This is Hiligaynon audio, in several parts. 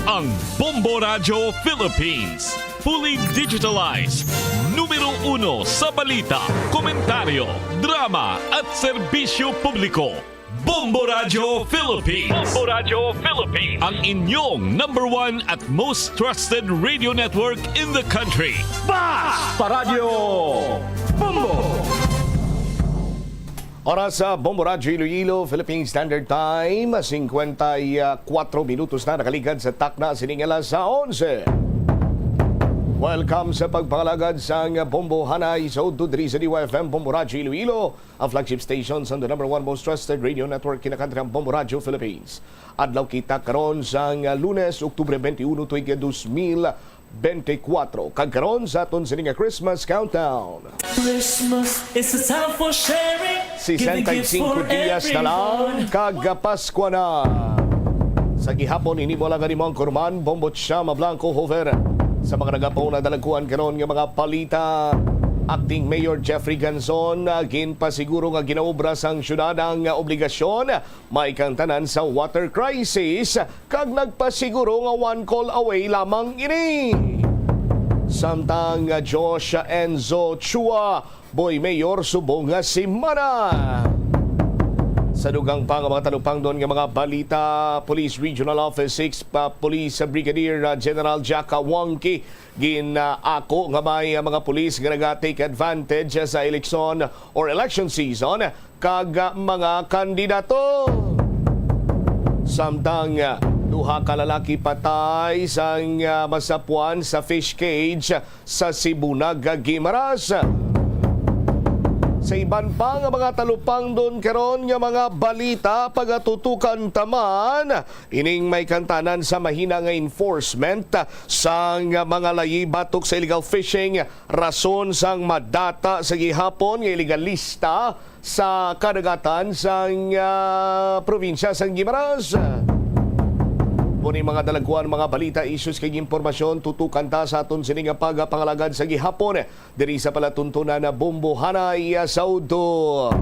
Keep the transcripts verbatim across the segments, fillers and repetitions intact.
Ang Bombo Radyo Philippines, fully digitalized, numero uno sa balita, komentaryo, drama at serbisyo publiko. Bombo Radyo Philippines. Bombo Radyo Philippines. Ang inyong number one at most trusted radio network in the country. Basta Radyo Bombo! Oras sa Bombo Radyo Iloilo, Philippine Standard Time, singkwenta y kuwatro minutos na nakaligad sa takna sining alas onse. Welcome sa pagpangalagad sang Bombo Hanay sa udto diri sa D Y F M Bombo Radyo Iloilo, ang flagship station sang the number one most trusted radio network in the country, ang Bombo Radyo Philippines. Adlaw kita karon sang Lunes, Oktubre twenty-one, tuig dos mil bente kuwatro. Kag karon sa aton sini nga Christmas countdown. Christmas is a time for sharing. Giving gifts for everyone. Sesenta y cinco dias na lang, kag Paskwa na. Sa gihapon, ini mo lang ang imong kurman, Bombo Chama Blanco Hover. Sa mga nagapauna dalagkuan karon nga mga balita, Acting Mayor Jeffrey Ganzon, ah, ginpasiguro nga ginaobra sang syudad ang, ah, obligasyon may kang tanan sa water crisis, kag nagpasiguro nga one call away lamang ini. Samtang, ah, Josh Enzo Chua, Boy Mayor subong nga semana. Sa dugang pa nga mga talupangdon nga mga balita, Police Regional Office six pa Police Brigadier, ah, General Jack Wongki, gin-, ah, ako nga may, ah, mga pulis nga naga-take advantage sa eleksyon or election season kag, ah, mga kandidato. Samtang, ah, duha ka lalaki patay sang, ah, masapuan sa fish cage sa Sibunag, Guimaras. Sa iban pa nga mga talupangdon karon nga mga balita, pagatutukan ta man ining may kang tanan sa mahina nga enforcement sang mga layi batok sa illegal fishing, rason sang madata sa gihapon nga ilegalista sa kadagatan sang, ah, probinsya sang Guimaras. Mao ni mga dalagkuan, mga balita, issues kag impormasyon tutukan ta sa aton sini nga pagapangalagad sa gihapon diri sa palatuntunan na Bombo Hanay, ah, sa udto.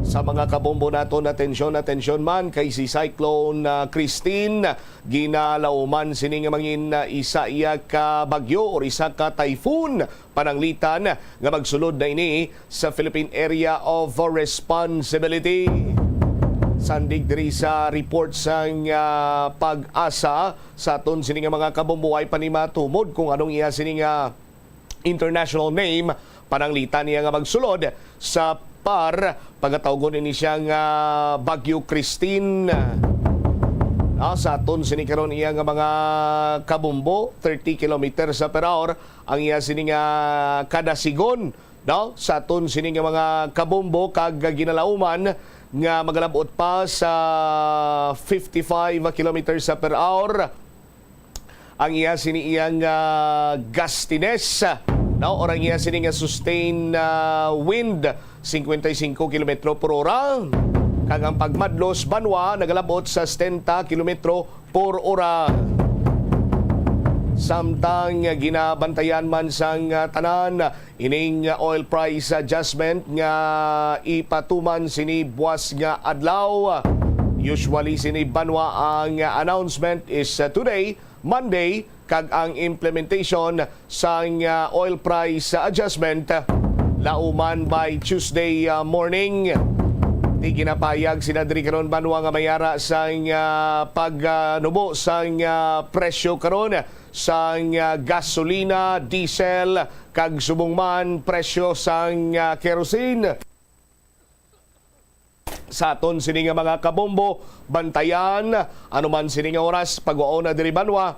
Sa mga kabombo naton, atensyon, atensyon man kay si Cyclone, ah, Christine, ginalauman sini nga mangin, ah, isa iya ka bagyo or isa ka typhoon pananglitan nga magsulod na ini sa Philippine Area of Responsibility. Sandig diri sa report sang, ah, PAGASA, sa aton sini nga mga kabombo, way pa ni matumod kung anong iya sini nga international name, pananglitan niya nga magsulod sa PAR, pagatawgon ini siya nga Bagyo Christine. Ah, sa aton sini karon iya nga mga kabombo, thirty kilometers per hour ang iya sini nga kadasigon, no? Sa aton sini nga mga kabombo kag ginalauman nga magalabot pa sa fifty-five kilometers per hour ang iya sini iyang, ah, gustiness, no? Or ang iya sini nga sustained, ah, wind, singkwenta y singko kilometro por ora. Kag ang pagmadlos banwa nagalabot sa setenta kilometro por ora. Samtang ginabantayan man sang, ah, tanan ining oil price adjustment nga ipatuman sini buas nga adlaw. Usually sini banwa ang announcement is, uh, today, Monday, kag ang implementation sang, uh, oil price adjustment, uh, lauman by Tuesday, uh, morning. Di ginapahayag sina diri karon banwa nga may ara sang, uh, pagnubo sang, uh, presyo karon sang, ah, gasolina, diesel, kag subong man presyo sang, ah, kerosene. Sa aton sini nga mga kabombo, bantayan, ano man sini nga oras, pagwaon na diri banwa,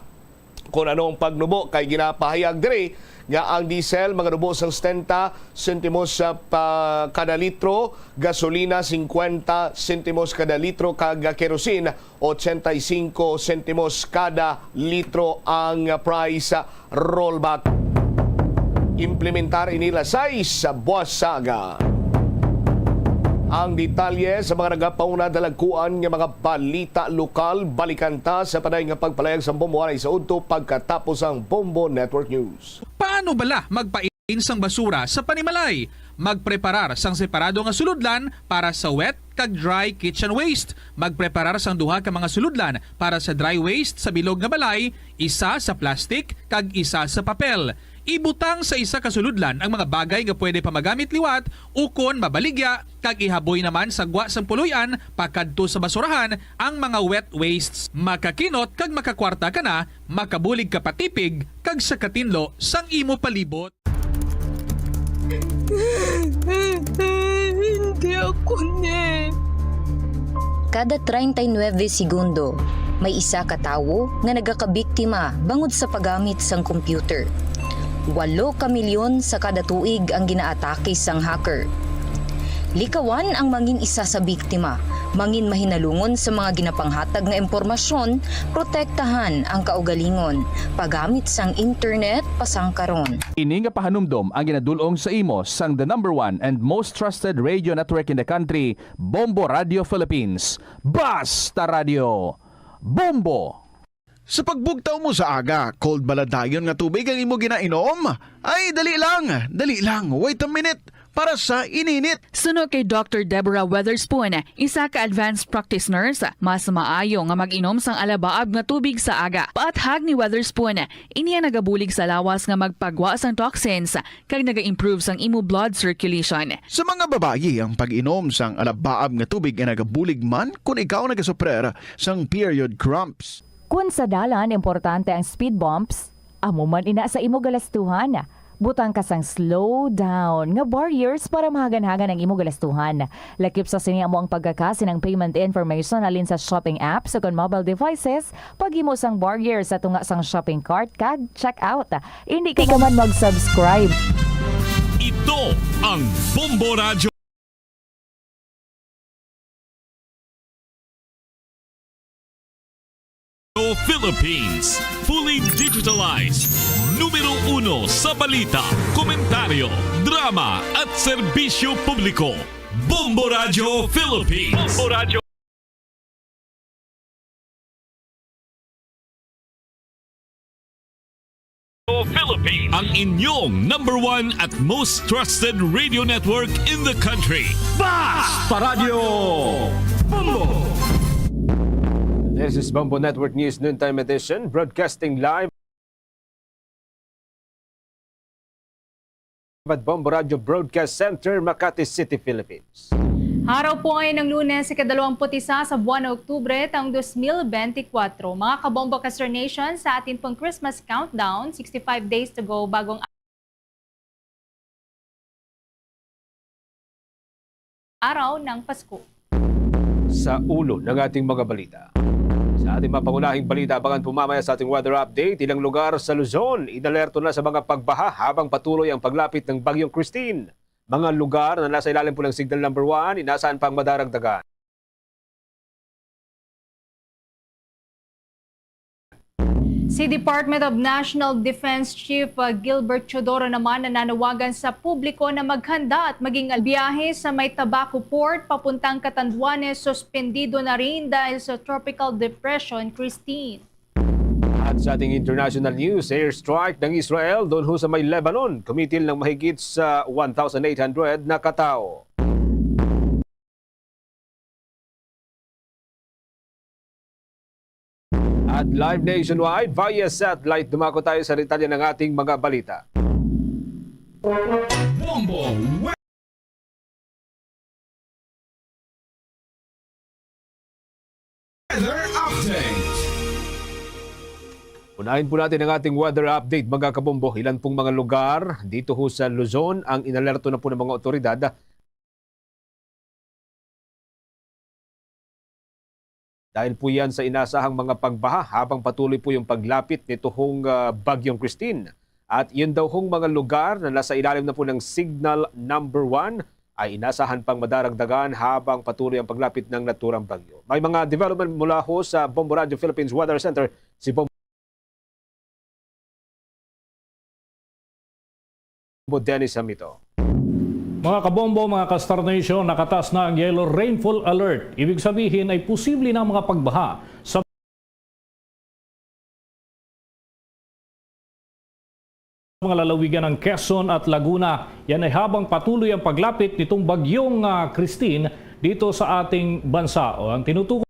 kung ano ang pagnubo, kay ginapahayag diri nga ang diesel maganubo sang setenta sentimos sa pa-, kada litro, gasolina singkwenta sentimos kada litro, kag kerosene ochenta y cinco sentimos kada litro ang price rollback. Implementar ini alas sais sa buas sa aga. Ang detalye sa mga nagapauna dalagkuan nga mga balita lokal, balikan ta sa panay nga pagpalayag sa Bombo Hanay sa udto pagkatapos ang Bombo Network News. Paano bala magpain sang basura sa panimalay? Magpreparar sang separado nga sulodlan para sa wet kag dry kitchen waste. Magpreparar sang duha ka mga sulodlan para sa dry waste sa bilog nga balay, isa sa plastic kag isa sa papel. Ibutang sa isa ka sulodlan ang mga bagay nga pwede pa magamit liwat ukon mabaligya, kag ihaboy naman sa gwa sang puloy-an pakadto sa basurahan ang mga wet wastes. Makakinot kag makakwarta ka na, makabulig ka pa tipig kag sa katinlo sang imo palibot. Hindi ako ni. Kada treinta y nueve segundo, may isa ka tawo nga nagakabiktima bangod sa paggamit sang computer. Walo ka milyon sa kada tuig ang ginaatake sang hacker. Likawan ang mangin isa sa biktima, mangin mahinalungon sa mga ginapanghatag nga impormasyon, protektahan ang kaugalingon, paggamit sang internet pasang karon. Ini nga pahanumdom ang ginadul-ong sa imo sang the number one and most trusted radio network in the country, Bombo Radio Philippines. Basta Radio, Bombo! Sa pagbugtaw mo sa aga, cold bala dayon nga tubig ang imo ginainom? Ay, dali lang, dali lang, wait a minute, para sa ininit. Suno kay Doctor Deborah Weatherspoon, isa ka advanced practice nurse, mas maayo nga mag-inom sang alabaab nga tubig sa aga. Paathag ni Weatherspoon, ini ang nagabulig sa lawas nga magpagwa sang toxins kag naga-improve sang imo blood circulation. Sa mga babayi, ang pag-inom sang alabaab nga tubig ay nagabulig man kon ikaw nagasuprer sang period cramps. Kun sa dalan, importante ang speed bumps, amo man ina sa imo galastuhan. Butang ka sang slow down nga barriers para mahagan-hagan ang imo galastuhan. Lakip sa sini amo ang pagkaka sang payment information halin sa shopping apps o kon mobile devices, paghimo sang barrier sa tunga sang shopping cart kag checkout. Hindi ka man mag-subscribe. Ito ang Bombo Radyo Philippines. Fully digitalized. Numero uno sa balita, komentaryo, drama at serbisyo publiko. Bombo Radyo Philippines. Bombo Radyo Philippines. Ang inyong number one at most trusted radio network in the country. Basta Radyo Bombo! This is Bombo Network News Noontime Edition, broadcasting live at Bombo Radio Broadcast Center, Makati City, Philippines. Araw po ngayon ng Lunes, ikadalawamput-isa sa buwan ng Oktubre, taong dos mil benti kwatro. Mga kabombo ka Star Nation, sa atin pong Christmas countdown, sixty-five days to go bago ang araw ng Pasko. Sa ulo ng ating mga balita. Sa ating mga pangunahing balita, abangan po mamaya sa ating weather update, ilang lugar sa Luzon, inalerto na sa mga pagbaha habang patuloy ang paglapit ng Bagyong Christine. Mga lugar na nasa ilalim po ng Signal Number One, inasahan pang madaragdagan. Si Department of National Defense Chief, uh, Gilbert Teodoro naman nananawagan sa publiko na maghanda at maging al-, biyahe sa may Tabaco Port papuntang Catanduanes suspendido na rin dahil sa Tropical Depression Christine. At sa ating international news, airstrike ng Israel doon ho sa may Lebanon, kumitil ng mahigit sa one thousand eight hundred na katao. At live nationwide via satellite, dumako tayo sa detalye ng ating mga balita. Bombo Weather Update. Unahin po natin ang ating weather update, mga kabombo. Ilan pong mga lugar dito ho sa Luzon ang inalerto na po ng mga otoridad dahil po yan sa inasahang mga pagbaha habang patuloy po yung paglapit nito hong, ah, Bagyong Christine. At yun daw hong mga lugar na nasa ilalim na po ng Signal Number One ay inasahan pang madaragdagan habang patuloy ang paglapit ng naturang bagyo. May mga development mula ho sa Bombo Radio Philippines Weather Center, si Bombo Dennis Hamito. Mga kabombo, mga ka-Star Nation, nakatas na ang yellow rainfall alert. Ibig sabihin ay posible na ang mga pagbaha sa mga lalawigan ng Quezon at Laguna. Yan ay habang patuloy ang paglapit nitong bagyong, ah, Christine dito sa ating bansa. O, ang tinutukoy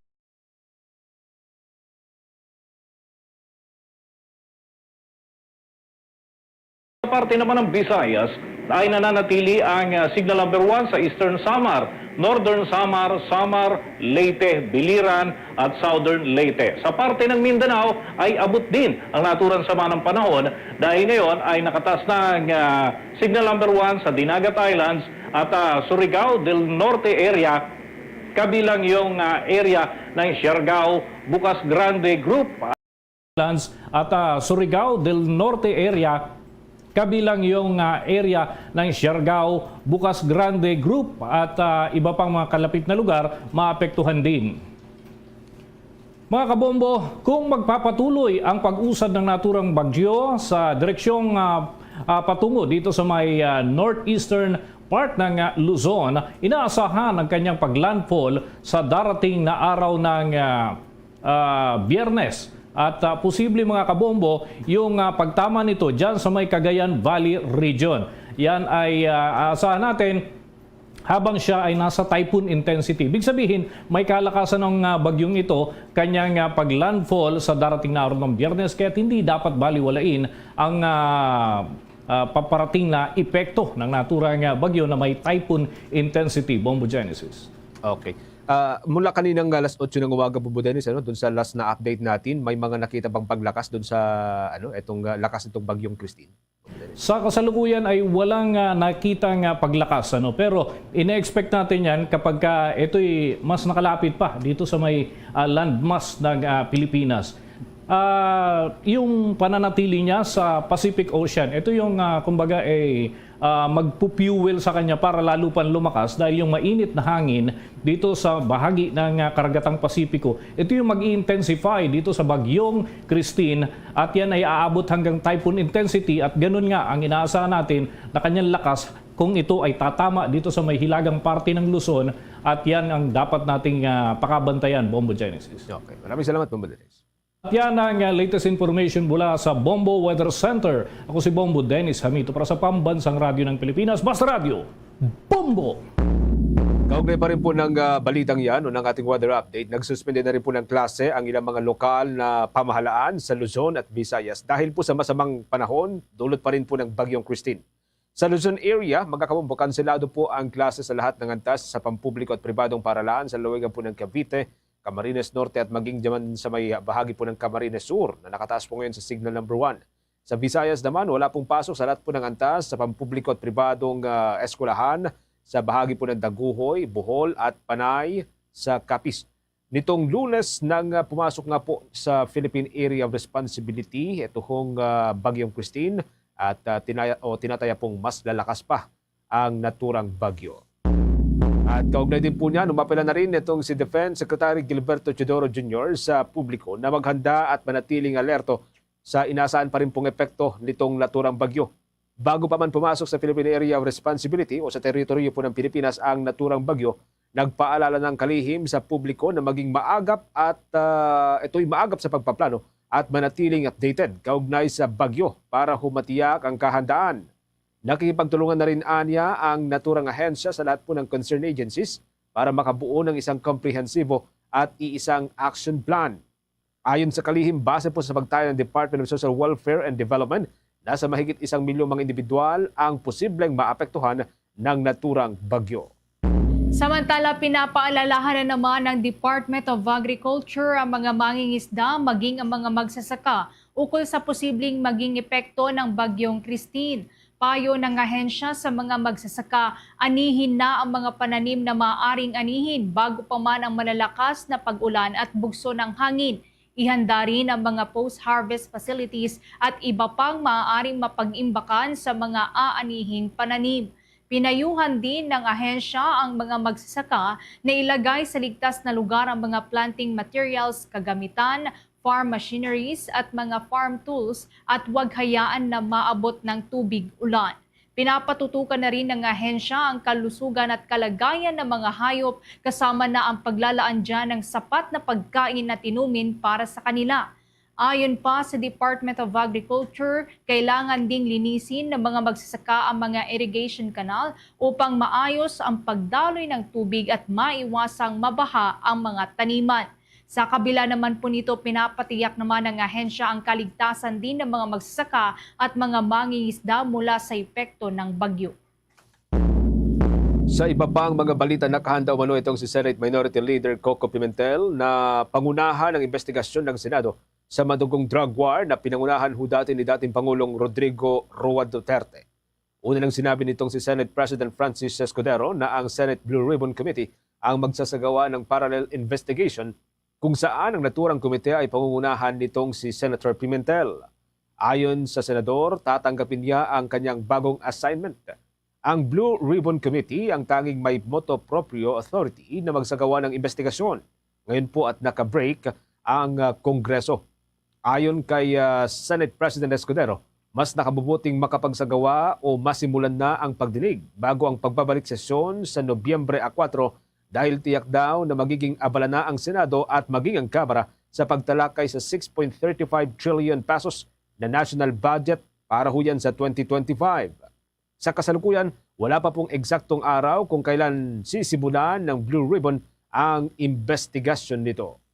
parte naman ng Visayas ay nananatili ang, ah, signal number one sa Eastern Samar, Northern Samar, Samar, Leyte, Biliran, at Southern Leyte. Sa parte ng Mindanao ay abot din ang naturang sama ng panahon dahil ngayon ay nakatas na ang, ah, signal number one sa Dinagat Islands at, ah, Surigao del Norte area, kabilang yung, ah, area ng Siargao, Bucas Grande Group. Islands at, ah, Surigao del Norte area, kabilang yung, ah, area ng Siargao, Bucas Grande Group at, ah, iba pang mga kalapit na lugar maapektuhan din. Mga kabombo, kung magpapatuloy ang pag-usad ng naturang bagyo sa direksyong, ah, ah, patungo dito sa may, ah, northeastern part ng, ah, Luzon, inaasahan ang kanyang paglandfall sa darating na araw ng, ah, ah, Biyernes. At, ah, posible, mga kabombo, yung, ah, pagtama nito dyan sa may Cagayan Valley region. Yan ay, ah, aasahan natin habang siya ay nasa typhoon intensity. Ibig sabihin, may kalakasan ng, ah, bagyong ito, kanyang, ah, pag-landfall sa darating na araw ng Biyernes, kaya hindi dapat baliwalain ang, ah, ah, paparating na epekto ng naturang, ah, bagyo na may typhoon intensity. Bombo Genesis. Okay. Ah, mula kaninang, ah, alas otso ng umaga, Bombo Dennis, ano, dun sa last na update natin, may mga nakita bang paglakas dun sa, ano, etong, ah, lakas nitong bagyong Christine? Sa kasalukuyan ay walang, ah, nakitang, ah, paglakas, ano, pero ina-expect natin yan kapag ka ito'y mas nakalapit pa dito sa may, ah, landmass ng, ah, Pilipinas. Ah, yung pananatili niya sa Pacific Ocean, ito yung, ah, kumbaga, eh, ah, magpupuel sa kanya para lalo pang lumakas dahil yung mainit na hangin dito sa bahagi ng, ah, karagatang Pasipiko, ito yung mag-i-intensify dito sa bagyong Christine at yan ay aabot hanggang typhoon intensity at ganun nga ang inaasahan natin na kanyang lakas kung ito ay tatama dito sa may hilagang parte ng Luzon at yan ang dapat nating, ah, pakabantayan, Bombo Genesis. Okay. Maraming salamat, Bombo Dennis. At yan ang, ah, latest information mula sa Bombo Weather Center. Ako si Bombo Dennis Hamito para sa Pambansang Radyo ng Pilipinas, Basta Radyo, Bombo! Kaugnay pa rin po ng, ah, balitang yan o ng ating weather update, nagsuspende na rin po ng klase ang ilang mga lokal na pamahalaan sa Luzon at Visayas dahil po sa masamang panahon, dulot pa rin po ng Bagyong Christine. Sa Luzon area, mga kabombo, kanselado po ang klase sa lahat ng antas sa pampubliko at pribadong paaralan sa lalawigan po ng Cavite, Camarines Norte at maging dyan sa may bahagi po ng Camarines Sur na nakataas po ngayon sa signal number one. Sa Visayas naman, wala pong pasok sa lahat po ng antas sa pampubliko at pribadong, ah, eskwelahan sa bahagi po ng Daguhoy, Bohol at Panay sa Capiz. Nitong Lunes nang, ah, pumasok nga po sa Philippine Area of Responsibility ito hong, ah, Bagyong Christine at, ah, tinaya-, o tinataya pong mas lalakas pa ang naturang bagyo. At kaugnay din po niyan, umapela na rin itong si Defense Secretary Gilberto Teodoro Junior sa publiko na maghanda at manatiling alerto sa inaasahan pa rin pong epekto nitong naturang bagyo. Bago pa man pumasok sa Philippine Area of Responsibility o sa teritoryo po ng Pilipinas ang naturang bagyo, nagpaalala ng kalihim sa publiko na maging maagap at, ah, ito'y maagap sa pagpaplano at manatiling updated kaugnay sa bagyo para humatiyak ang kahandaan. Nakikipagtulungan na rin anya ang naturang ahensya sa lahat po ng concerned agencies para makabuo ng isang komprehensibo at iisang action plan. Ayon sa kalihim, base po sa pagtaya ng Department of Social Welfare and Development, nasa mahigit isang milyong mga individual ang posibleng maapektuhan ng naturang bagyo. Samantala, pinapaalalahanan naman ng Department of Agriculture ang mga mangingisda, maging ang mga magsasaka, ukol sa posibleng maging epekto ng Bagyong Christine. Payo ng ahensya sa mga magsasaka, anihin na ang mga pananim na maaaring anihin bago pa man ang malalakas na pag-ulan at bugso ng hangin. Ihanda rin ang mga post-harvest facilities at iba pang maaaring mapag-imbakan sa mga aanihing pananim. Pinayuhan din ng ahensya ang mga magsasaka na ilagay sa ligtas na lugar ang mga planting materials, kagamitan, farm machineries at mga farm tools at huwag hayaan na maabot ng tubig ulan. Pinapatutukan na rin ng ahensya ang kalusugan at kalagayan ng mga hayop, kasama na ang paglalaan dyan ng sapat na pagkain at inumin para sa kanila. Ayon pa sa Department of Agriculture, kailangan ding linisin ng mga magsasaka ang mga irrigation canal upang maayos ang pagdaloy ng tubig at maiwasang mabaha ang mga taniman. Sa kabila naman po nito, pinapatiyak naman ng ahensya ang kaligtasan din ng mga magsasaka at mga mangingisda mula sa epekto ng bagyo. Sa iba pang mga balita, nakahanda umano itong si Senate Minority Leader Coco Pimentel na pangunahan ang investigasyon ng Senado sa madugong drug war na pinangunahan ho dati ni dating Pangulong Rodrigo Roa Duterte. Una nang sinabi nitong si Senate President Francis Escudero na ang Senate Blue Ribbon Committee ang magsasagawa ng parallel investigation kung saan ang naturang komite ay pangungunahan nitong si Senator Pimentel. Ayon sa senador, tatanggapin niya ang kanyang bagong assignment. Ang Blue Ribbon Committee ang tanging may motu proprio authority na magsagawa ng investigasyon. Ngayon po at naka-break ang ah, Kongreso. Ayon kay ah, Senate President Escudero, mas nakabubuting makapagsagawa o masimulan na ang pagdinig bago ang pagbabalik sesyon sa Nobyembre a kuwatro dahil tiyak daw na magiging abala na ang Senado at maging ang Kamara sa pagtalakay sa six point thirty five trillion pesos na national budget para huyan sa twenty twenty-five. Sa kasalukuyan, wala pa pong eksaktong araw kung kailan sisimulan ng Blue Ribbon ang investigasyon nito.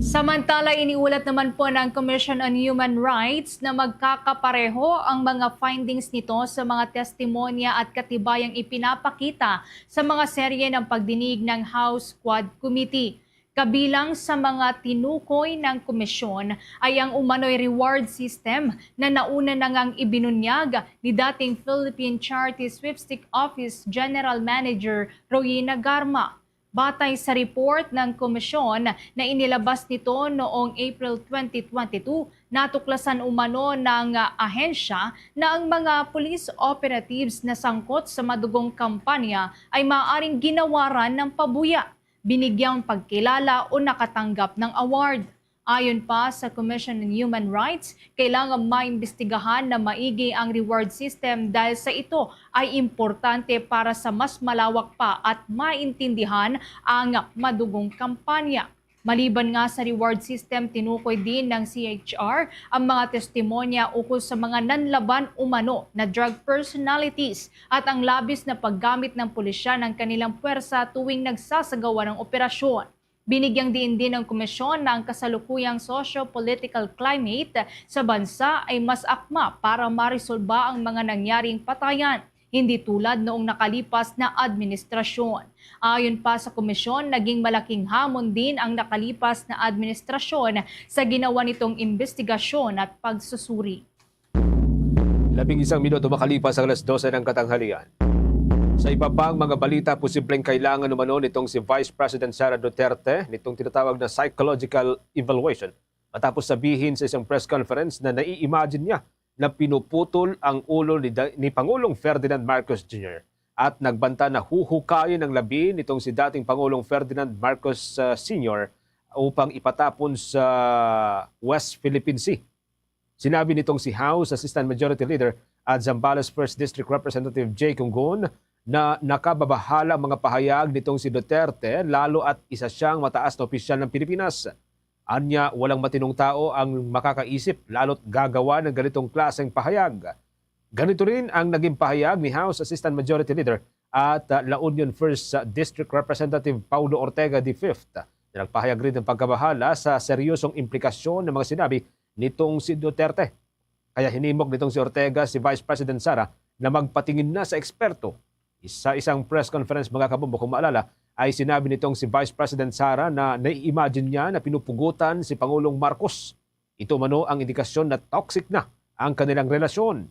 Samantala, iniulat naman po ng Commission on Human Rights na magkakapareho ang mga findings nito sa mga testimonya at katibayang ipinapakita sa mga serye ng pagdinig ng House Quad Committee. Kabilang sa mga tinukoy ng komisyon ay ang umano'y reward system na nauna na ngang ibinunyag ni dating Philippine Charity Sweepstake Office General Manager Royina Garma. Batay sa report ng komisyon na inilabas nito noong April twenty twenty-two, natuklasan umano ng ahensya na ang mga police operatives na sangkot sa madugong kampanya ay maaaring ginawaran ng pabuya, binigyang pagkilala o nakatanggap ng award. Ayon pa sa Commission on Human Rights, kailangan maimbestigahan na maigi ang reward system dahil sa ito ay importante para sa mas malawak pa at maintindihan ang madugong kampanya. Maliban nga sa reward system, tinukoy din ng C H R ang mga testimonya ukol sa mga nanlaban umano na drug personalities at ang labis na paggamit ng pulisya ng kanilang puwersa tuwing nagsasagawa ng operasyon. Binigyang diin din ng komisyon na ang kasalukuyang socio-political climate sa bansa ay mas akma para maresolba ang mga nangyaring patayan, hindi tulad noong nakalipas na administrasyon. Ayon pa sa komisyon, naging malaking hamon din ang nakalipas na administrasyon sa ginawa nitong imbestigasyon at pagsusuri. Labing isang minuto makalipas ang alas dose ng katanghalian. Sa iba pang mga balita, posibleng kailangan umano nitong si Vice President Sara Duterte nitong tinatawag na psychological evaluation matapos sabihin sa isang press conference na nai-imagine niya na pinuputol ang ulo ni, ni Pangulong Ferdinand Marcos Junior at nagbanta na huhukayin ang labi nitong si dating Pangulong Ferdinand Marcos uh, Senior upang ipatapon sa West Philippine Sea. Sinabi nitong si House Assistant Majority Leader at Zambales First District Representative Jay Cungon na nakababahala ang mga pahayag nitong si Duterte, lalo at isa siyang mataas na opisyal ng Pilipinas. Anya, walang matinong tao ang makakaisip lalo't gagawa ng ganitong klaseng pahayag. Ganito rin ang naging pahayag ni House Assistant Majority Leader at uh, La Union First District Representative Paulo Ortega the Fifth, na nagpahayag rin ng pagkabahala sa seryosong implikasyon ng mga sinabi nitong si Duterte. Kaya hinimok nitong si Ortega si Vice President Sara na magpatingin na sa eksperto. Sa isang press conference, mga kabombo, kung maalala, ay sinabi nitong si Vice President Sara na nai-imagine niya na pinupugutan si Pangulong Marcos. Ito umano ang indikasyon na toxic na ang kanilang relasyon.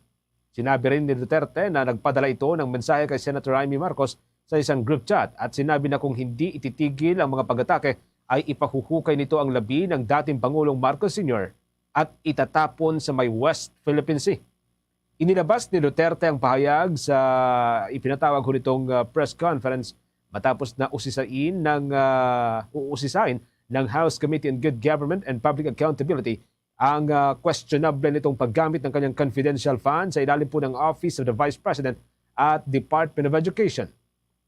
Sinabi rin ni Duterte na nagpadala ito ng mensahe kay Senator Imee Marcos sa isang group chat at sinabi na kung hindi ititigil ang mga pag-atake ay ipahuhukay nito ang labi ng dating Pangulong Marcos Senior at itatapon sa may West Philippine Sea. Inilabas ni Duterte ang pahayag sa ipinatawag ho nitong uh, press conference matapos na usisain ng uh, uusisain ng House Committee on Good Government and Public Accountability ang uh, questionable nitong paggamit ng kanyang confidential fund sa ilalim po ng Office of the Vice President at Department of Education.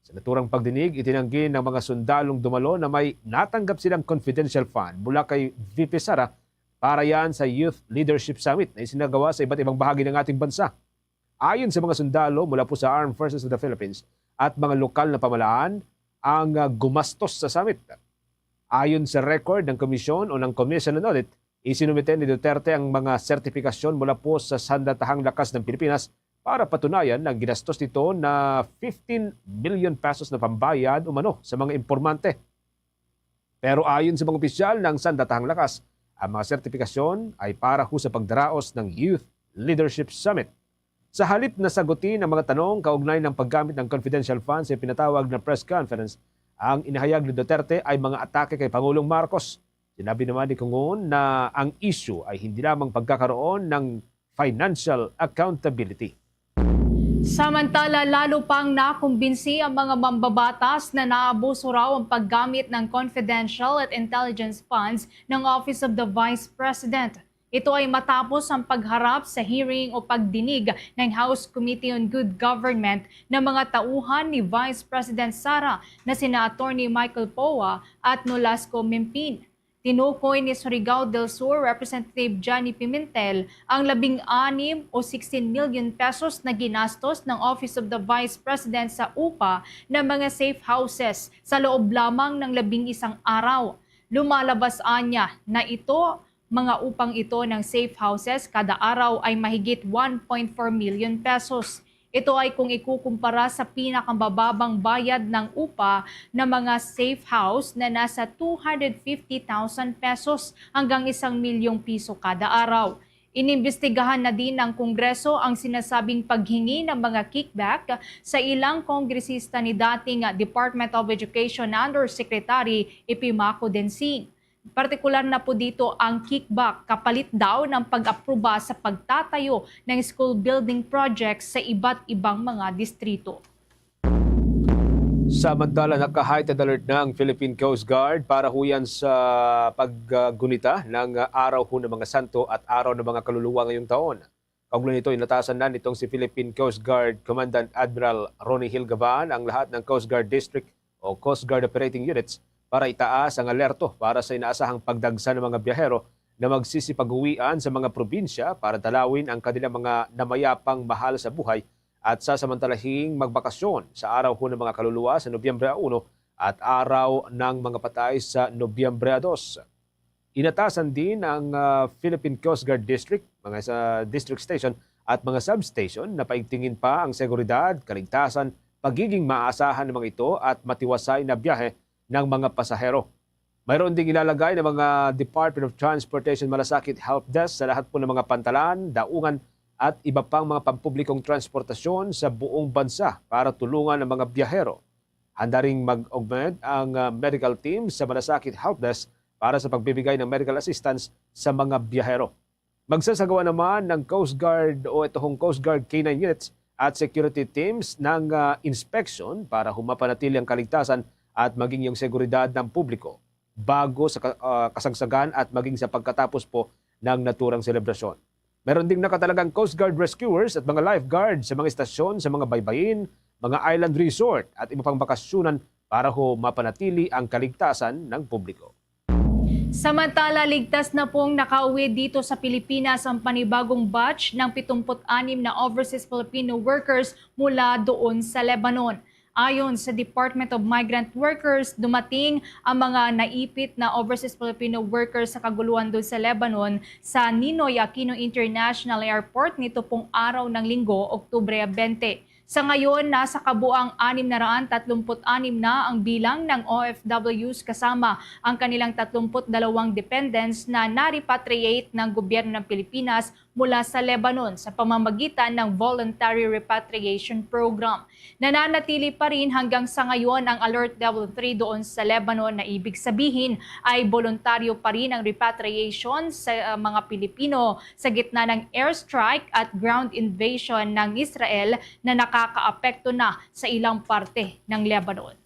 Sa naturang pagdinig, itinanggi ng mga sundalong dumalo na may natanggap silang confidential fund mula kay V P Sara Para yan sa Youth Leadership Summit na isinagawa sa iba't ibang bahagi ng ating bansa. Ayon sa mga sundalo mula po sa Armed Forces of the Philippines at mga lokal na pamahalaan, ang, ah, gumastos sa summit. Ayon sa record ng komisyon o ng Commission on Audit, isinumite ni Duterte ang mga sertipikasyon mula po sa Sandatahang Lakas ng Pilipinas para patunayan na ginastos nito na fifteen billion pesos na pambayad umano sa mga impormante. Pero ayon sa mga opisyal ng Sandatahang Lakas, ang mga sertipikasyon ay para ho sa pagdaraos ng Youth Leadership Summit. Sa halip na sagutin ang mga tanong kaugnay ng paggamit ng confidential funds sa pinatawag na press conference, ang inihayag ni Duterte ay mga atake kay Pangulong Marcos. Sinabi naman ni Cungon na ang issue ay hindi lamang pagkakaroon ng financial accountability. Samantala, lalo pang nakumbinsi ang mga mambabatas na naabuso raw ang paggamit ng confidential at intelligence funds ng Office of the Vice President. Ito ay matapos ang pagharap sa hearing o pagdinig ng House Committee on Good Government ng mga tauhan ni Vice President Sara na sina Attorney Michael Poa at Nolasco Mimpin. Tinukoy ni Surigao del Sur Representative Johnny Pimentel ang labing anim o sixteen million pesos na ginastos ng Office of the Vice President sa upa ng mga safe houses sa loob lamang ng labing isang araw. Lumalabas anya na ito mga upang ito ng safe houses kada araw ay mahigit one point four million pesos. Ito ay kung ikukumpara sa pinakamababang bayad ng upa na mga safe house na nasa two hundred fifty thousand pesos hanggang isang milyong piso kada araw. Inimbestigahan na din ng Kongreso ang sinasabing paghingi ng mga kickback sa ilang kongresista ni dating Department of Education Undersecretary Epimaco Densing. Partikular na po dito ang kickback kapalit daw ng pag-aproba sa pagtatayo ng school building projects sa iba't ibang mga distrito. Samantala, naka-heightened alert na ang Philippine Coast Guard para huyan sa paggunita ng Araw ho ng mga Santo at Araw ng mga Kaluluwa ngayong taon. Kaugnay nito, inatasan na nitong si Philippine Coast Guard Commandant Admiral Ronnie Hill Gavan ang lahat ng Coast Guard District o Coast Guard Operating Units para itaas ang alerto para sa inaasahang pagdagsa ng mga biyahero na magsisipag-uwian sa mga probinsya para dalawin ang kanilang mga namayapang mahal sa buhay at sasamantalahing magbakasyon sa Araw ho ng mga Kaluluwa sa Nobyembre uno at Araw ng mga Patay sa Nobyembre dos. Inatasan din ang, ah, Philippine Coast Guard District, mga sa district station at mga substation na paigtingin pa ang seguridad, kaligtasan, pagiging maasahan ng mga ito at matiwasay na biyahe ng mga pasahero. Mayroon ding ilalagay ng mga Department of Transportation Malasakit Help Desk sa lahat po ng mga pantalan, daungan at iba pang mga pampublikong transportasyon sa buong bansa para tulungan ang mga biyahero. Handa ring mag-augment ang, ah, medical team sa Malasakit Help Desk para sa pagbibigay ng medical assistance sa mga biyahero. Magsasagawa naman ng Coast Guard o ito hong Coast Guard K nine units at security teams ng, ah, inspection para humapanatili ang kaligtasan at maging yung seguridad ng publiko bago sa ka-, ah, kasagsagan at maging sa pagkatapos po ng naturang selebrasyon. Meron ding nakatalagang Coast Guard rescuers at mga lifeguard sa mga istasyon sa mga baybayin, mga island resort at iba pang bakasyunan para ho mapanatili ang kaligtasan ng publiko. Samantala, ligtas na pong nakauwi dito sa Pilipinas ang panibagong batch ng pitungput anim na overseas Filipino workers mula doon sa Lebanon. Ayon sa Department of Migrant Workers, dumating ang mga naipit na overseas Filipino workers sa kaguluhan doon sa Lebanon sa Ninoy Aquino International Airport nito pong araw ng Linggo, Oktubre twenty. Sa ngayon, nasa kabuang anim na raan tatlumpu't anim na ang bilang ng O F Ws kasama ang kanilang tatlumpu't dalawang dependents na na-repatriate ng gobyerno ng Pilipinas mula sa Lebanon sa pamamagitan ng Voluntary Repatriation Program. Nananatili pa rin hanggang sa ngayon ang Alert Level three doon sa Lebanon, na ibig sabihin ay boluntaryo pa rin ang repatriation sa, uh, mga Pilipino sa gitna ng airstrike at ground invasion ng Israel na nakakaapekto na sa ilang parte ng Lebanon.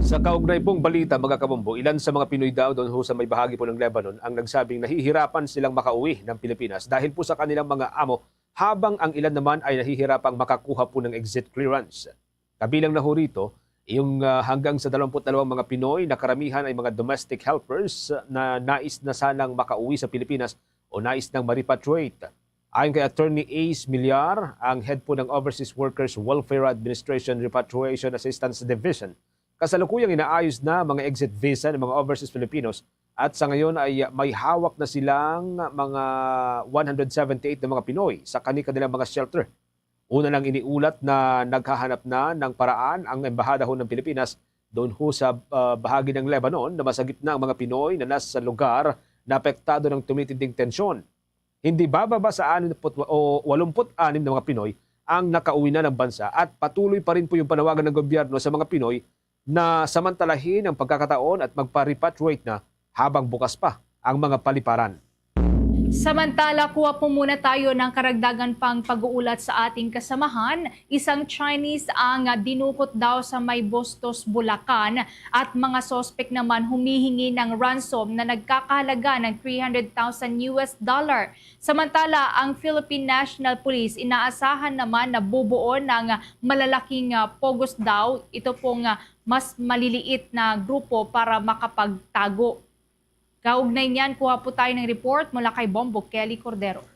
Sa kaugnay pong balita, mga kabombo, ilan sa mga Pinoy daw doon ho sa may bahagi po ng Lebanon ang nagsabing nahihirapan silang makauwi ng Pilipinas dahil po sa kanilang mga amo, habang ang ilan naman ay nahihirapang makakuha po ng exit clearance. Kabilang na ho rito Yung, ah, hanggang sa dalawampu't dalawang mga Pinoy na karamihan ay mga domestic helpers na nais na sanang makauwi sa Pilipinas o nais nang ma-repatriate. Ayon kay Attorney Ace Millar, ang head po ng Overseas Workers Welfare Administration Repatriation Assistance Division, kasalukuyang inaayos na mga exit visa ng mga overseas Filipinos at sa ngayon ay may hawak na silang mga one hundred seventy-eight na mga Pinoy sa kani-kanilang mga shelter. Una nang iniulat na naghahanap na ng paraan ang Embahada ho ng Pilipinas doon ho sa, ah, bahagi ng Lebanon na masagip na ang mga Pinoy na nasa lugar na apektado ng tumitinding tensyon. Hindi bababa sa anim o walumpu't anim na mga Pinoy ang nakauwi na ng bansa at patuloy pa rin po yung panawagan ng gobyerno sa mga Pinoy na samantalahin ang pagkakataon at magpa-repatriate na habang bukas pa ang mga paliparan. Samantala, kuha po muna tayo ng karagdagan pang pag-uulat sa ating kasamahan. Isang Chinese ang dinukot daw sa may Bustos, Bulacan, at mga suspek naman humihingi ng ransom na nagkakahalaga ng three hundred thousand U S dollar. Samantala, ang Philippine National Police inaasahan naman na bubuo ng malalaking, ah, pogos daw. Ito pong, ah, mas maliliit na grupo para makapagtago. Kaugnay niyan, kuha po tayo ng report mula kay Bombo Kelly Cordero.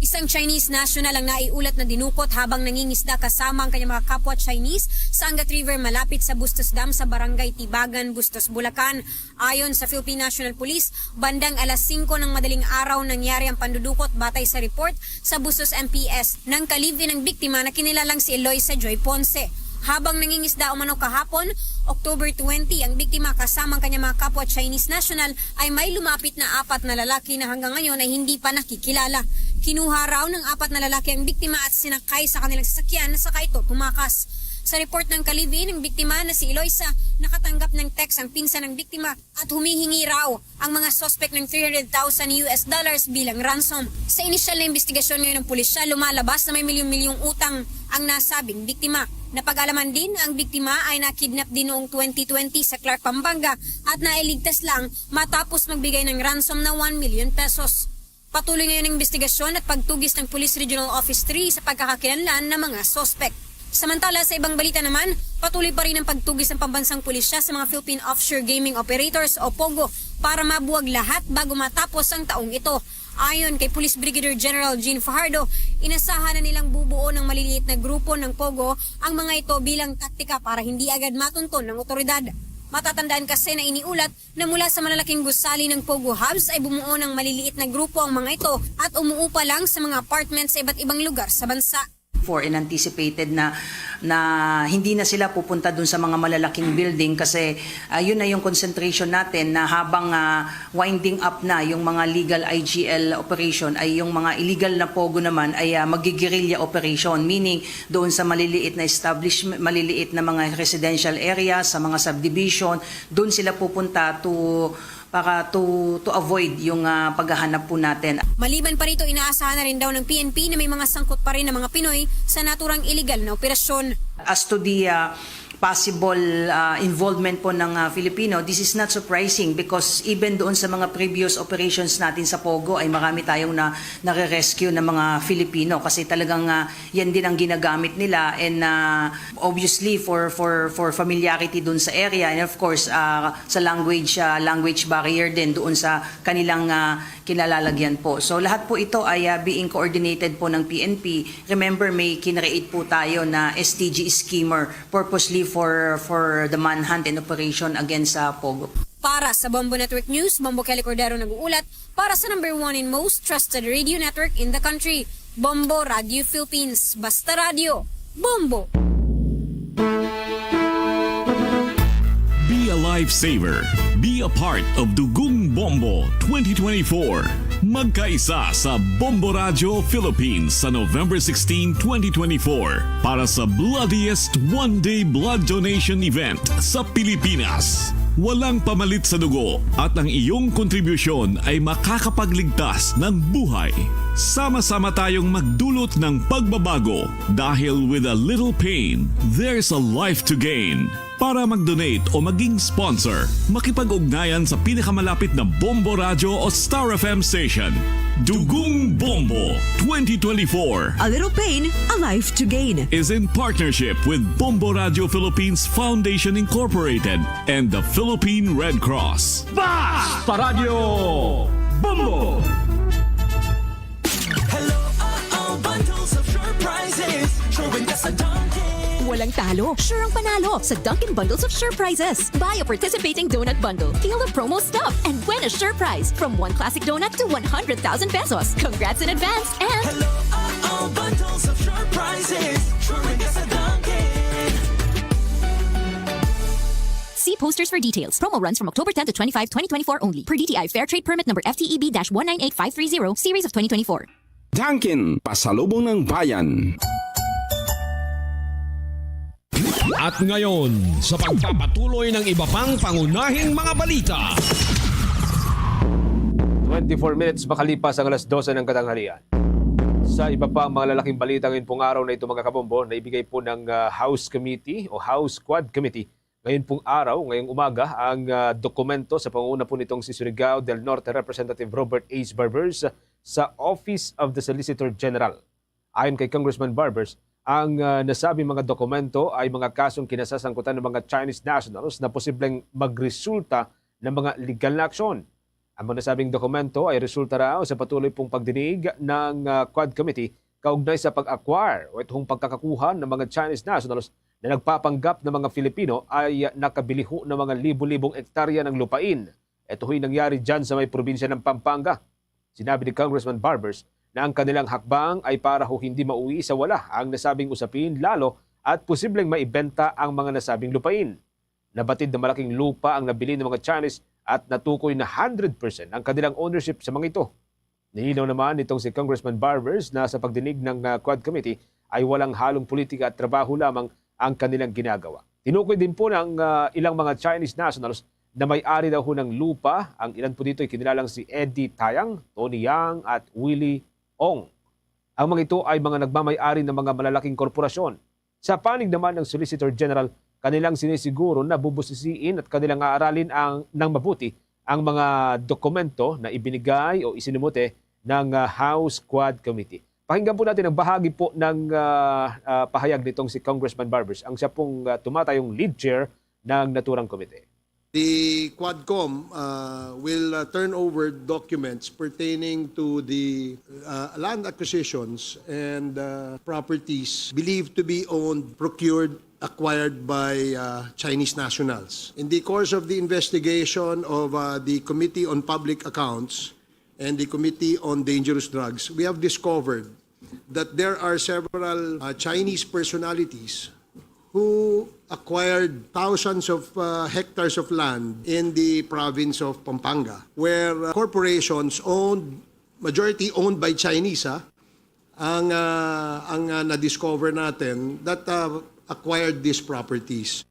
Isang Chinese national ang naiulat na dinukot habang nangingisda kasama ang kanyang mga kapwa Chinese sa Angat River malapit sa Bustos Dam sa Barangay Tibagan, Bustos, Bulacan. Ayon sa Philippine National Police, bandang alas singko ng madaling araw nangyari ang pandudukot batay sa report sa Bustos M P S. Nangka-live-in ang biktima na kinilalang si Eloisa Joy Ponce. Habang nangingisda umano kahapon, October twenty, ang biktima kasama ang kanyang mga kapwa Chinese national ay may lumapit na apat na lalaki na hanggang ngayon ay hindi pa nakikilala. Kinuha raw ng apat na lalaki ang biktima at sinakay sa kanilang sasakyan na saka ito tumakas. Sa report ng ka-live-in, ang biktima na si Eloisa nakatanggap ng text ang pinsan ng biktima at humihingi raw ang mga suspek ng three hundred thousand U S dollars bilang ransom. Sa inisyal na investigasyon ngayon ng pulisya, lumalabas na may milyon-milyong utang ang nasabing biktima. Napag-alaman din na ang biktima ay nakidnap din noong twenty twenty sa Clark, Pampanga at nailigtas lang matapos magbigay ng ransom na one million pesos. Patuloy ngayon ang investigasyon at pagtugis ng Police Regional Office three sa pagkakakilanlan ng mga suspek. Samantala, sa ibang balita naman, patuloy pa rin ang pagtugis ng pambansang pulisya sa mga Philippine Offshore Gaming Operators o pogo para mabuwag lahat bago matapos ang taong ito. Ayon kay Police Brigadier General Jean Fajardo, inasahan na nilang bubuo ng maliliit na grupo ng pogo ang mga ito bilang taktika para hindi agad matunton ng otoridad. Matatandaan kasi na iniulat na mula sa malalaking gusali ng pogo hubs ay bumuo ng maliliit na grupo ang mga ito at umuupa lang sa mga apartment sa iba't ibang lugar sa bansa. For and anticipated na, na hindi na sila pupunta dun sa mga malalaking building kasi, ah, yun na yung concentration natin na habang, ah, winding up na yung mga legal I G L operation ay yung mga illegal na pogo naman ay, ah, maggi-guerrilla operation, meaning doon sa maliliit na establishment, maliliit na mga residential area, sa mga subdivision, doon sila pupunta to para to to avoid yung, ah, paghahanap po natin. Maliban pa rito, inaasahan na rin daw ng P N P na may mga sangkot pa rin ang mga Pinoy sa naturang iligal na operasyon. As to the, ah, possible, ah, involvement po ng, ah, Filipino, this is not surprising because even doon sa mga previous operations natin sa Pogo ay marami tayong na nare-rescue na mga Filipino kasi talagang, ah, yan din ang ginagamit nila and, ah, obviously for for for familiarity dun sa area and of course, ah, sa language, ah, language barrier din doon sa kanilang, ah, kinalalagyan po. So lahat po ito ay, ah, being coordinated po ng P N P. Remember, may kinreate po tayo na S T G schemer purposely for for the manhunt and operation against sa Pogo. Para sa Bombo Network News, Bombo Kelly Cordero nag-uulat para sa number one and most trusted radio network in the country, Bombo Radio Philippines. Basta Radio, Bombo! Be a lifesaver. Be a part of Dugong Bombo twenty twenty-four. Magkaisa sa Bombo Radio Philippines sa November sixteen, twenty twenty-four para sa bloodiest one-day blood donation event sa Pilipinas. Walang pamalit sa dugo at ang iyong kontribusyon ay makakapagligtas ng buhay. Sama-sama tayong magdulot ng pagbabago dahil with a little pain, there's a life to gain. Para mag-donate o maging sponsor, makipag-ugnayan sa pinakamalapit na Bombo Radyo o Star F M station. Dugong Bombo twenty twenty-four A little pain, a life to gain. Is in partnership with Bombo Radio Philippines Foundation Incorporated and the Philippine Red Cross. Basta Radyo Bombo! Hello, uh-oh, bundles of sure prizes. Sure win ka sa Dunkin'. Walang talo, sure ang panalo sa Dunkin' Bundles of Sure Prizes. Buy a participating donut bundle, feel a promo stop, and win a sure prize from one classic donut to one hundred thousand pesos. Congrats in advance and Hello, uh-oh, bundles of sure prizes. Sure win ka sa Dunkin'. See posters for details. Promo runs from October ten to twenty-five, twenty twenty-four only. Per D T I Fair Trade Permit number F T E B dash one nine eight five three zero, series of twenty twenty-four. Dunkin', pasalubong ng bayan. At ngayon, sa pagpapatuloy ng iba pang pangunahing mga balita. Twenty-four minutes makalipas ang alas dose ng katanghalian. Sa iba pang mga lalaking balita ngayon pong araw na ito, mga kabombo, na ibigay po ng, ah, House Committee o House Quad Committee ngayon pong araw, ngayong umaga, ang, ah, dokumento sa pangunguna po nitong si Surigao del Norte Representative Robert Ace Barbers sa Office of the Solicitor General. Ayon kay Congressman Barbers, ang, ah, nasabing mga dokumento ay mga kasong kinasasangkutan ng mga Chinese nationals na posibleng magresulta ng mga legal na aksyon. Ang mga nasabing dokumento ay resulta raw sa patuloy pong pagdinig ng, ah, Quad Committee kaugnay sa pag-acquire o itong pagkakakuha ng mga Chinese nationals na nagpapanggap na mga Filipino ay, ah, nakabiliho ng mga libo-libong ektarya ng lupain. Ito ho'y nangyari dyan sa may probinsya ng Pampanga. Sinabi ni Congressman Barbers na ang kanilang hakbang ay para ho hindi mauwi sa wala ang nasabing usapin, lalo at posibleng maibenta ang mga nasabing lupain. Nabatid na malaking lupa ang nabili ng mga Chinese at natukoy na hundred percent ang kanilang ownership sa mga ito. Nilinaw naman nitong si Congressman Barbers na sa pagdinig ng, ah, Quad Committee ay walang halong politika at trabaho lamang ang kanilang ginagawa. Tinukoy din po ng, ah, ilang mga Chinese nationals na may-ari daw ho ng lupa. Ang ilan po dito ay kinilalang si Eddie Tayang, Tony Yang, at Willie Ong. Ang mga ito ay mga nagmamay-ari ng mga malalaking korporasyon. Sa panig naman ng Solicitor General, kanilang sinisiguro na bubusisiin at kanilang aaralin ang, ng mabuti ang mga dokumento na ibinigay o isinumute ng, ah, House Quad Committee. Pakinggan po natin ang bahagi po ng, ah, ah, pahayag nitong si Congressman Barbers, ang siya pong, ah, tumatayong lead chair ng naturang komite. The Quadcom, uh, will, uh, turn over documents pertaining to the, uh, land acquisitions and, uh, properties believed to be owned, procured, acquired by, uh, Chinese nationals. In the course of the investigation of, uh, the Committee on Public Accounts and the Committee on Dangerous Drugs, we have discovered that there are several, uh, Chinese personalities who acquired thousands of, uh, hectares of land in the province of Pampanga, where, uh, corporations owned, majority owned by Chinese, ah, ang, uh, ang, uh, na-discover natin that, uh, acquired these properties.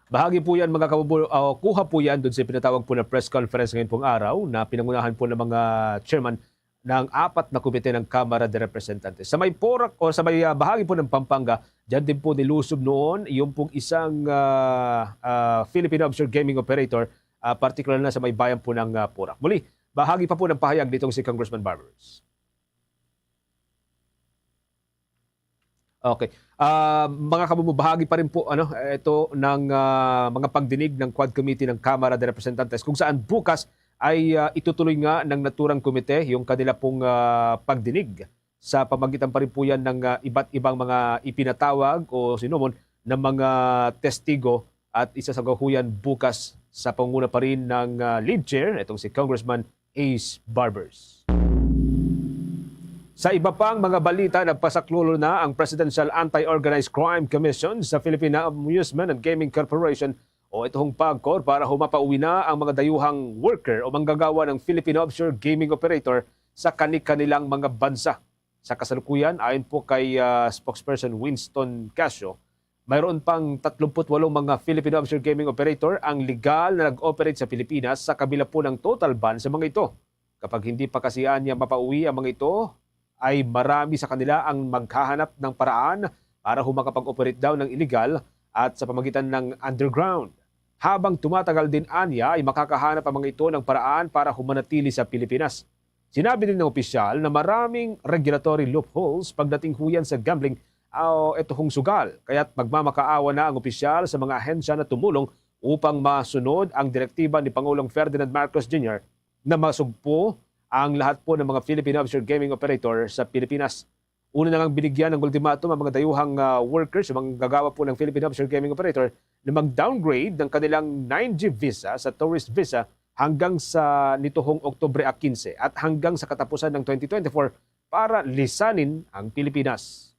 Bahagi po yan, mga kabubo-, ah, kuha po yan dun sa pinatawag po na press conference ngayon pong araw na pinangunahan po ng mga chairman ng apat na komite ng Kamara de Representantes. Sa may Porac o sa may, ah, bahagi po ng Pampanga, dyan din po nilusob noon yung pong isang, ah, ah, Filipino offshore gaming operator, ah, partikular na sa may bayan po ng, ah, Porac. Muli, bahagi pa po ng pahayag nitong si Congressman Barbers. Okay. Ah, mga kabubo, bahagi pa rin po, ano, ito ng, ah, mga pagdinig ng Quad Committee ng Kamara de Representantes, kung saan bukas ay, ah, itutuloy nga ng naturang komite yung kanila pong, ah, pagdinig. Sa pamagitan pa rin po yan ng, ah, iba't ibang mga ipinatawag o sinumon ng mga testigo at isa sa gahuyan bukas sa panguna pa rin ng, ah, lead chair, itong si Congressman Ace Barbers. Sa iba pang mga balita, nagpasaklolo na ang Presidential Anti-Organized Crime Commission sa Philippine Amusement and Gaming Corporation o ito hong PAGCOR para humapauwi na ang mga dayuhang worker o manggagawa ng Philippine Offshore Gaming Operator sa kani-kanilang mga bansa. Sa kasalukuyan, ayon po kay, ah, spokesperson Winston Casio, mayroon pang tatlumpu't walong mga Filipino offshore gaming operator ang legal na nag-operate sa Pilipinas sa kabila po ng total ban sa mga ito. Kapag hindi pa kasi anya mapauwi ang mga ito, ay marami sa kanila ang maghahanap ng paraan para ho makapag-operate daw ng illegal at sa pamagitan ng underground. Habang tumatagal din anya ay makakahanap ang mga ito ng paraan para humanatili sa Pilipinas. Sinabi din ng opisyal na maraming regulatory loopholes pagdating huyan sa gambling o ito hong sugal, kaya't magmamakaawa na ang opisyal sa mga ahensya na tumulong upang masunod ang direktiba ni Pangulong Ferdinand Marcos Junior na masugpo ang lahat po ng mga Philippine offshore gaming operator sa Pilipinas. Una na ngang binigyan ng ultimatum ang mga dayuhang, ah, workers, mga gagawa po ng Philippine offshore gaming operator, na mag-downgrade ng kanilang nine G visa sa tourist visa hanggang sa nituhong Oktubre a quince at hanggang sa katapusan ng twenty twenty-four para lisanin ang Pilipinas.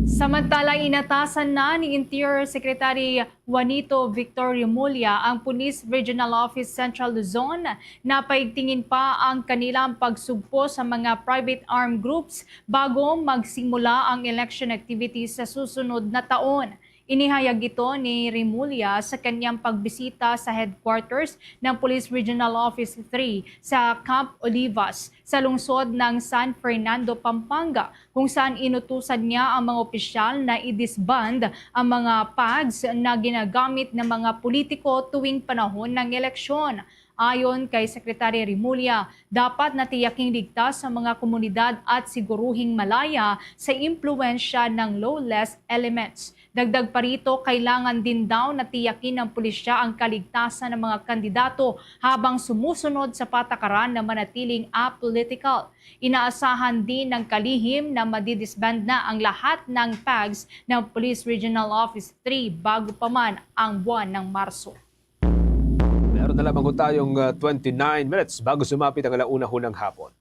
Samantala, inatasan na ni Interior Secretary Juanito Victor Remulla ang Police Regional Office Central Luzon na paigtingin pa ang kanilang pagsugpo sa mga private armed groups bago magsimula ang election activities sa susunod na taon. Inihayag ito ni Remulla sa kanyang pagbisita sa headquarters ng Police Regional Office three sa Camp Olivas, sa lungsod ng San Fernando, Pampanga, kung saan inutusan niya ang mga opisyal na i-disband ang mga PAGs na ginagamit ng mga politiko tuwing panahon ng eleksyon. Ayon kay Secretary Remulla, dapat natiyaking ligtas ang mga komunidad at siguruhing malaya sa impluwensya ng lawless elements. Dagdag pa rito, kailangan din daw na tiyakin ng pulisya ang kaligtasan ng mga kandidato habang sumusunod sa patakaran na manatiling apolitical. Inaasahan din ng kalihim na madidisband na ang lahat ng PAGs ng Police Regional Office three bago pa man ang buwan ng Marso. Meron na lamang ho tayong, ah, twenty-nine minutes bago sumapit ang alauna ho ng hapon.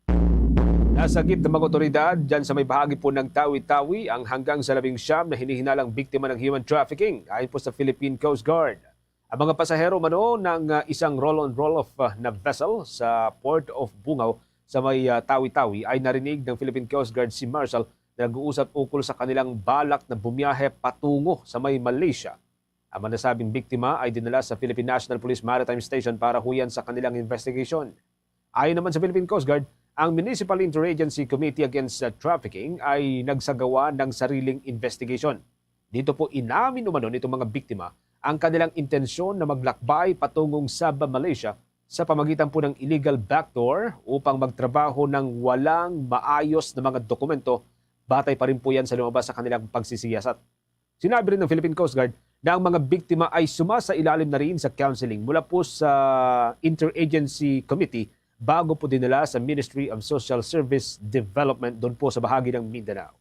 Nasagip ng mga otoridad dyan sa may bahagi po ng Tawi-Tawi ang hanggang sa labing siyam na hinihinalang biktima ng human trafficking, ayon po sa Philippine Coast Guard. Ang mga pasahero mano ng, ah, isang roll-on roll-off, ah, na vessel sa Port of Bungaw sa may, ah, Tawi-Tawi ay narinig ng Philippine Coast Guard si Marshall na nag-uusap ukol sa kanilang balak na bumiyahe patungo sa may Malaysia. Ang mga nasabing biktima ay dinala sa Philippine National Police Maritime Station para huyan sa kanilang investigation. Ayon naman sa Philippine Coast Guard, ang Municipal Interagency Committee Against, uh, Trafficking ay nagsagawa ng sariling investigation. Dito po inamin umano nitong mga biktima ang kanilang intensyon na maglakbay patungong Sabah, Malaysia sa pamagitan po ng illegal backdoor upang magtrabaho ng walang maayos na mga dokumento. Batay pa rin po yan sa lumabas sa kanilang pagsisiyasat. Sinabi rin ng Philippine Coast Guard na ang mga biktima ay sumasailalim na rin sa counseling mula po sa Interagency Committee bago po dinala sa Ministry of Social Service Development doon po sa bahagi ng Mindanao.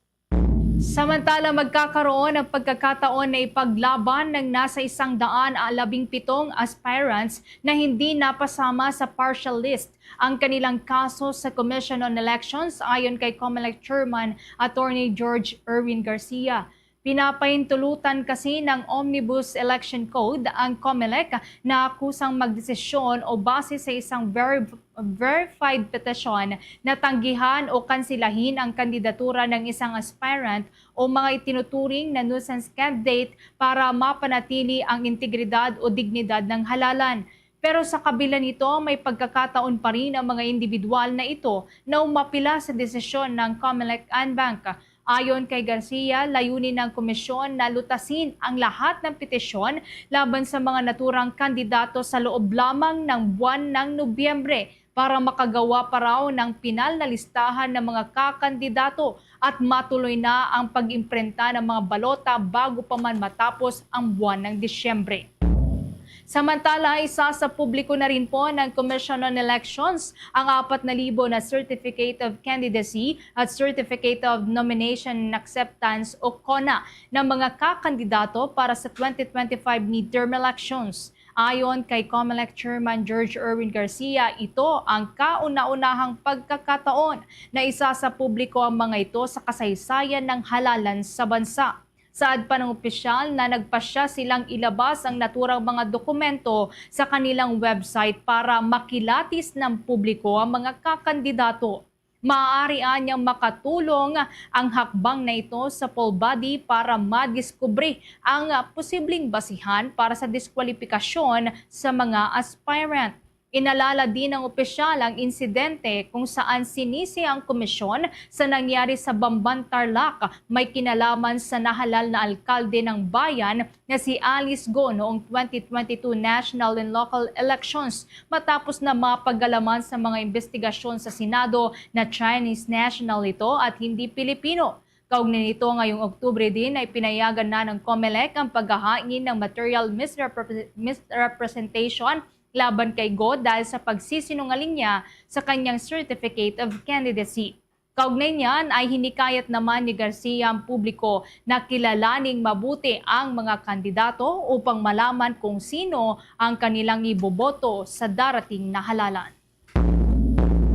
Samantala, magkakaroon ng pagkakataon na ipaglaban ng nasa isang daan labing pitong aspirants na hindi napasama sa partial list ang kanilang kaso sa Commission on Elections, ayon kay Comelec Chairman Attorney George Erwin Garcia. Pinapahintulutan kasi ng Omnibus Election Code ang Comelec na kusang magdesisyon o base sa isang ver-, verified petition na tanggihan o kansilahin ang kandidatura ng isang aspirant o mga itinuturing na nuisance candidate para mapanatili ang integridad o dignidad ng halalan. Pero sa kabila nito, may pagkakataon pa rin ang mga individual na ito na umapila sa desisyon ng Comelec en banc. Ayon kay Garcia, layunin ng komisyon na lutasin ang lahat ng petisyon laban sa mga naturang kandidato sa loob lamang ng buwan ng Nobyembre para makagawa pa raw ng pinal na listahan ng mga kakandidato at matuloy na ang pag-imprinta ng mga balota bago pa man matapos ang buwan ng Disyembre. Samantala, isasapubliko na rin po ng Commission on Elections ang apat na libo na Certificate of Candidacy at Certificate of Nomination and Acceptance o CONA ng mga kakandidato para sa twenty twenty-five midterm elections. Ayon kay Comelec Chairman George Erwin Garcia, ito ang kauna-unahang pagkakataon na isasapubliko ang mga ito sa kasaysayan ng halalan sa bansa. Saad pa ng opisyal na nagpasya silang ilabas ang naturang mga dokumento sa kanilang website para makilatis ng publiko ang mga kakandidato. Maaari anyang makatulong ang hakbang na ito sa poll body para madiskubre ang posibleng basihan para sa diskwalipikasyon sa mga aspirant. Inalala din ng opisyal ang insidente kung saan sinisi ang komisyon sa nangyari sa Bamban, Tarlac, may kinalaman sa nahalal na alkalde ng bayan na si Alice Go noong twenty twenty-two national and local elections, matapos na mapagalaman sa mga investigasyon sa Senado na Chinese national ito at hindi Pilipino. Kaugnay nito, ngayong Oktubre din ay pinayagan na ng Comelec ang paghahain ng material misrepre-, misrepresentation laban kay Go dahil sa pagsisinungaling niya sa kanyang certificate of candidacy. Kaugnay niyan ay hinikayat naman ni Garcia ang publiko na kilalaning mabuti ang mga kandidato upang malaman kung sino ang kanilang iboboto sa darating na halalan.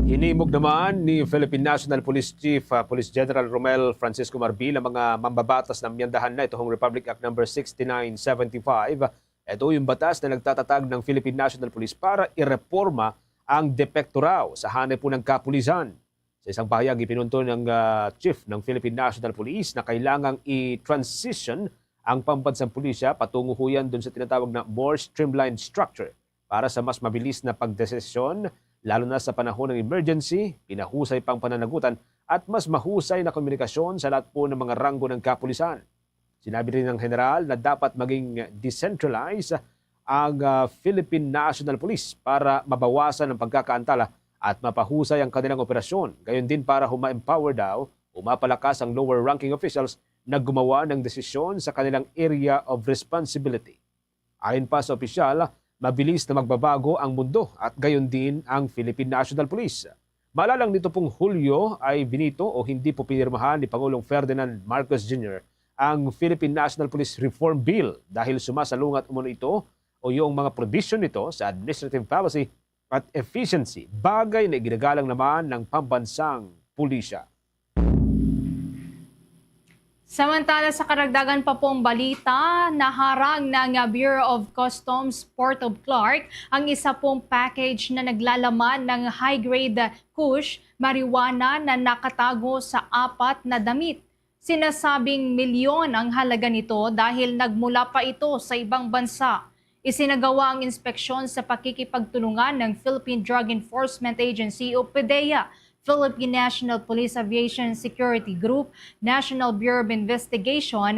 Hinimog naman ni Philippine National Police Chief, ah, Police General Romel Francisco Marbil ang mga mambabatas na amyendahan na ito ang Republic Act number sixty-nine seventy-five. Ito yung batas na nagtatatag ng Philippine National Police para ireporma ang depekto raw sa hanay po ng kapulisan. Sa isang pahayag, ipinunto ng, ah, chief ng Philippine National Police na kailangang i-transition ang pambansang pulisya patungo huyan dun sa tinatawag na more streamlined structure para sa mas mabilis na pagdesisyon, lalo na sa panahon ng emergency, pinahusay pang pananagutan, at mas mahusay na komunikasyon sa lahat po ng mga ranggo ng kapulisan. Sinabi rin ng general na dapat maging decentralized ang, ah, Philippine National Police para mabawasan ang pagkakaantala at mapahusay ang kanilang operasyon. Gayon din para huma-empower daw o mapalakas ang lower ranking officials na gumawa ng desisyon sa kanilang area of responsibility. Ayon pa sa opisyal, mabilis na magbabago ang mundo at gayon din ang Philippine National Police. Maalalang nito pong Hulyo ay binito o hindi po pinirmahan ni Pangulong Ferdinand Marcos Junior ang Philippine National Police Reform Bill dahil sumasalungat umano ito o yung mga provision nito sa administrative policy at efficiency, bagay na iginagalang naman ng pambansang pulisya. Samantala, sa karagdagan pa pong balita, naharang ng Bureau of Customs Port of Clark ang isa pong package na naglalaman ng high-grade kush marijuana na nakatago sa apat na damit. Sinasabing milyon ang halaga nito dahil nagmula pa ito sa ibang bansa. Isinagawa ang inspeksyon sa pakikipagtulungan ng Philippine Drug Enforcement Agency o PDEA, Philippine National Police Aviation Security Group, National Bureau of Investigation,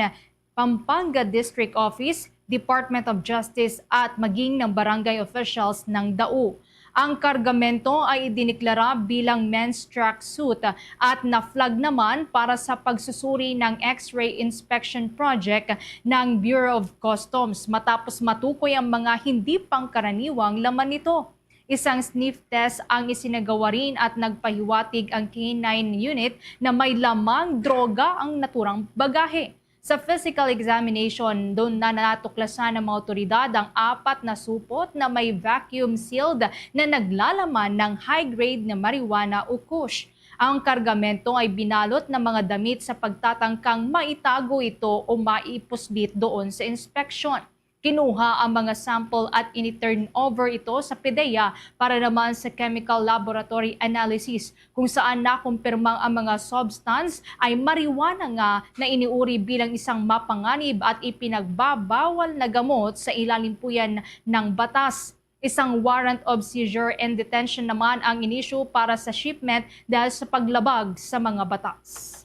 Pampanga District Office, Department of Justice at maging ng barangay officials ng DAU. Ang kargamento ay idineklara bilang men's tracksuit at na-flag naman para sa pagsusuri ng X-ray Inspection Project ng Bureau of Customs matapos matukoy ang mga hindi pangkaraniwang laman nito. Isang sniff test ang isinagawa rin at nagpahiwatig ang K nine unit na may lamang droga ang naturang bagahe. Sa physical examination, doon na natuklasan ng mga otoridad ang apat na supot na may vacuum-sealed na naglalaman ng high-grade na marijuana o kush. Ang kargamento ay binalot ng mga damit sa pagtatangkang maitago ito o maipuslit doon sa inspeksyon. Kinuha ang mga sample at ini-turn over ito sa PDEA para naman sa chemical laboratory analysis, kung saan nakumpirmang ang mga substance ay marijuana nga na iniuri bilang isang mapanganib at ipinagbabawal na gamot sa ilalim po yan ng batas. Isang warrant of seizure and detention naman ang inisyu para sa shipment dahil sa paglabag sa mga batas.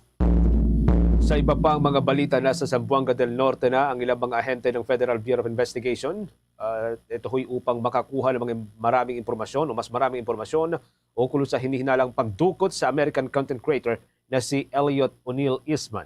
Sa iba pang mga balita, nasa Zamboanga del Norte na ang ilang mga ahente ng Federal Bureau of Investigation. Ah, ito ho'y upang makakuha ng mga maraming impormasyon o mas maraming impormasyon ukol sa hinihinalang pagdukot sa American content creator na si Elliot O'Neil Isman.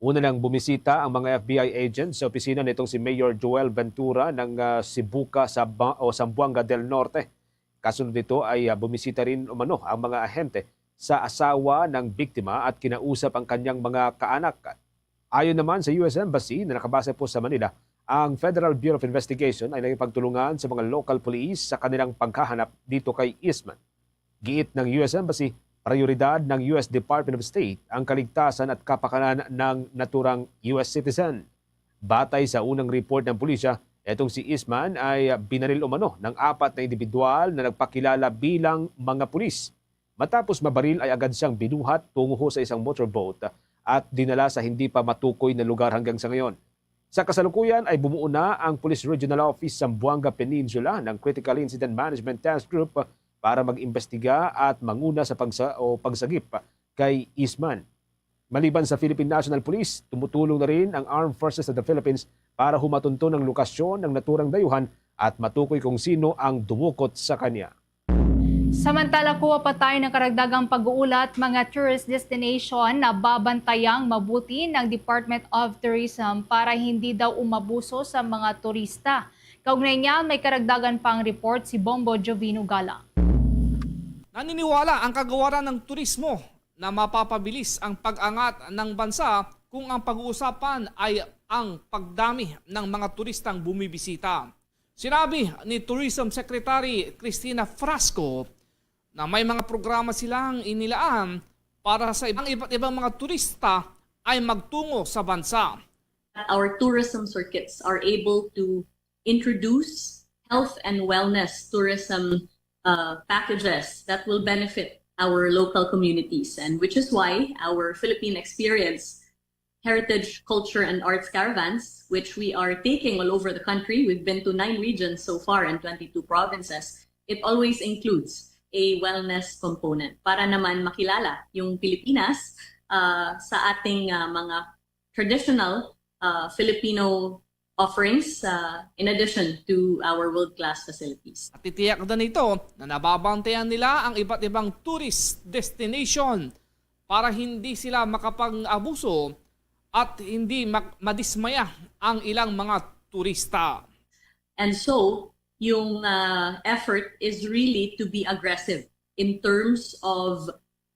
Una nang bumisita ang mga F B I agents sa opisina nitong si Mayor Joel Ventura ng, ah, Sibuca sa Ba-, o Zamboanga del Norte. Kasunod nito ay, ah, bumisita rin umano ang mga ahente sa asawa ng biktima at kinausap ang kanyang mga kaanak. Ayon naman sa U S Embassy na nakabase po sa Manila, ang Federal Bureau of Investigation ay nakipagtulungan sa mga local police sa kanilang paghahanap dito kay Isman. Giit ng U S Embassy, prioridad ng U S Department of State ang kaligtasan at kapakanan ng naturang U S citizen. Batay sa unang report ng pulisya, etong si Isman ay binaril umano ng apat na individual na nagpakilala bilang mga pulis. Matapos mabaril ay agad siyang binuhat tungo ho sa isang motorboat at dinala sa hindi pa matukoy na lugar hanggang sa ngayon. Sa kasalukuyan ay bumuo na ang Police Regional Office Zamboanga Peninsula ng Critical Incident Management Task Group para mag-imbestiga at manguna sa pagsa-, o pagsagip kay Eastman. Maliban sa Philippine National Police, tumutulong na rin ang Armed Forces of the Philippines para humatunton ang lokasyon ng naturang dayuhan at matukoy kung sino ang dumukot sa kanya. Samantala, kuha pa tayo ng karagdagang pag-uulat, mga tourist destination na babantayang mabuti ng Department of Tourism para hindi daw umabuso sa mga turista. Kaugnay niya, may karagdagan pang report si Bombo Jovino Galang. Naniniwala ang kagawaran ng turismo na mapapabilis ang pag-angat ng bansa kung ang pag-uusapan ay ang pagdami ng mga turistang bumibisita. Sinabi ni Tourism Secretary Cristina Frasco na may mga programa silang inilaan para sa ibang, iba't ibang mga turista ay magtungo sa bansa. Our tourism circuits are able to introduce health and wellness tourism uh, packages that will benefit our local communities, and which is why our Philippine Experience Heritage, Culture, and Arts Caravans, which we are taking all over the country, we've been to nine regions so far and twenty-two provinces, it always includes a wellness component para naman makilala yung Pilipinas uh, sa ating uh, mga traditional uh, Filipino offerings uh, in addition to our world-class facilities. At titiyak din ito na nababantayan nila ang iba't ibang tourist destination para hindi sila makapang-abuso at hindi mak- madismaya ang ilang mga turista. And so, yung uh, effort is really to be aggressive in terms of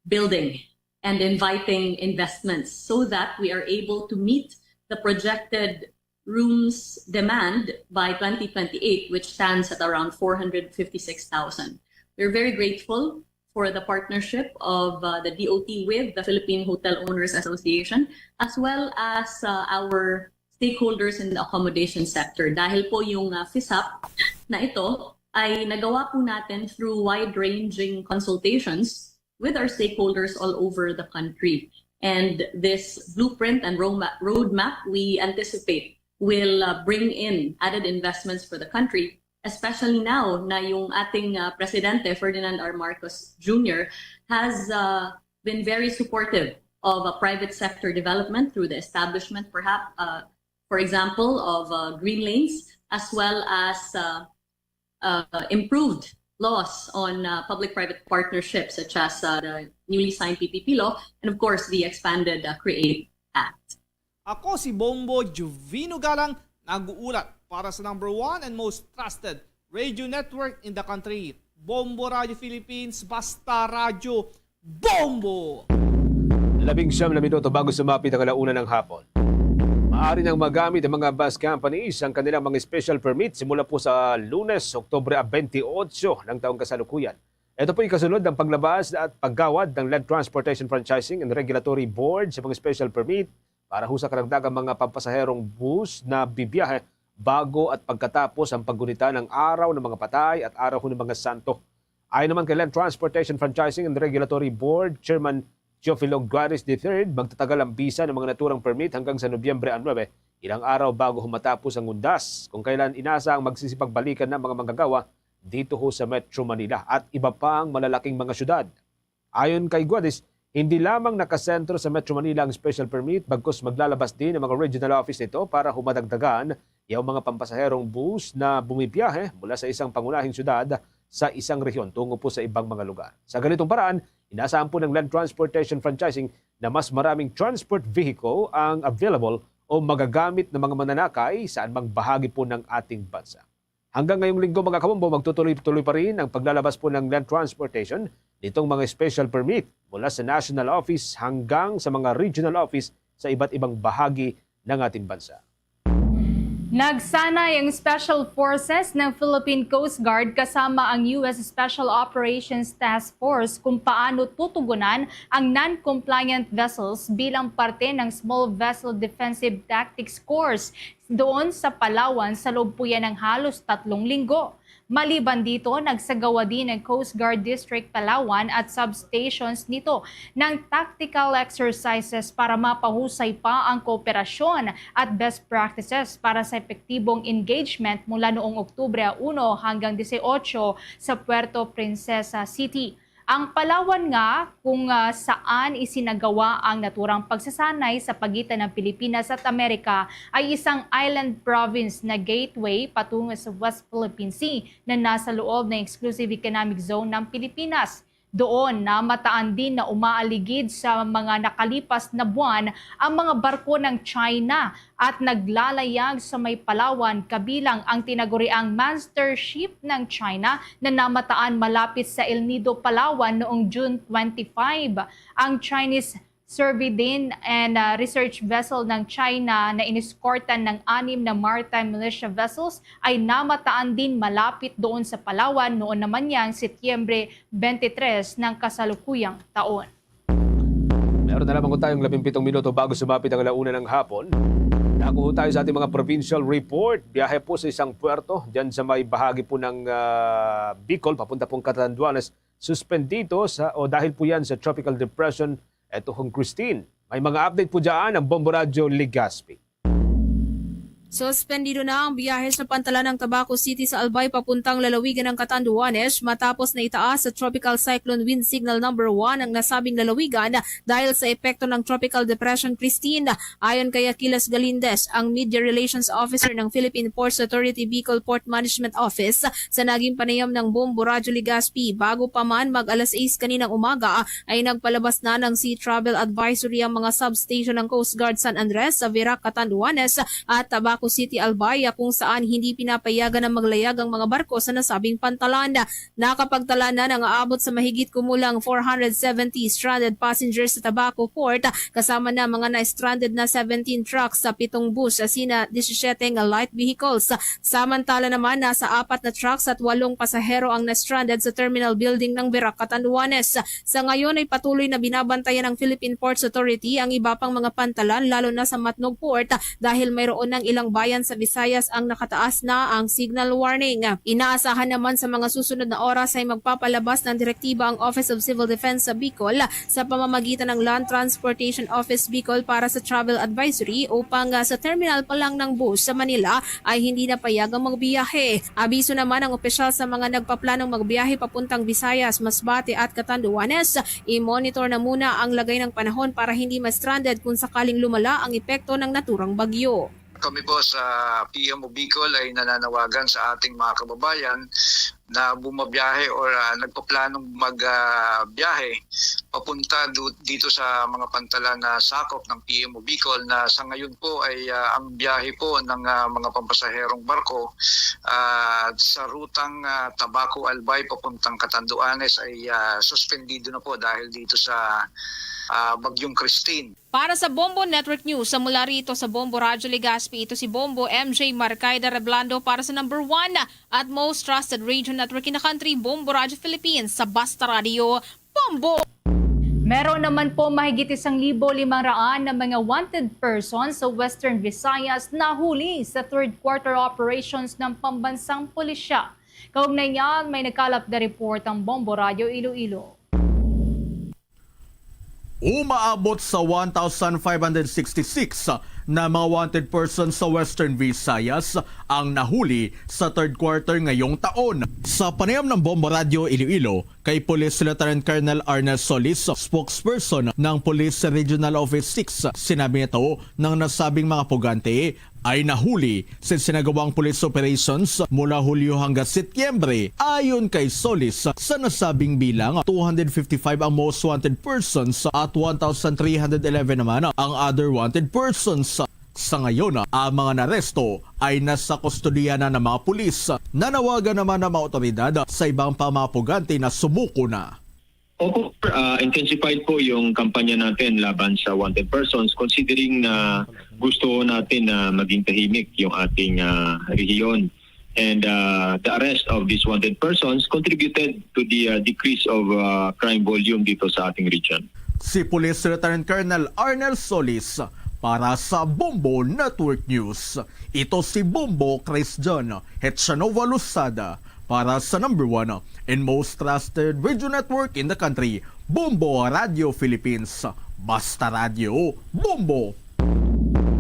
building and inviting investments so that we are able to meet the projected rooms demand by twenty twenty-eight, which stands at around four hundred fifty-six thousand. We're very grateful for the partnership of uh, the D O T with the Philippine Hotel Owners Association, as well as uh, our stakeholders in the accommodation sector. Dahil po yung uh, FISAP na ito ay nagawa po natin through wide-ranging consultations with our stakeholders all over the country. And this blueprint and roadmap, roadmap we anticipate will uh, bring in added investments for the country, especially now na yung ating uh, Presidente, Ferdinand R. Marcos Junior, has uh, been very supportive of a private sector development through the establishment, perhaps, uh, for example, of uh, green lanes, as well as uh, uh, improved laws on uh, public-private partnerships, such as uh, the newly signed P P P law, and of course, the expanded uh, CREATE Act. Ako si Bombo Jovino Galang, nag-uulat para sa number one and most trusted radio network in the country, Bombo Radio Philippines, Basta Radyo, Bombo! Labing siyam na minuto bago sumapit ang alauna ng hapon. Maaari nang magamit ang mga bus companies ang kanilang mga special permit simula po sa Lunes, Oktubre twenty-eight ng taong kasalukuyan. Ito po ikasunod ng paglabas at paggawad ng Land Transportation Franchising and Regulatory Board sa mga special permit para ho sa karagdagang mga pampasaherong bus na bibiyahe bago at pagkatapos ang paggunita ng Araw ng mga Patay at Araw ng mga Santo. Ayon naman kay Land Transportation Franchising and Regulatory Board Chairman Teofilo Guaris the third, magtatagal ang bisa ng mga naturang permit hanggang sa Nobyembre nuebe, ilang araw bago humatapos ang undas, kung kailan inasahang magsisipagbalikan na ang mga manggagawa dito ho sa Metro Manila at iba pang malalaking mga syudad. Ayon kay Guaris, hindi lamang nakasentro sa Metro Manila ang special permit, bagkus maglalabas din ang mga regional office nito para humadagdagan yung mga pampasaherong bus na bumibiyahe mula sa isang pangunahing syudad sa isang rehiyon tungo po sa ibang mga lugar. Sa ganitong paraan, inaasahan po ng Land Transportation Franchising na mas maraming transport vehicle ang available o magagamit ng mga mananakay sa anumang bahagi po ng ating bansa. Hanggang ngayong linggo, mga kabombo, magtutuloy-tuloy pa rin ang paglalabas po ng Land Transportation nitong mga special permit mula sa National Office hanggang sa mga regional office sa iba't ibang bahagi ng ating bansa. Nagsanay ang Special Forces ng Philippine Coast Guard kasama ang U S Special Operations Task Force kung paano tutugunan ang non-compliant vessels bilang parte ng Small Vessel Defensive Tactics Course doon sa Palawan sa loob po yan ng halos tatlong linggo. Maliban dito, nagsagawa din ang Coast Guard District Palawan at substations nito ng tactical exercises para mapahusay pa ang kooperasyon at best practices para sa epektibong engagement mula noong Oktubre uno hanggang dieciocho sa Puerto Princesa City. Ang Palawan nga, kung, ah, saan isinagawa ang naturang pagsasanay sa pagitan ng Pilipinas at Amerika, ay isang island province na gateway patungo sa West Philippine Sea na nasa loob ng Exclusive Economic Zone ng Pilipinas. Doon, namataan din na umaaligid sa mga nakalipas na buwan ang mga barko ng China at naglalayag sa may Palawan, kabilang ang tinaguriang monster ship ng China na namataan malapit sa El Nido, Palawan noong June twenty-five. Ang Chinese Survey din and, ah, research vessel ng China na iniskortan ng anim na maritime militia vessels ay namataan din malapit doon sa Palawan noon naman niyang Setyembre twenty-three ng kasalukuyang taon. Meron na lamang tayong labing pitong minuto bago sumapit ang alauna ng hapon. Nako tayo sa ating mga provincial report. Biyahe po sa isang puerto dyan sa may bahagi po ng, ah, Bicol, papunta pong Catanduanes, suspendido sa, o dahil po yan sa Tropical Depression, eto hong Christine. May mga update po dyan ang Bombo Radyo Legazpi. Suspendido na ang biyahe sa pantalan ng Tabaco City sa Albay papuntang lalawigan ng Catanduanes matapos na itaas sa Tropical Cyclone Wind Signal number one ang nasabing lalawigan dahil sa epekto ng Tropical Depression Christine. Ayon kay Aquiles Galindez, ang Media Relations Officer ng Philippine Ports Authority Bicol Port Management Office, sa naging panayam ng Bombo Radyo Legazpi, bago pa man mag alas sais kaninang umaga, ay nagpalabas na ng Sea Travel Advisory ang mga substation ng Coast Guard San Andres, sa Virac, Catanduanes at Tabaco City, Albay, kung saan hindi pinapayagan na maglayag ang mga barko sa nasabing pantalan. Nakapagtala na nga aabot sa mahigit kumulang four hundred seventy stranded passengers sa Tabaco Port, kasama na mga na-stranded na seventeen trucks sa pitong bus, sina disisiete nga light vehicles. Samantala naman, nasa apat na trucks at walong pasahero ang na-stranded sa terminal building ng Virac, Catanduanes. Sa ngayon ay patuloy na binabantayan ng Philippine Ports Authority ang iba pang mga pantalan, lalo na sa Matnog Port, dahil mayroon ng ilang bayan sa Visayas ang nakataas na ang signal warning. Inaasahan naman sa mga susunod na oras ay magpapalabas ng direktiba ang Office of Civil Defense sa Bicol sa pamamagitan ng Land Transportation Office Bicol para sa travel advisory upang, ah, sa terminal pa lang ng bus sa Manila ay hindi na payagang magbiyahe. Abiso naman ang opisyal sa mga nagpaplanong magbiyahe papuntang Visayas, Masbate at Catanduanes, i-monitor na muna ang lagay ng panahon para hindi ma-stranded kung sakaling lumala ang epekto ng naturang bagyo. Kami po sa P M O Bicol ay nananawagan sa ating mga kababayan na bumabiyahe or, ah, nagpaplanong magbiyahe papunta du- dito sa mga pantalan na sakop ng P M O Bicol na sa ngayon po ay, ah, ang biyahe po ng, ah, mga pampasaherong barko, ah, sa rutang, ah, Tabaco Albay papuntang Catanduanes ay, ah, suspendido na po dahil dito sa, ah, Bagyong Christine. Para sa Bombo Network News, sa mula rito sa Bombo Radyo Legazpi, ito si Bombo M J Marcaida Reblando para sa number one at most trusted radio network in the country, Bombo Radyo Philippines, sa Basta Radio, Bombo! Meron naman po mahigit isang libo limang raan na mga wanted persons sa Western Visayas nahuli sa third quarter operations ng pambansang pulisya. Kaugnay niyan, may nagkalap na report ang Bombo Radyo Iloilo. Umaabot sa one thousand five hundred sixty-six na mga wanted persons sa Western Visayas ang nahuli sa third quarter ngayong taon. Sa panayam ng Bombo Radyo Iloilo kay Police Lieutenant Colonel Arnel Solis, spokesperson ng Police Regional Office six, sinabi nito ng nasabing mga pugante ay nahuli sa sinagawang police operations mula Hulyo hanggang Setyembre. Ayon kay Solis, sa nasabing bilang, two hundred fifty-five ang most wanted persons at one thousand three hundred eleven naman ang other wanted persons. Sa ngayon, ang mga naresto ay nasa kustodiya na ng mga pulis. Nanawagan naman ang mga otoridad sa ibang pamapugante na sumuko na. Opo, sir. Ah, intensified po yung kampanya natin laban sa wanted persons, considering na gusto natin na maging tahimik yung ating, ah, rehiyon. And, ah, the arrest of these wanted persons contributed to the, ah, decrease of, ah, crime volume dito sa ating region. Si Police Lieutenant Colonel Arnel Solis para sa Bombo Network News. Ito si Bombo Christian Hetsanova Losada Para sa number one and most trusted radio network in the country, Bombo Radio Philippines. Basta Radio, Bombo!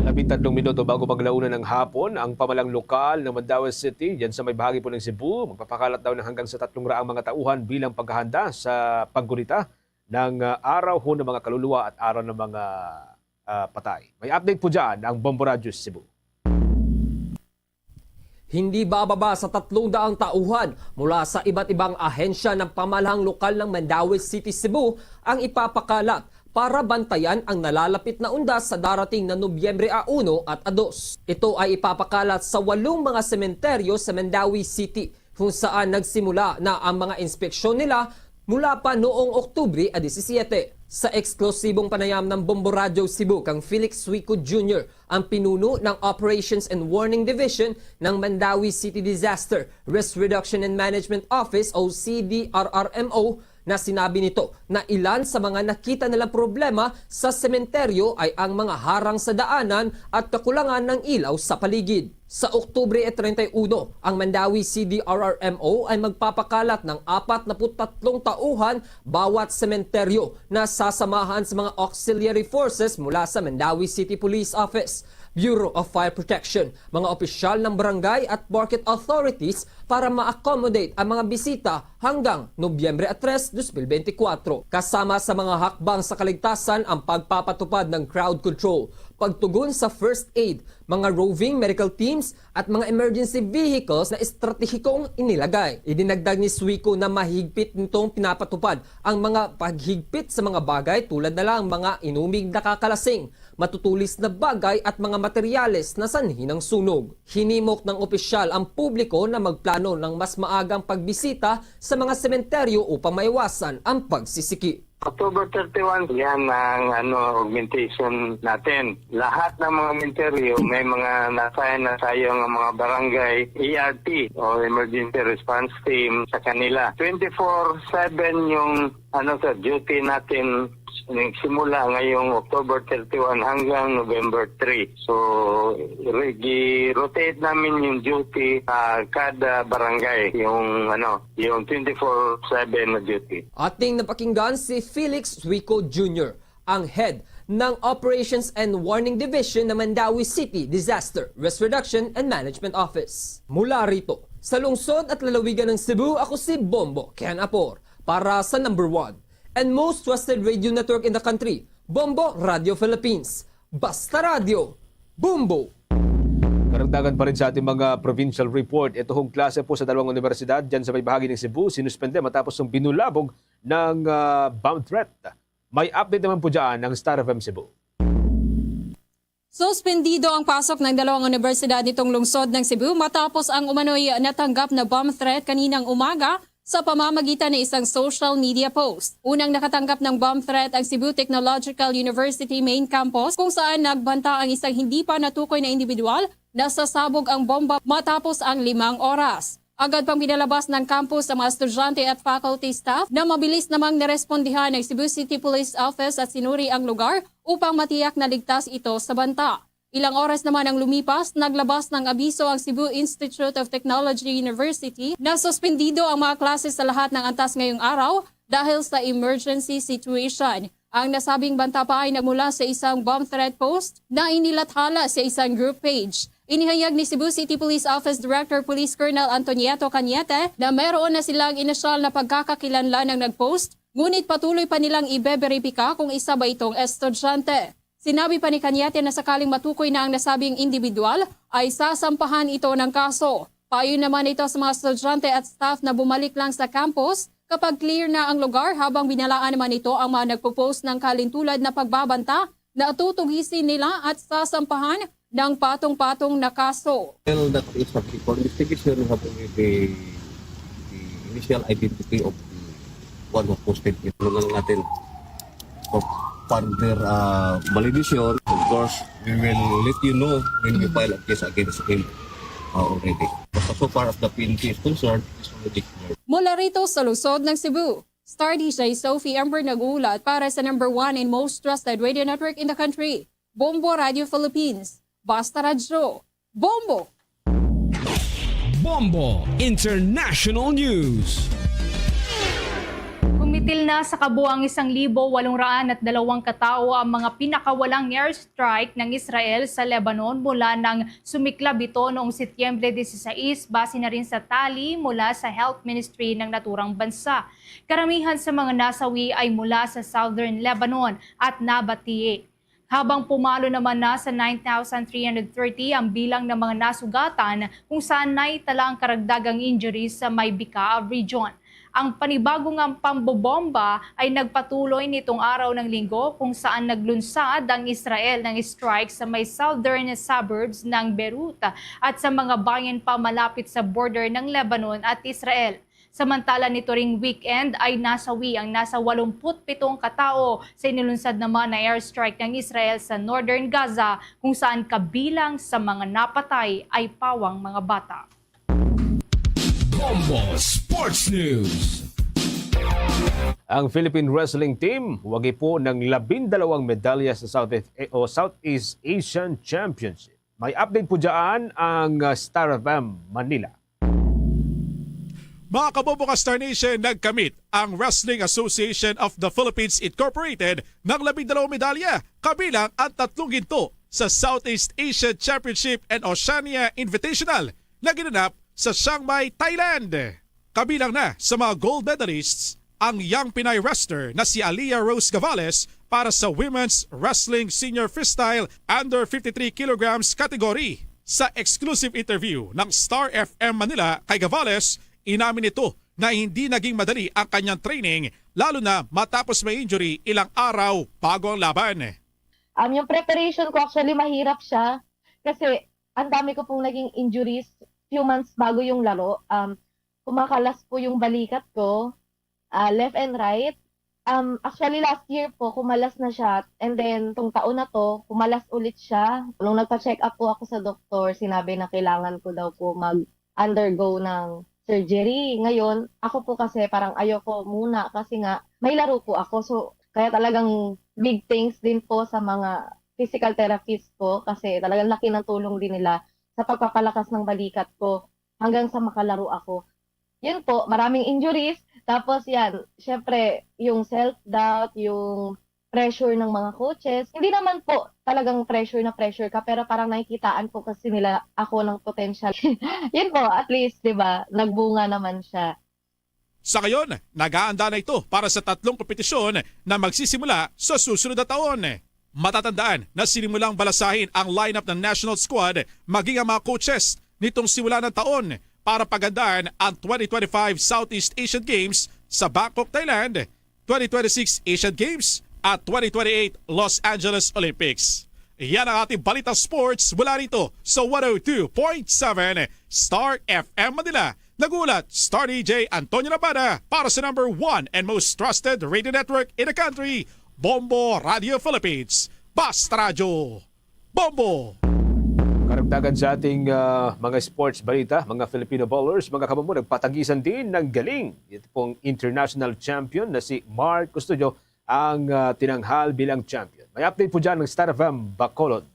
Labing tatlong minuto bago maglauna ng hapon, ang pamalang lokal ng Mandaue City, yan sa may bahagi po ng Cebu, magpapakalat daw ng hanggang sa tatlong raang mga tauhan bilang paghahanda sa paggunita ng, ah, araw ho ng mga kaluluwa at araw ng mga, ah, patay. May update po dyan ang Bombo Radio Cebu. Hindi bababa sa tatlong daang tauhan mula sa iba't ibang ahensya ng pamamalahang lokal ng Mandaue City, Cebu ang ipapakalat para bantayan ang nalalapit na undas sa darating na Nobyembre a uno at a dos. Ito ay ipapakalat sa walong mga sementeryo sa Mandaue City, kung saan nagsimula na ang mga inspeksyon nila mula pa noong Oktubre a disisiete. Sa eksklusibong panayam ng Bombo Radio Cebu kang Felix Suico Junior, ang pinuno ng Operations and Warning Division ng Mandaue City Disaster Risk Reduction and Management Office o C D R R M O, na sinabi nito na ilan sa mga nakita nilang problema sa sementeryo ay ang mga harang sa daanan at kakulangan ng ilaw sa paligid. Sa Oktubre treinta y uno, ang Mandaue C D R R M O ay magpapakalat ng apat na put tatlong tauhan bawat sementeryo na sasamahan sa mga auxiliary forces mula sa Mandaue City Police Office, Bureau of Fire Protection, mga opisyal ng barangay at market authorities para ma-accommodate ang mga bisita hanggang Nobyembre a tres, dos mil beintikwatro. Kasama sa mga hakbang sa kaligtasan ang pagpapatupad ng crowd control, pagtugon sa first aid, mga roving medical teams, at mga emergency vehicles na estratehikong inilagay. Idinagdag ni Suico na mahigpit nitong pinapatupad ang mga paghigpit sa mga bagay tulad na lang mga inuming nakakalasing, matutulis na bagay at mga materyales na sanhi ng sunog. Hinimok ng opisyal ang publiko na magplano ng mas maagang pagbisita sa mga sementeryo upang maiwasan ang pagsisiki. October thirty-one, yan ang, ano, augmentation natin. Lahat ng mga sementeryo, may mga na-assign na tayo ng mga barangay E R T o Emergency Response Team sa kanila. Twenty-four seven yung, ano, sa duty natin, nagsimula ngayong October thirty-one hanggang November three. So, re-, gi-rotate namin yung duty, ah, kada barangay, yung, ano, yung twenty-four seven na duty. Ating napakinggan si Felix Suico Junior, ang head ng Operations and Warning Division ng Mandaue City Disaster Risk Reduction and Management Office. Mula rito, sa lungsod at lalawigan ng Cebu, ako si Bombo Ken Apor para sa number one and most trusted radio network in the country, Bombo Radio Philippines. Basta Radio, Bombo! Karagdagan pa rin sa ating mga provincial report, ito hong klase po sa dalawang universidad dyan sa may bahagi ng Cebu, sinuspende matapos ng binulabog ng, ah, bomb threat. May update naman po dyan ang Star F M Cebu. Suspendido ang pasok ng dalawang universidad nitong lungsod ng Cebu matapos ang umano'y natanggap na bomb threat kaninang umaga sa pamamagitan ng isang social media post. Unang nakatanggap ng bomb threat ang Cebu Technological University Main Campus, kung saan nagbanta ang isang hindi pa natukoy na individual na sasabog ang bomba matapos ang limang oras. Agad pang pinalabas ng campus ang mga estudyante at faculty staff na mabilis namang narespondihan ng Cebu City Police Office at sinuri ang lugar upang matiyak na ligtas ito sa banta. Ilang oras naman ang lumipas, naglabas ng abiso ang Cebu Institute of Technology University na suspendido ang mga klase sa lahat ng antas ngayong araw dahil sa emergency situation. Ang nasabing banta pa ay nagmula sa isang bomb threat post na inilathala sa isang group page. Inihayag ni Cebu City Police Office Director Police Colonel Antonieto Cañete na meron na silang inisyal na pagkakakilanlan ng nag-post, ngunit patuloy pa nilang ibeberipika kung isa ba itong estudyante. Sinabi pa ni Cañete na sakaling matukoy na ang nasabing individual, ay sasampahan ito ng kaso. Payo naman ito sa mga estudyante at staff na bumalik lang sa campus kapag clear na ang lugar, habang binalaan naman ito ang mga nagpo-post ng kalintulad na pagbabanta na tutugisin nila at sasampahan ng patong-patong na kaso. Well, that is subject for investigation. We have already the initial identity of the one who posted it. Tulungan natin for further, uh, validation. Of course, we will let you know when we file a case against him, uh, already. But so far as the P N P is concerned, it's already cleared. Mula rito sa lungsod ng Cebu, Star D J Sophie Amber nag-uulat para sa number one and most trusted radio network in the country, Bombo Radio Philippines. Basta Radyo, Bombo! Bombo International News. Kumitil na sa kabuang isang libo walong raan at dalawang katao ang mga pinakawalang airstrike ng Israel sa Lebanon mula nang sumiklab ito noong Setyembre dieciséis, base na rin sa tali mula sa Health Ministry ng naturang bansa. Karamihan sa mga nasawi ay mula sa Southern Lebanon at Nabatieh. Habang pumalo naman na sa nine thousand three hundred thirty ang bilang ng mga nasugatan, kung saan naitala ang karagdagang injuries sa may Bekaa region. Ang panibago nga pambobomba ay nagpatuloy nitong araw ng Linggo, kung saan naglunsad ang Israel ng strike sa may southern suburbs ng Beirut at sa mga bayan pa malapit sa border ng Lebanon at Israel. Samantala, nito ring weekend ay nasawi ang nasa walumpu't pitong katao sa inilunsad naman na airstrike ng Israel sa northern Gaza, kung saan kabilang sa mga napatay ay pawang mga bata. Bombo Sports News. Ang Philippine Wrestling Team wagi po ng labindalawang medalya sa Southeast, o Southeast Asian Championship. May update po dyan ang uh, Star F M Manila. Mga kabobo ka Star Nation, nagkamit ang Wrestling Association of the Philippines Incorporated ng labindalawang medalya, kabilang ang tatlong ginto sa Southeast Asia Championship and Oceania Invitational na ginanap sa Chiang Mai, Thailand. Kabilang na sa mga gold medalists ang young Pinay wrestler na si Aliyah Rose Gavales para sa Women's Wrestling Senior Freestyle Under fifty-three kilograms category. Sa exclusive interview ng Star F M Manila kay Gavales, inamin nito na hindi naging madali ang kanyang training, lalo na matapos may injury ilang araw bago ang laban. Um, yung preparation ko, actually, mahirap siya kasi ang dami ko pong naging injuries few months bago yung laro. Um, kumakalas po yung balikat ko, ah, left and right. Um, actually, last year po, kumalas na siya. And then, tong taon na to, kumalas ulit siya. Nung nagpa-check up po ako sa doktor, sinabi na kailangan ko daw po mag-undergo ng surgery. Ngayon, ako po kasi parang ayoko muna kasi nga may laro po ako. So, kaya talagang big thanks din po sa mga physical therapist ko kasi talagang laki ng tulong din nila sa pagpapalakas ng balikat ko hanggang sa makalaro ako. Yun po, maraming injuries. Tapos yan, syempre, yung self-doubt, yung pressure ng mga coaches. Hindi naman po talagang pressure na pressure ka, pero parang nakikitaan po kasi nila ako ng potential. Yun po, at least, di ba, nagbunga naman siya. Sa ngayon, nag-aanda na ito para sa tatlong kompetisyon na magsisimula sa susunod na taon. Matatandaan na sinimulang balasahin ang lineup ng national squad maging ang mga coaches nitong simula ng taon para pagandaan ang twenty twenty-five Southeast Asian Games sa Bangkok, Thailand, twenty twenty-six Asian Games at twenty twenty-eight Los Angeles Olympics. Yan ang ating balita sports mula rito sa one oh two point seven Star F M Manila. Nagulat, Star D J Antonio Labada para sa number one and most trusted radio network in the country, Bombo Radio Philippines. Basta Radyo, Bombo! Karagdagan sa ating uh, mga sports balita, mga Filipino bowlers, mga kababo, nagpatagisan din ng galing. Ito pong international champion na si Mark Custodio ang uh, tinanghal bilang champion. May update po dyan ng Star F M Bacolod.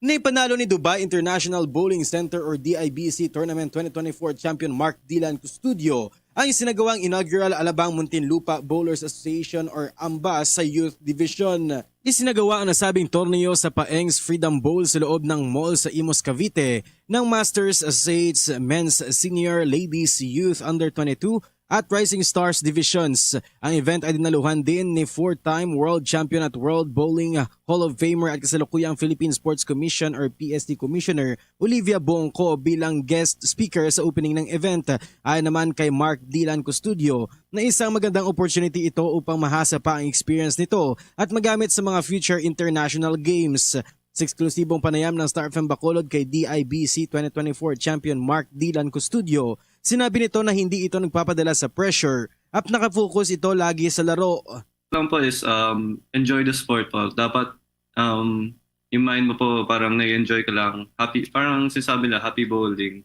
Nipanalo ni Dubai International Bowling Center or D I B C Tournament twenty twenty-four champion Mark Dylan Custodio ang isinagawang inaugural Alabang Muntinlupa Bowlers Association or AMBA sa Youth Division. Isinagawa ang nasabing torneo sa Paeng's Freedom Bowl sa loob ng mall sa Imus, Cavite ng Masters Associates Men's Senior, Ladies Youth Under twenty-two at Rising Stars Divisions. Ang event ay dinaluhan din ni four-time world champion at World Bowling Hall of Famer at kasalukuyang Philippine Sports Commission or P S D Commissioner Olivia Bongco bilang guest speaker sa opening ng event. Ayon naman kay Mark Dylan Custodio na isang magandang opportunity ito upang mahasa pa ang experience nito at magamit sa mga future international games. Sa eksklusibong panayam ng Star F M Bacolod kay D I B C twenty twenty-four champion Mark Dylan Custodio, sinabi nito na hindi ito nagpapadala sa pressure at nakafocus ito lagi sa laro. Lang po is um, enjoy the sport po. Dapat um, yung mind mo po parang nai-enjoy ka lang. Happy, parang sinasabi nila, happy bowling.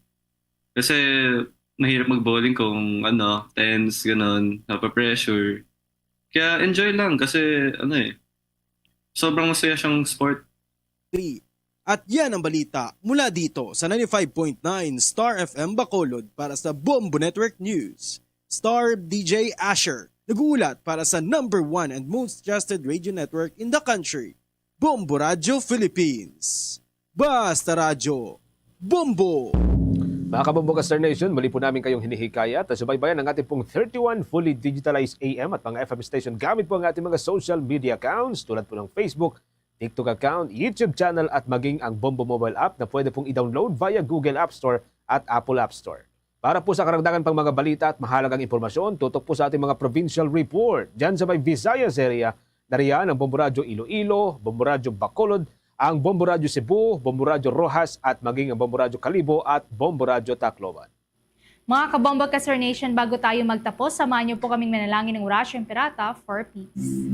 Kasi mahirap mag-bowling kung ano, tense, ganun, napapressure. Kaya enjoy lang kasi ano eh, sobrang masaya siyang sport. Three. At yan ang balita mula dito sa ninety-five point nine Star F M Bacolod. Para sa Bombo Network News, Star D J Asher, nag-uulat para sa number one and most trusted radio network in the country, Bombo Radyo Philippines. Basta Radyo, Bombo! Mga kabombo ka Star Nation, muli po namin kayong hinihikayat na subaybayan ang ating pong thirty-one fully digitalized A M at mga F M station gamit po ang ating mga social media accounts tulad po ng Facebook, TikTok account, YouTube channel at maging ang Bombo mobile app na pwede pong i-download via Google App Store at Apple App Store. Para po sa karagdagan pang mga balita at mahalagang impormasyon, tutok po sa ating mga provincial report. Diyan sa may Visayas area, nariyan ang Bombo Radyo Iloilo, Bombo Radyo Bacolod, ang Bombo Radyo Cebu, Bombo Radyo Roxas at maging ang Bombo Radyo Kalibo at Bombo Radyo Tacloban. Mga kabombo ka Star Nation, bago tayo magtapos, samahan niyo po kaming manalangin ng Orasyo Imperata for peace.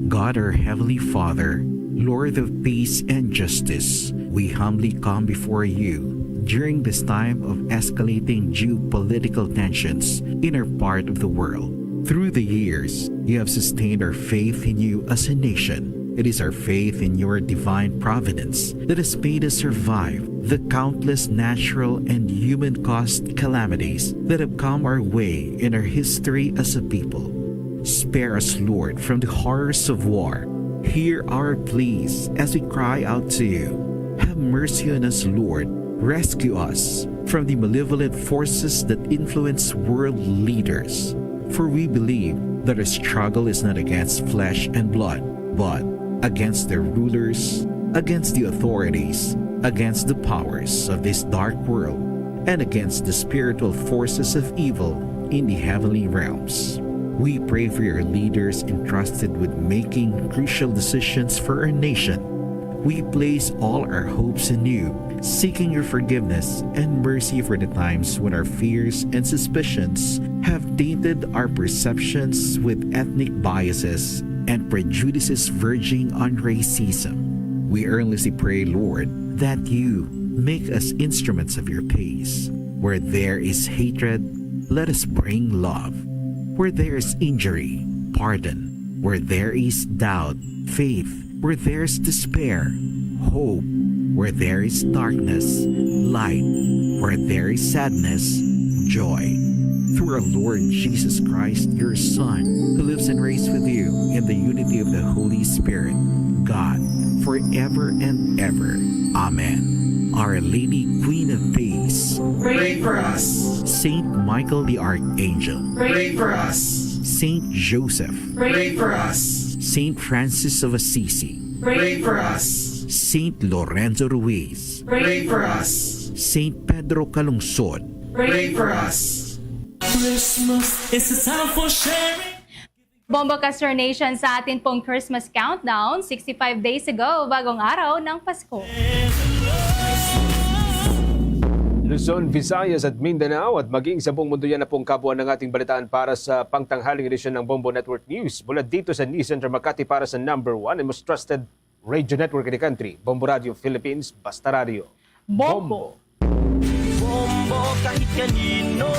God, our Heavenly Father, Lord of peace and justice, we humbly come before you during this time of escalating geopolitical tensions in our part of the world. Through the years, you have sustained our faith in you as a nation. It is our faith in your divine providence that has made us survive the countless natural and human-caused calamities that have come our way in our history as a people. Spare us, Lord, from the horrors of war. Hear our pleas as we cry out to you. Have mercy on us, Lord. Rescue us from the malevolent forces that influence world leaders. For we believe that our struggle is not against flesh and blood, but against the rulers, against the authorities, against the powers of this dark world, and against the spiritual forces of evil in the heavenly realms. We pray for your leaders entrusted with making crucial decisions for our nation. We place all our hopes in you, seeking your forgiveness and mercy for the times when our fears and suspicions have tainted our perceptions with ethnic biases and prejudices verging on racism. We earnestly pray, Lord, that you make us instruments of your peace. Where there is hatred, let us bring love. Where there is injury, pardon. Where there is doubt, faith. Where there is despair, hope. Where there is darkness, light. Where there is sadness, joy. Through our Lord Jesus Christ, your Son, who lives and reigns with you in the unity of the Holy Spirit, God, forever and ever. Amen. Our Lady, Queen of Peace, pray for us. Saint Michael the Archangel, pray for us. Saint Joseph, pray for us. Saint Francis of Assisi, pray for us. Saint Lorenzo Ruiz, pray for us. Saint Pedro Calungsod, pray for us. Christmas is a time for sharing. Bombo ka Star Nation, sa atin pong Christmas countdown, sixty-five days ago, bagong araw ng Pasko. Luzon, Visayas at Mindanao at maging sa buong mundo, yan na pong kabuuan ng ating balitaan para sa pangtanghaling edisyon ng Bombo Network News. Mula dito sa News Center Makati para sa number one and most trusted radio network in the country, Bombo Radio Philippines, Basta Radio. Bombo. Bombo, kahit kanino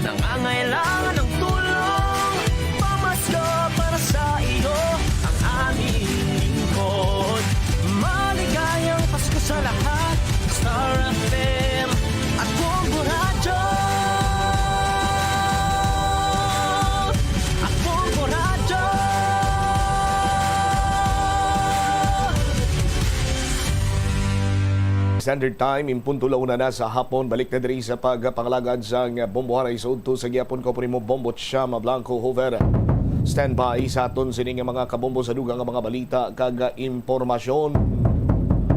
nangangailangan ng tulong, pamasko para sa iyo ang aming lingkod. Maligayang Pasko sa lahat, Star F M at Bombo Radyo. At Bombo Radyo. Standard Time, in punto la una na sa hapon. Balik na diri sa pagpangalagad sang Bombo Haray sa udto sa gihapon. Ko po nimo, Bombo Chama Blanco Hoover. Standby sa aton sini nga mga kabombo sa dugang nga mga balita kag impormasyon.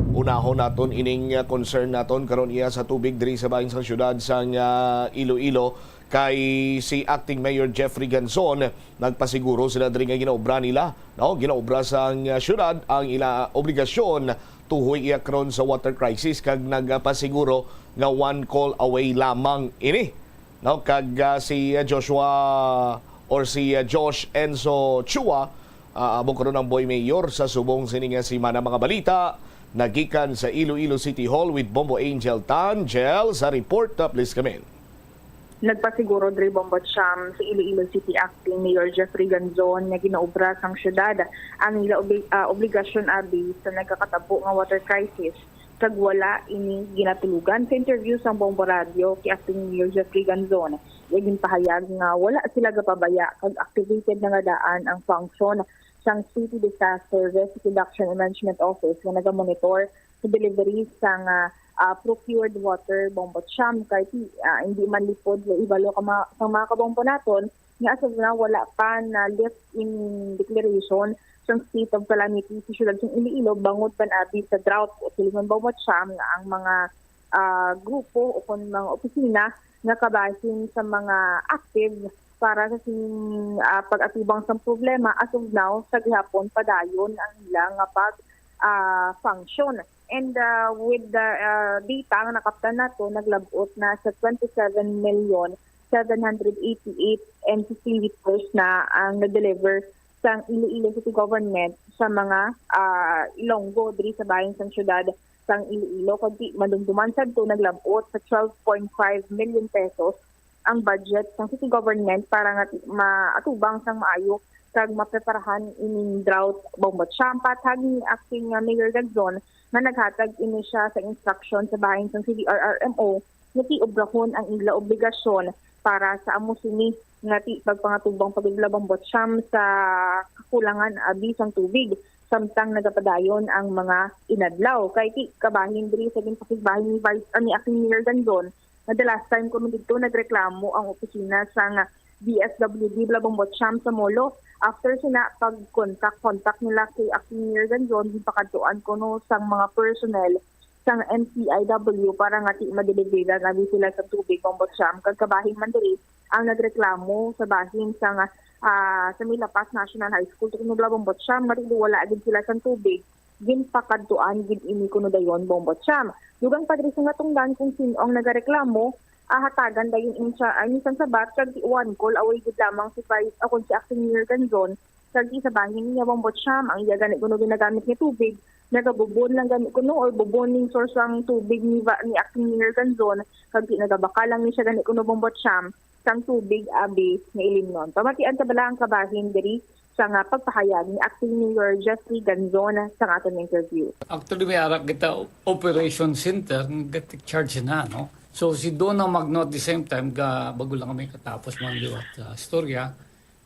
Unahon naton ining concern naton karon, iya sa tubig diri sa bahin sang siyudad sang, ah, Iloilo. Kay si Acting Mayor Jeffrey Ganzon, nagpasiguro sila diri nga ginaobra nila, no? Ginaobra sang, ah, siyudad ang ila obligasyon tuhoy iya karon sa water crisis, kag nagpasiguro nga one call away lamang ini, no? Kag, ah, si Joshua or si, ah, Josh Enzo Chua, ah, amo karon ang Boy Mayor sa subong sini nga semana. Mga balita nagikan sa Iloilo City Hall with Bombo Angel Tan. Jel, sa report, ah, please come in. Nagpasiguro diri, Bombo Cham, si Iloilo City Acting Mayor Jeffrey Ganzon nga ginaobra sang syudad ang ila obli-, ah, obligasyon abi sa nagakatabo nga water crisis, kag wala ini ginatulugan. Sa interview sang Bombo Radio kay Acting Mayor Jeffrey Ganzon, iya ginpahayag nga wala sila gapabaya kag activated na nga daan ang function sang City Disaster Risk Reduction and Management Office nga nagamonitor sa delivery sang, ah, ah, procured water, Bombo Cham, kay ti-, ah, hindi man lipod sa ibalo ka ma-, sa mga kabombo naton, nga as of now, wala pa na lift in declaration sang state of calamity sa siyudad sang Iloilo bangod man abi sa drought o silingon, Bombo Cham, nga ang mga, ah, grupo o kon mga opisina nga kabahin sa mga active para sa sining, ah, pag-atubang sang problema, as of now, sa gihapon padayon ang ila nga pag, ah, function. And, ah, with the, ah, data nga nakaptan nato, naglab-ot na sa twenty-seven million seven hundred eighty-eight M C C liters na ang na-deliver sang Iloilo City Government sa mga, ah, Ilonggo diri sa bahin sang syudad sang Iloilo. Kundi madumduman sadto, naglab-ot sa twelve point five million pesos ang budget sang city government para nga ti-, maatubang sang maayo kag mapreparahan ining drought, Bombo Cham. Patag ni Acting, ah, Mayor Ganzon nga naghatag ini siya sa instruction sa bahin sang C D R R M O nga ti-, obrahon ang ila obligasyon para sa amo sini nga ti-, pagpangatubang pagdulabang, Bombo Cham, sa kakulangan abi sang tubig samtang nagapadayon ang mga inadlaw. Kay ti-, kabahin diri sa ginpakigbahin ni Vice, ah, ni Acting Mayor Ganzon, nga the last time kuno didto nagreklamo ang opisina sang D S W D bala, Bombo Cham, sa Molo. After sina pag-contact-contact nila kay Acting Mayor Ganzon, ginpakadtuan kuno sang mga personnel sang M C I W para nga ti-, madeliveran abi sila sa tubig, Bombo Cham. Kag kabahin man diri ang nagreklamo sa bahin sang, ah, sa May La Paz National High School, kuno bala, Bombo Cham, nga ti-, wala gid sila sang tubig, ginpakadtuan gid ini kuno dayon, Bombo Cham. Dugang pa diri sa natungdan kung sin-o ang nagareklamo, ah, hatagan dayon ini sa, ah, ini sang sabat, kag ti-, one call away gid lamang si Vice, ah, kon si Acting Mayor Ganzon, kag ti sa bahin niya, Bombo Cham, ang iya gani kuno ginagamit nga tubig, nagabubon lang gani kuno or bubon ning source ang tubig ni va-, ni Acting Mayor Ganzon, kag ti-, nagabakal lang ni siya gani kuno, Bombo Cham, sang tubig abi nga ilimnon. Pamatian ta bala ang kabahin diri sa nga pagpahayag ni Acting Mayor Jeffrey Ganzon sa aton interview. Actually, may ara kita o-, operation center nga take charge na, no? So, si Dona Magno at the same time, ga, bago lang kami katapos man liwat sa istorya,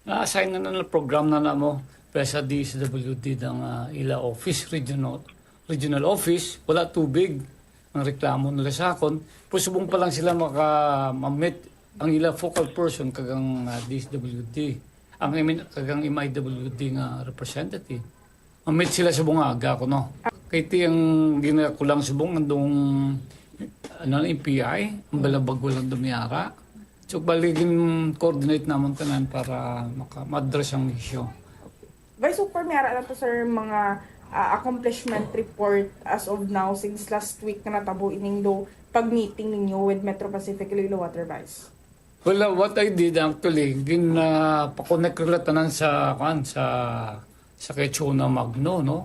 na-assign na na, program na na mo, pa sa D S W D ng, ah, ila office, regional, regional office, wala tubig. Ang reklamo nila sa akon, pero subong pa lang sila maka-, ma-meet ang ila focal person kag ang, ah, D S W D, ang, I mean, kag ang M I W D nga representative. Ma-meet sila sa bungaga ko, no? Kay ti ang ginakulang subong andong, ano, N P I, ang balabag walang dumiyara. So, bali, gin-coordinate namon tanan para maka-, ma-address ang issue. Vice, so far, may ara na to, sir, mga, ah, accomplishment report as of now, since last week nga natabo ining do pag-meeting ninyo with Metro Pacific Iloilo Water, Vice? Well, uh, what I did actually, gin, ah, pa-connect nila tanan sa, kuan, sa, sa kay Chona Magno, no?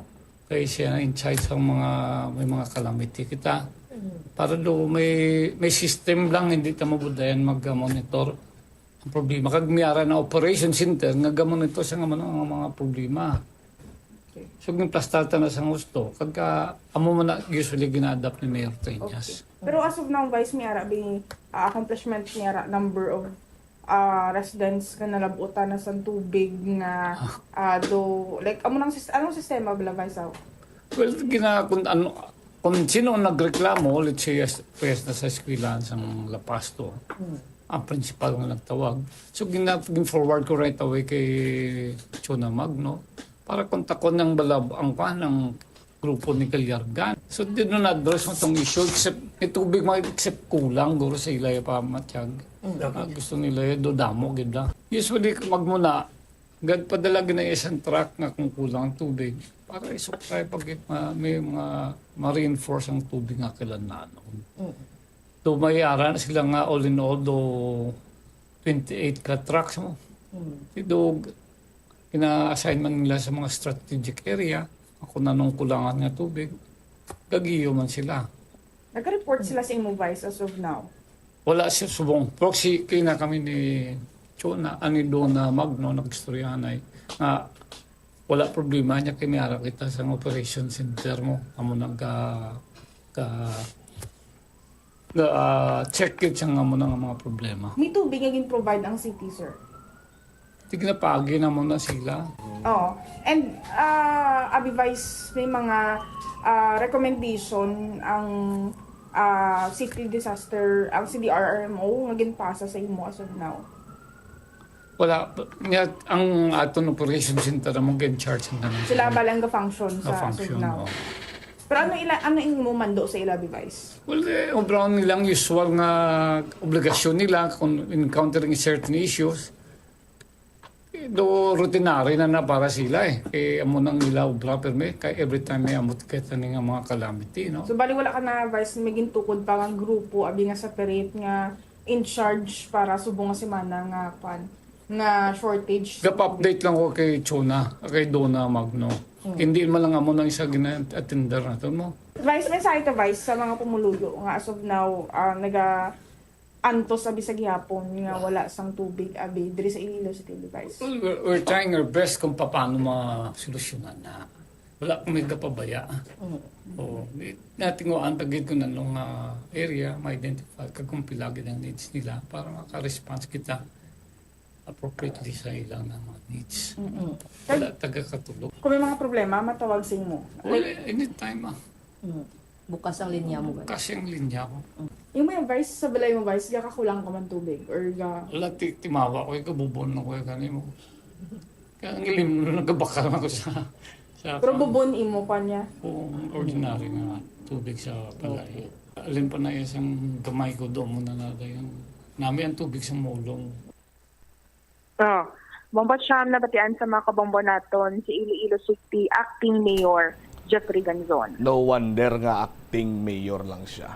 Kay siya na in charge sa mga, may mga calamity kita. Mm. Para do may, may system lang, hindi ta mabudayan mag-monitor. Ang problema, kag may ara na operation center nga gamon ito sa nga man ang mga problema. Okay. So, ginplastar ta na sa gusto. Kag, ah, amo man na usually gina-adapt ni Mayor Treñas. Okay. Pero as of now, Vice, may ara bi, ah, accomplishment, may ara number of, ah, residents nga nalabutan na sa tubig nga, ah, do, like, amo nang sis-, anong sistema bala, Vice, aw? Well, gina-, kung ano, kung sino ang nagreklamo, let's say, yes, yes, na sa eskwelahan sa La Paz to, Hmm. ang principal nga nagtawag. So, gina-, gin-forward ko right away kay Chona Magno para kontakon ng balab-, ang kwan, ng grupo ni Galyargan. So, di na na-address mo tong issue, except, may tubig, mga except kulang, guro sa ilay pa matyag. Mm. Ah, gusto nila yun, do damo, gid na. Usually, magmuna, gad padala gina isang truck nga kung kulang ang tubig, para i-supply pag ma-, may mga ma-reinforce ang tubig nga kailan na, ano. Mm. Do may ara na sila nga all in all, do twenty-eight ka trucks mo. Mm. Di do, gina-assign man nila sa mga strategic area, kung anong kulangan nga tubig, gagiyo man sila. Nag-report sila sa imo, Vice, as of now? Wala siya subong. Proxy, kina kami ni Chona, ani Dona Magno, nag-istoryahanay nga wala problema niya kay may ara kita sa operation center mo. Amo nang ka, ka, ka, ah, check it sa amo na nga mga problema. May tubig nga gin-provide ang city, sir? Tignapagi na mo na sila. Oo. And, ah, Abi Vice, may mga, ah, recommendation ang, ah, city disaster, ang C D R R M O nga ginpasa sa imo as of now? Wala. Niya, ang aton operation center mo gin-charge ang tanan. Sila ba lang ga-function sa as of now? Oo. Pero ano ila, ano imo mando sa ila, Abi Vice? Well, eh, obrahan nilang usual nga obligasyon nila kung encountering certain issues. Do routinary na na para sila eh. Kay amo nang ila obra permi kay every time may amo kita ni nga mga calamity, no? So, bali wala ka na, Vice, may gintukod pa nga grupo, abi nga separate nga in charge para subong nga semana nga, kwan, nga shortage sa Gap-update lang ko kay Chona, kay Dona Magno. Mm. Hindi man lang amo nang isa gina-attender nato, no? Vice, mensahe ta, Vice, sa mga pumuluyo nga as of now, ah, naga-antos abi sa gihapon nga wala sang tubig abi diri sa Iloilo City, Vice. Well, we're, we're trying our best kung paano masolusyonan na. Wala kami kapabaya. Mm. Oo. Natinguan ta gid kung anong, ah, area ma-identify kag kung pila gid ang needs nila para maka-response kita appropriately sa ilang na mga needs. Mm-mm. Wala taga katulog. Kung may mga problema, matawag sa imo. Well, anytime, ah. Mm. Bukas ang linya mo, Vice. Bukas ang linya ko. Imo yung, Vice, sa balay mo, Vice, gakakulang ka man tubig or ga- Wala, ti-, timawa ko, ikabubon na ko, yung gani mo. Kaya ang ilim, nagabakal ako sa, sa Pero kwan. Bubon imo pa niya? Oo, ordinary nga tubig sa balay. Okay. Alin pa na isang gamay ko doon mo na nada yung nami ang tubig sa mulong. Oh, Bombo Cham, nabatian sa mga kabombo naton si Iloilo City Acting Mayor Jeffrey Ganzon. No wonder nga acting mayor lang siya.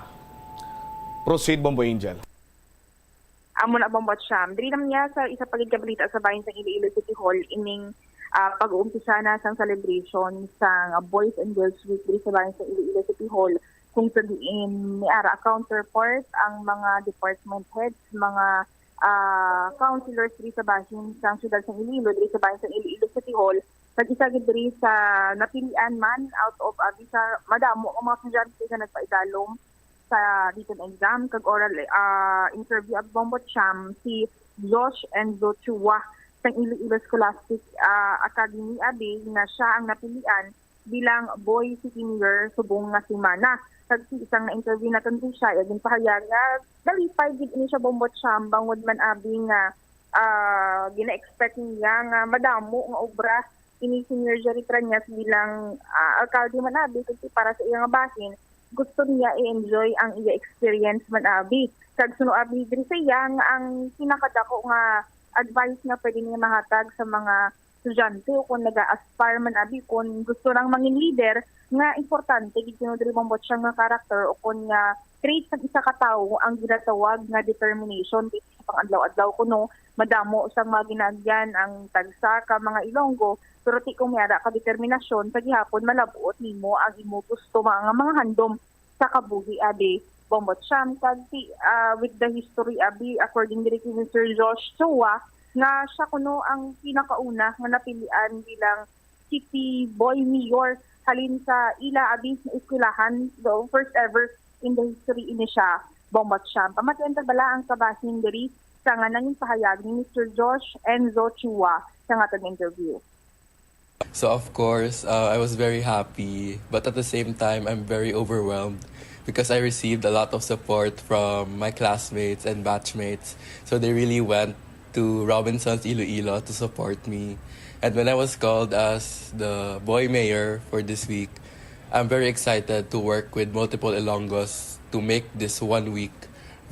Proceed, Bombo Angel. Amo na, Bombo Cham. Diri naman niya sa isa pa gid ka balita sa bahin sang Iloilo City Hall, ining, ah, pag-uumpisa na sang celebration sang, ah, Boys and Girls Week diri sa bahin sang Iloilo City Hall, kung sa diin may ara counterpart ang mga department heads, mga, ah, councilors diri sa bahin sang siyudad sang Iloilo, diri sa bahin sang Iloilo City Hall, kag isa gid diri sa napilian man out of, ah, bisa madamo ang mga estudyante nga nagpaidalom sa written exam kag oral, ah, interview at Bombo Cham, si Josh Enzo Chua sang Iloilo Scholastic, ah, Academy, abi, nga siya ang napilian bilang Boy City Mayor subong nga semana. Kag sa isang na-interview naton kay siya, iya ginpahayag nga nalipay gid ini siya, Bombo Cham, bangod man, abi, nga, ah, gina-expect niya nga madamo nga obra ini si Mayor Jerry Trañas bilang, ah, alkalde man, abi, kag para sa iya nga bahin, gusto niya i-enjoy ang iya experience man, abi. Kag suno, abi, diri sa iya nga ang pinakadako nga advice nga pwede niya mahatag sa mga estudyante o kung naga-aspire man, abi, kung gusto nang mangin leader, nga importante gid kuno diri, Bombo Cham, nga character o kung nga trait sang isa ka tawo ang ginatawag nga determination. Kay sa pang-adlaw-adlaw kuno, madamo sang mga ginaagyan ang tagsa ka mga Ilonggo, pero ti kung may ara ka determinasyon, sa gihapon malab-ot nimo ang imo gusto, mga, nga mga handom sa kabuhi, abi, Bombo Cham. Kag ti, ah, with the history, abi, according diri kay Mister Josh Chua, nga siya kuno ang pinakauna nga napilian bilang City Boy Mayor halin sa ila, abi, nga eskwelahan, the first ever in the history ini siya, Bombo Cham. Pamatian ta bala ang kabahin diri sa nga nangin pahayag ni Mister Josh Enzo Chua sa nga atong interview. So, of course, uh, I was very happy, but at the same time, I'm very overwhelmed because I received a lot of support from my classmates and batchmates. So they really went to Robinsons Iloilo to support me. And when I was called as the boy mayor for this week, I'm very excited to work with multiple Ilonggos to make this one week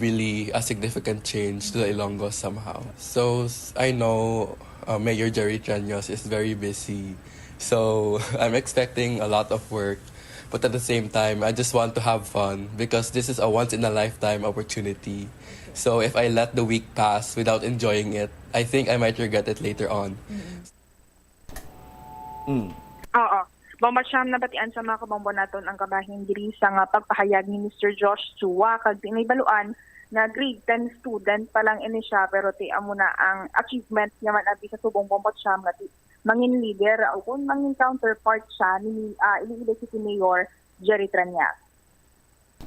really a significant change to the Ilonggos somehow. So, s-, I know, uh, Mayor Jerry Treños is very busy. So, I'm expecting a lot of work. But at the same time, I just want to have fun because this is a once in a lifetime opportunity. So, if I let the week pass without enjoying it, I think I might regret it later on. Mm. Oo. Bombo Cham, nabatian sa mga kabombo naton ang kabahin diri sa nga pagpahayag ni Mister Josh Chua, kag ti nahibaloan nga grade ten student pa lang ini siya, pero ti amo na ang achievement niya man abi sa subong Bombo Cham nga ti mangin leader o kung mangin counterpart siya ni, ah, Iloilo City Mayor Jerry Treñas.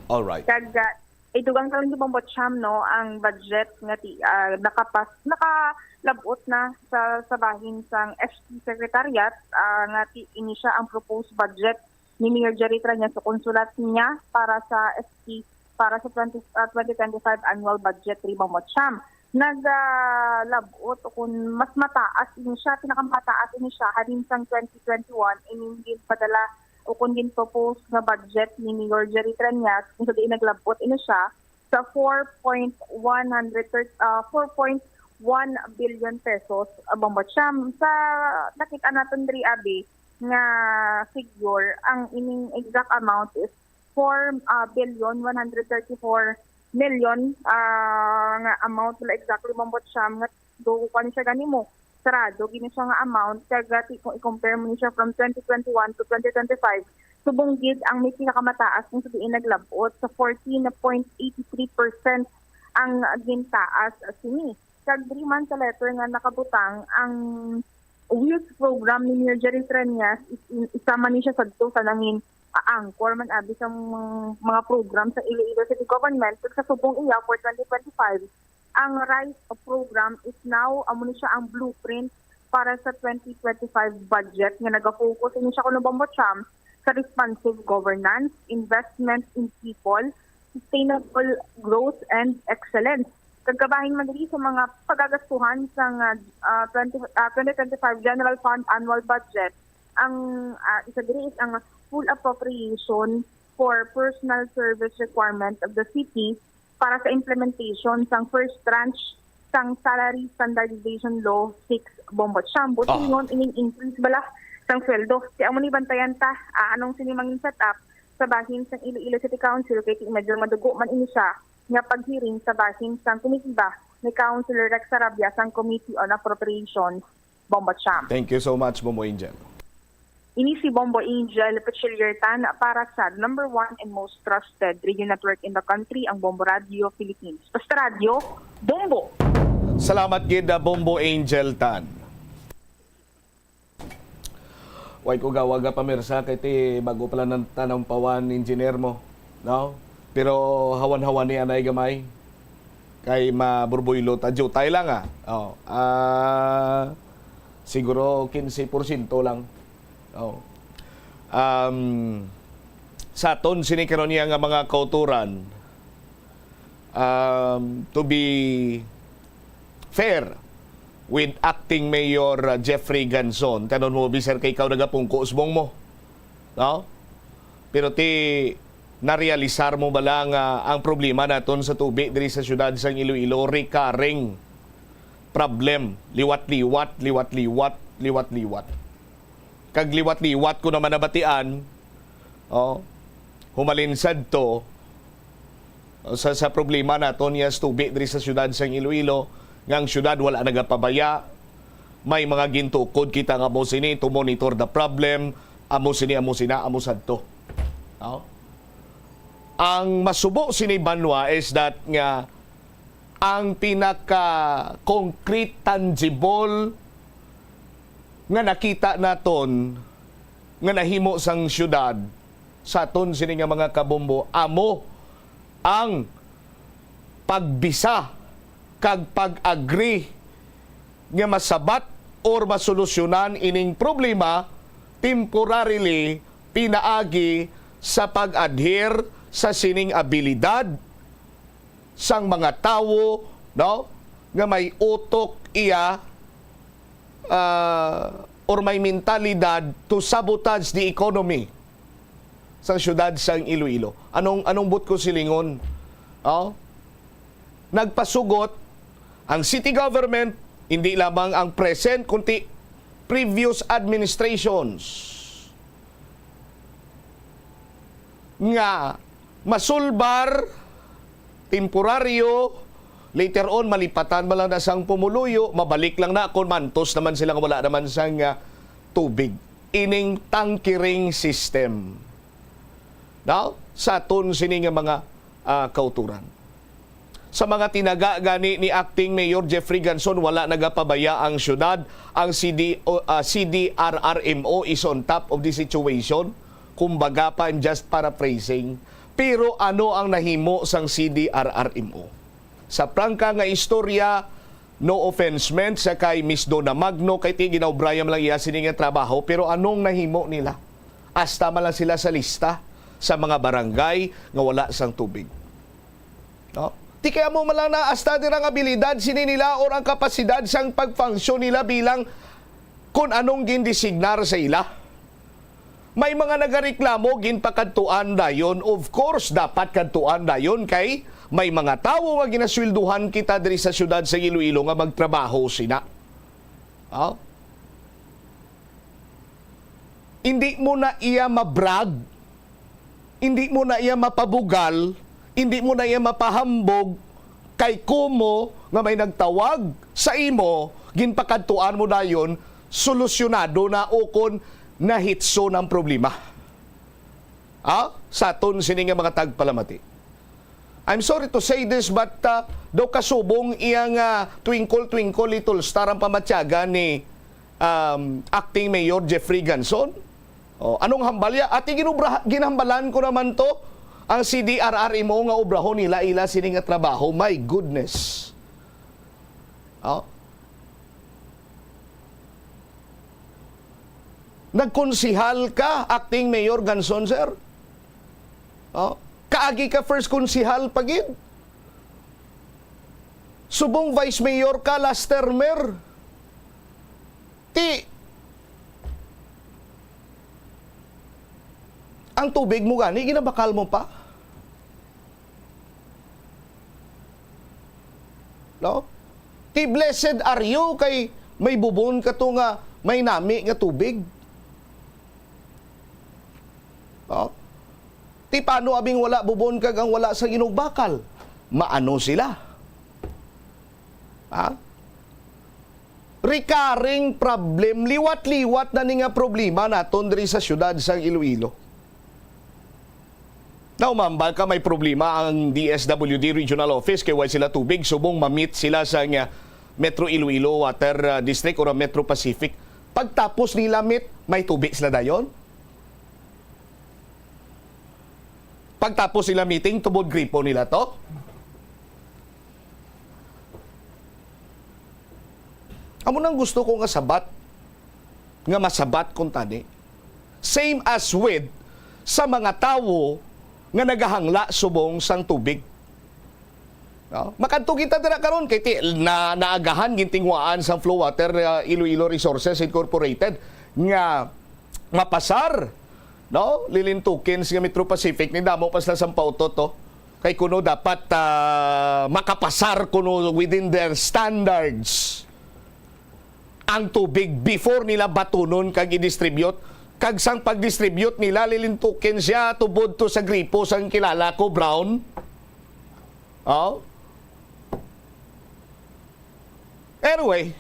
All right. Kag, ah, idugang taon ni Bombo Cham, no, ang budget nga ti, ah, nakapas, nakalabot na sa, sa bahin sang S T Secretariat, ah, nga ti, ini siya ang proposed budget ni Mayor Jerry Treñas sa konsulat niya para sa S T para sa twenty, ah, twenty twenty-five annual budget ni Bombo Cham. Naglabot o kung mas mataas ini siya, pinakamataas ini siya halin sang twenty twenty-one, ining ginpadala o kung gin-propose nga budget ni Mayor Jerry Treñas, kung sa diin naglabot ini siya sa four point one hundred, ah, four point one billion pesos, ah, Bombo Cham. Sa nakita naton diri, abi, nga figure, ang ining exact amount is four, ah, billion one hundred thirty-four million, ah, nga amount nila exactly, Bombo Cham, nga do kuan siya gani mo sarado gini siya nga amount, kag, ah, ti-, kung i-compare mo ni siya from twenty twenty-one to twenty twenty-five, subong gid ang may pinakamataas kung sa diin naglabot sa fourteen point eighty three percent ang gintaas sini. Kag diri man sa letter nga nakabutang, ang WHILLS program ni Mayor Jerry Treñas is in, isa man ni siya sadto sa nangin, ah, anchor man abi sa mga, mga program sa Iloilo City Government, kag sa subong iya for twenty twenty-five, ang RISE program is now amo ni siya ang blueprint para sa twenty twenty-five budget nga nagafocus ini siya kuno, Bombo Cham, sa responsive governance, investment in people, sustainable growth, and excellence. Kag kabahin man diri sa mga pagagastuhan sa nga, ah, twenty, ah, twenty twenty-five General Fund Annual Budget, ang, ah, isa diri is ang full appropriation for personal service requirement of the city para sa implementation sang first tranche sang Salary Standardization Law six, Bombo Cham. Buot silingon, ining increase bala sang sweldo. Kay amo ni bantayan ta, ah, anong sini mangin set up sa bahin sang Iloilo City Council, kay ti medyo madugo man ini siya nga paghearing sa bahin sang komitiba ni Councilor Rex Sarabia sang Committee on Appropriations, Bombo Cham. Thank you so much, Bombo Angel. Ini si Bombo Angel Pachiliertan para sa number one and most trusted radio network in the country, ang Bombo Radio Philippines. Basta radyo, Bombo! Salamat gid, ah, Bombo Angel Tan. Way ko gawaga pamirsa kay ti bago pa lang ang tanampawan engineer mo, no? Pero hawan-hawan ni anay gamay kay maburbuylo ta jutay lang, ah. Oh, ah, siguro quince porsyento lang. Oh. Um, sa aton sini karon niya nga mga kauturan, um, to be fair with Acting Mayor, uh, Jeffrey Ganzon, tanon mo, bisan kay ikaw nagapungko subong mo, no? Pero ti narealisar mo bala nga ang problema naton sa tubig diri sa siyudad sang Iloilo, recurring problem, liwat-liwat, liwat-liwat, liwat-liwat. Kag liwat-liwat ko naman nabatian, oh, humalin sadto, oh, sa, sa problema naton niya sa tubi diri sa siyudad sang Iloilo, nga ang siyudad wala nagapabaya. May mga gintukod kita nga amo sini to monitor the problem, amo sini, amo sina, amo sadto. Oh. Ang masubo sini banwa is that nga ang pinaka-concrete, tangible nga nakita naton nga nahimo sang siyudad sa aton sini nga mga kabombo amo ang pagbisa kag pag-agree nga masabat or masolusyonan ining problema temporarily pinaagi sa pag-adhere sa sining abilidad sang mga tawo, no, nga may utok iya, ah, or may mentalidad to sabotage the economy sang siyudad sang Iloilo. Anong, anong buot ko silingon? Oh? Nagpasugot ang city government, hindi lamang ang present, kundi previous administrations nga masulbar, temporaryo, later on, malipatan man lang na sang pumuluyo, mabalik lang na kung mantos naman sila nga wala naman sang, ah, tubig. Ining tankiring system. Now, sa aton sini nga mga, ah, kauturan. Sa mga tinaga gani ni Acting Mayor Jeffrey Ganson, wala nagapabaya ang syudad. Ang C D O, ah, C D R R M O is on top of the situation. Kumbaga pa, I'm just paraphrasing. Pero ano ang nahimo sang C D R R M O? Sa prangka nga istorya, no offense meant sa kay Miss Donna Magno, kay ti ginaobrayan lang iya sini nga trabaho, pero anong nahimo nila? Hasta man lang sila sa lista sa mga barangay nga wala sang tubig. No? Ti kay amo man lang na hasta dira ang abilidad sini nila or ang kapasidad sang pagfunction nila bilang kun anong gindesignar sa ila. May mga nagareklamo, ginpakadtuan dayon. Of course, dapat kadtuan dayon kay may mga tawo nga ginasweldohan kita diri sa siyudad sa Iloilo nga magtrabaho sina. Oh? Hindi mo na iya mabrag, hindi mo na iya mapabugal, hindi mo na iya mapahambog, kay kumo nga may nagtawag sa imo, ginpakadtuan mo dayon, solusyonado na ukon nahitso ng problema. Ha? Sa aton sini nga mga tagpalamati. I'm sorry to say this, but, ah, daw kasubong iyang, ah, twinkle, twinkle, little star ang pamatyagan ni, um, Acting Mayor Jeffrey Ganson. Oh, anong hambal ya? Ati ginubra-, ginhambalan ko naman to, ang C D R R M O nga obrahon nila ila sini nga trabaho. My goodness. Oh. Nagkonsihal ka, Acting Mayor Ganson, sir? Oh, kaagi ka first konsihal pa gid. Subong vice mayor ka last termer. Ti, ang tubig mo gani, ginabakal mo pa? No? Ti, blessed are you kay may bubon ka to nga may nami nga tubig. No? Ti, paano abing wala bubon kag ang wala sa inugbakal? Maano sila? Ha? Recurring problem, liwat-liwat na ni nga problema naton diri sa siyudad sang Iloilo. Naumambal ka may problema ang D S W D Regional Office kay way sila tubig, subong ma-meet sila sa nga Metro Iloilo Water, ah, District or ang Metro Pacific. Pagtapos nila meet, may tubig sila dayon? Pagtapos nila meeting, tubod gripo nila to? Amo nang gusto ko nga sabat, nga masabat kuntani. Same as with sa mga tawo nga nagahangla subong sang tubig. No? Makadto kita dira karon kay ti-, na, naagahan, gintinguhaan sang Flow Water, uh, Iloilo Resources Incorporated nga mapasar, no? Lilintukin sa Metro Pacific, ni damo pa sila sang pautot, to. Kay kuno dapat, ah, makapasar kuno within their standards ang tubig before nila batunon kag i-distribute. Kag sang pag-distribute nila, lilintukin siya tubod to sa gripo sang kilala ko, Brown. Oh? Anyway,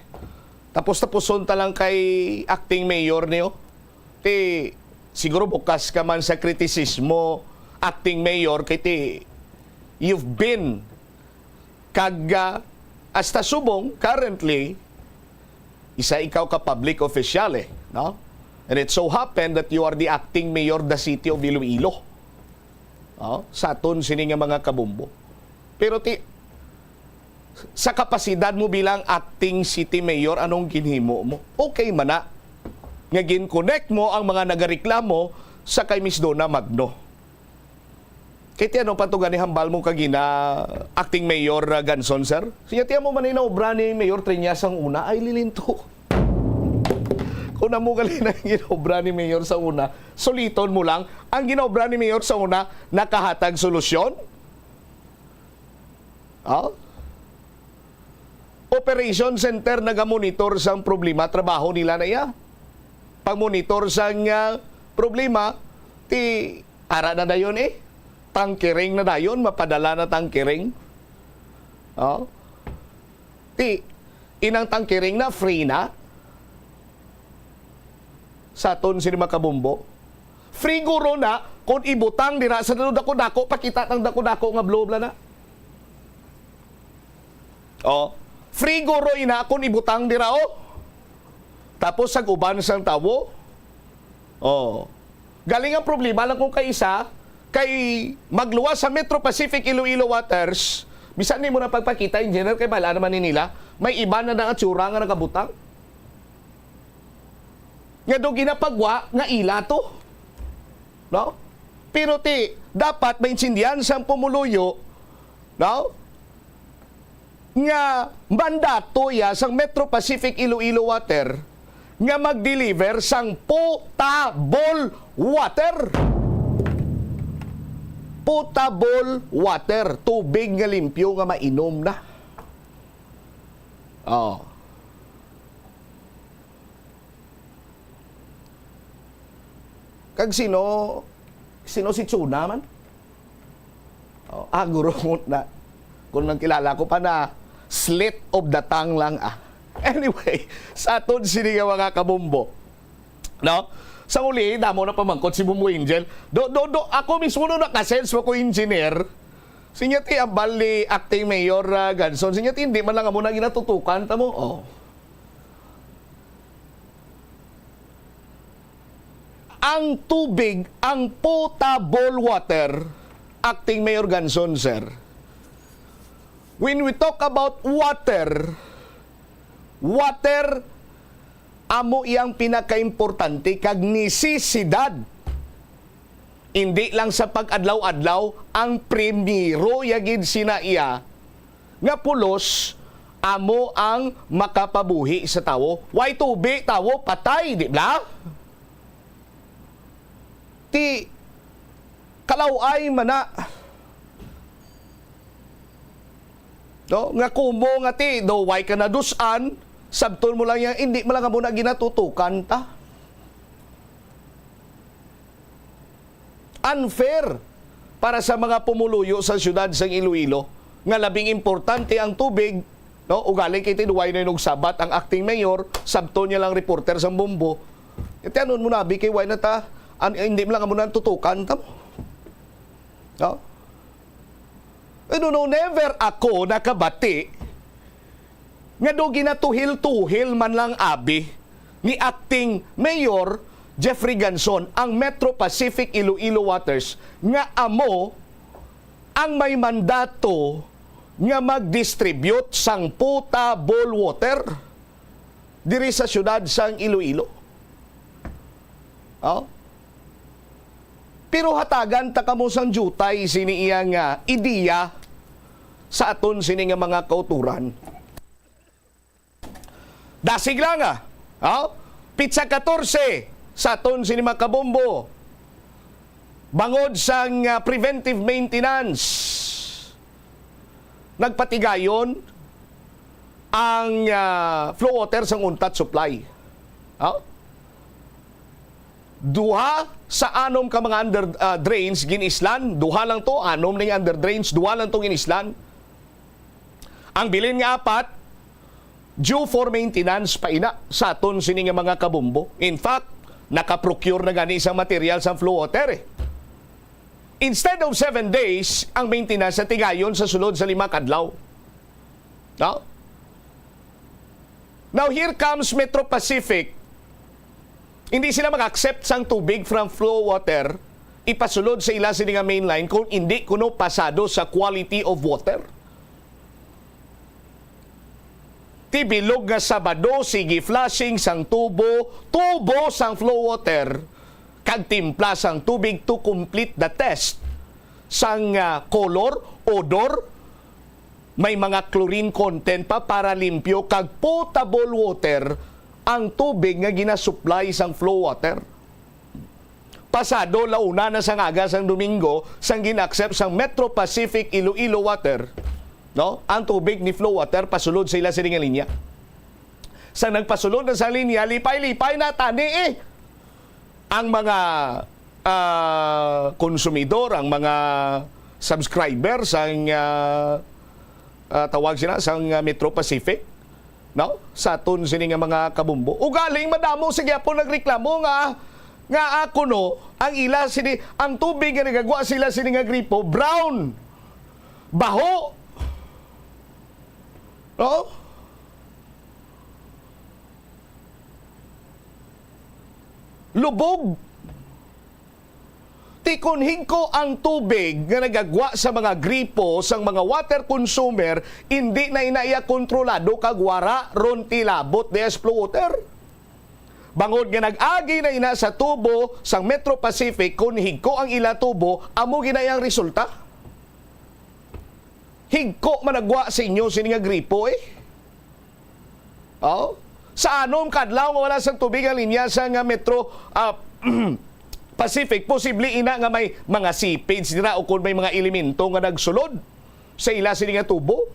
tapos-tapuson ta lang kay acting mayor niyo. Ti, siguro bukas ka man sa kritisismo, acting mayor, kay ti, you've been kag, ah, hasta subong, currently, isa ikaw ka public official, eh, no? And it so happened that you are the acting mayor the city of Iloilo. Oh, sa aton sini nga mga kabombo. Pero ti, sa kapasidad mo bilang acting city mayor, anong ginhimo mo? Okay man na nga gin-connect mo ang mga nagareklamo sa kay Miss Donna Magno. Kay ti ano pa to gani hambal mo kagina, acting mayor, uh, Ganson, sir? Siya ti amo man ni naobra ni Mayor Triñas ang una, ay lilinto. Kung amo gali na ang ginaobra ni Mayor sa una, suliton mo lang, ang ginaobra ni Mayor sa una, nakahatag solusyon? Oh? Operation Center nagamonitor sang problema, trabaho nila na iya. Pagmonitor sang, ah, problema, ti ara na dayon eh. Tangkering na dayon, mapadala na tangkering. Oh? Ti, inang tangkering na, free na. Sa aton sini makabombo. Free guro na, kung ibutang dira sa dako-dako, pakita tang dako-dako nga blue bla na. Oh, free guro ina akon ibutang dira, oh. Tapos sa uban sang tawo, oh. Galing ang problema lang kung kaisa, kay magluwas sa Metro Pacific Iloilo Waters, bisan nimo na pagpakita, engineer, kay bala naman ni nila, may iba na nga tsura nga nakabutang. Nga do ginapagwa nga ila to. No? Pero ti, dapat maintindihan sang pumuluyo, no? Nga mandato ya sang Metro Pacific Iloilo Water nga mag-deliver sang potable water. Potable water, tubig nga limpyo nga mainom na. Oh. Kag sino, sino si Chuna man? Oh, ah, guro mo na. Kung nang kilala ko pa na, slip of the tongue lang, ah. Anyway, sa aton sini nga mga kabumbo, no? Sa uli, damo na pamangkot si Bumbo Angel. Do, do, do, ako mismo no nakasense mo ko, engineer. Sinya ti ambal ni acting mayor, ah, Ganson. Sinya ti hindi man lang amo na ginatutukan ta mo. Oh. Ang tubig, ang potable water, acting mayor Ganson, sir. When we talk about water, water amo iyang pinakaimportante kag nisisidad. Indi lang sa pag-adlaw-adlaw, ang primero ya gid sina iya nga pulos amo ang makapabuhi sa tawo. Way tubi, tawo patay, di ba? Ti kalaw-ay man na. No? Nga kumo nga ti, do way ka nadus-an, sabton mo lang yan, hindi mo lang amo na ginatutukan ta. Unfair para sa mga pumuluyo sa siyudad sang Iloilo, nga labing importante ang tubig, no? Ugali kay tinuway na yung sabat ang acting mayor, sabton niya lang reporter sang Bombo. Iti anon mo nabi kay way na ta, an, hindi mo lang amo na tutukan ta mo. No? Ano, no, never ako nakabati nga do ginatuhil-tuhil man lang abi ni Acting Mayor Jeffrey Ganson ang Metro Pacific Iloilo Waters nga amo ang may mandato nga mag-distribute sang potable water diri sa siyudad sang Iloilo. Oh? Pero hatagan ta kamo sang diutay sini iya nga ideya sa aton sini nga mga kauturan. Dasig lang, ah. Oh? Pitsa katorse sa aton sini mga kabombo. Bangod sang, ah, preventive maintenance, nagpatigayon ang, ah, flow water sang Untat Supply. Oh? Duha sa anom ka mga under, ah, drains ginislan. Duha lang to, anom ning under drains, duha lang to ginislan. Ang bilin nga apat, due for maintenance pa ina sa aton sini nga mga kabombo. In fact, nakaprocure na gani sang material sang flow water, eh. Instead of seven days, ang maintenance natigayon sa sulod sa lima ka adlaw. No? Now, here comes Metro Pacific. Hindi sila mag-accept sang tubig from flow water ipasulod sa ila sini nga main line kung hindi kuno pasado sa quality of water. Ti bilog nga Sabado, sige flushing sang tubo, tubo sang flow water, kag timpla sang tubig to complete the test sang, ah, color, odor, may mga chlorine content pa para limpyo kag potable water ang tubig nga ginasupply sang flow water. Pasado la una na sang aga sang Domingo sang gin-accept sang Metro Pacific Iloilo Water, no? Ang tubig ni flow water pasulod sa ila sini nga linya. Sang nagpasulod na sa linya, lipay-lipay na tani, eh. Ang mga, ah, konsumidor, ang mga subscriber sang, ah, ah, tawag sila sang, ah, Metro Pacific, no? Sa aton sini nga mga kabumbo. Ugaling madamo sa gyapon nagreklamo nga, nga, ah, kuno ang ila sini, ang tubig nga nagagwa sila sini nga gripo, brown. Baho. Oh? Lubog. Ti kon higko ang tubig nga nagagwa sa mga gripo sang mga water consumer, indi na ina iya kontrolado kag wara ron ti labot diha sa flow water. Bangod nga nag-agi na ina sa tubo sang Metro Pacific, kon higko ang ila tubo, amo gina iyang resulta. Higko man nagwa sa inyo sini nga gripo, eh. Oh? Sa anom ka adlaw nga wala sang tubig ang linya sa nga Metro, ah, Pacific, posible ina nga may mga seepage dira o kon may mga elemento nga nagsulod sa ila sini nga tubo.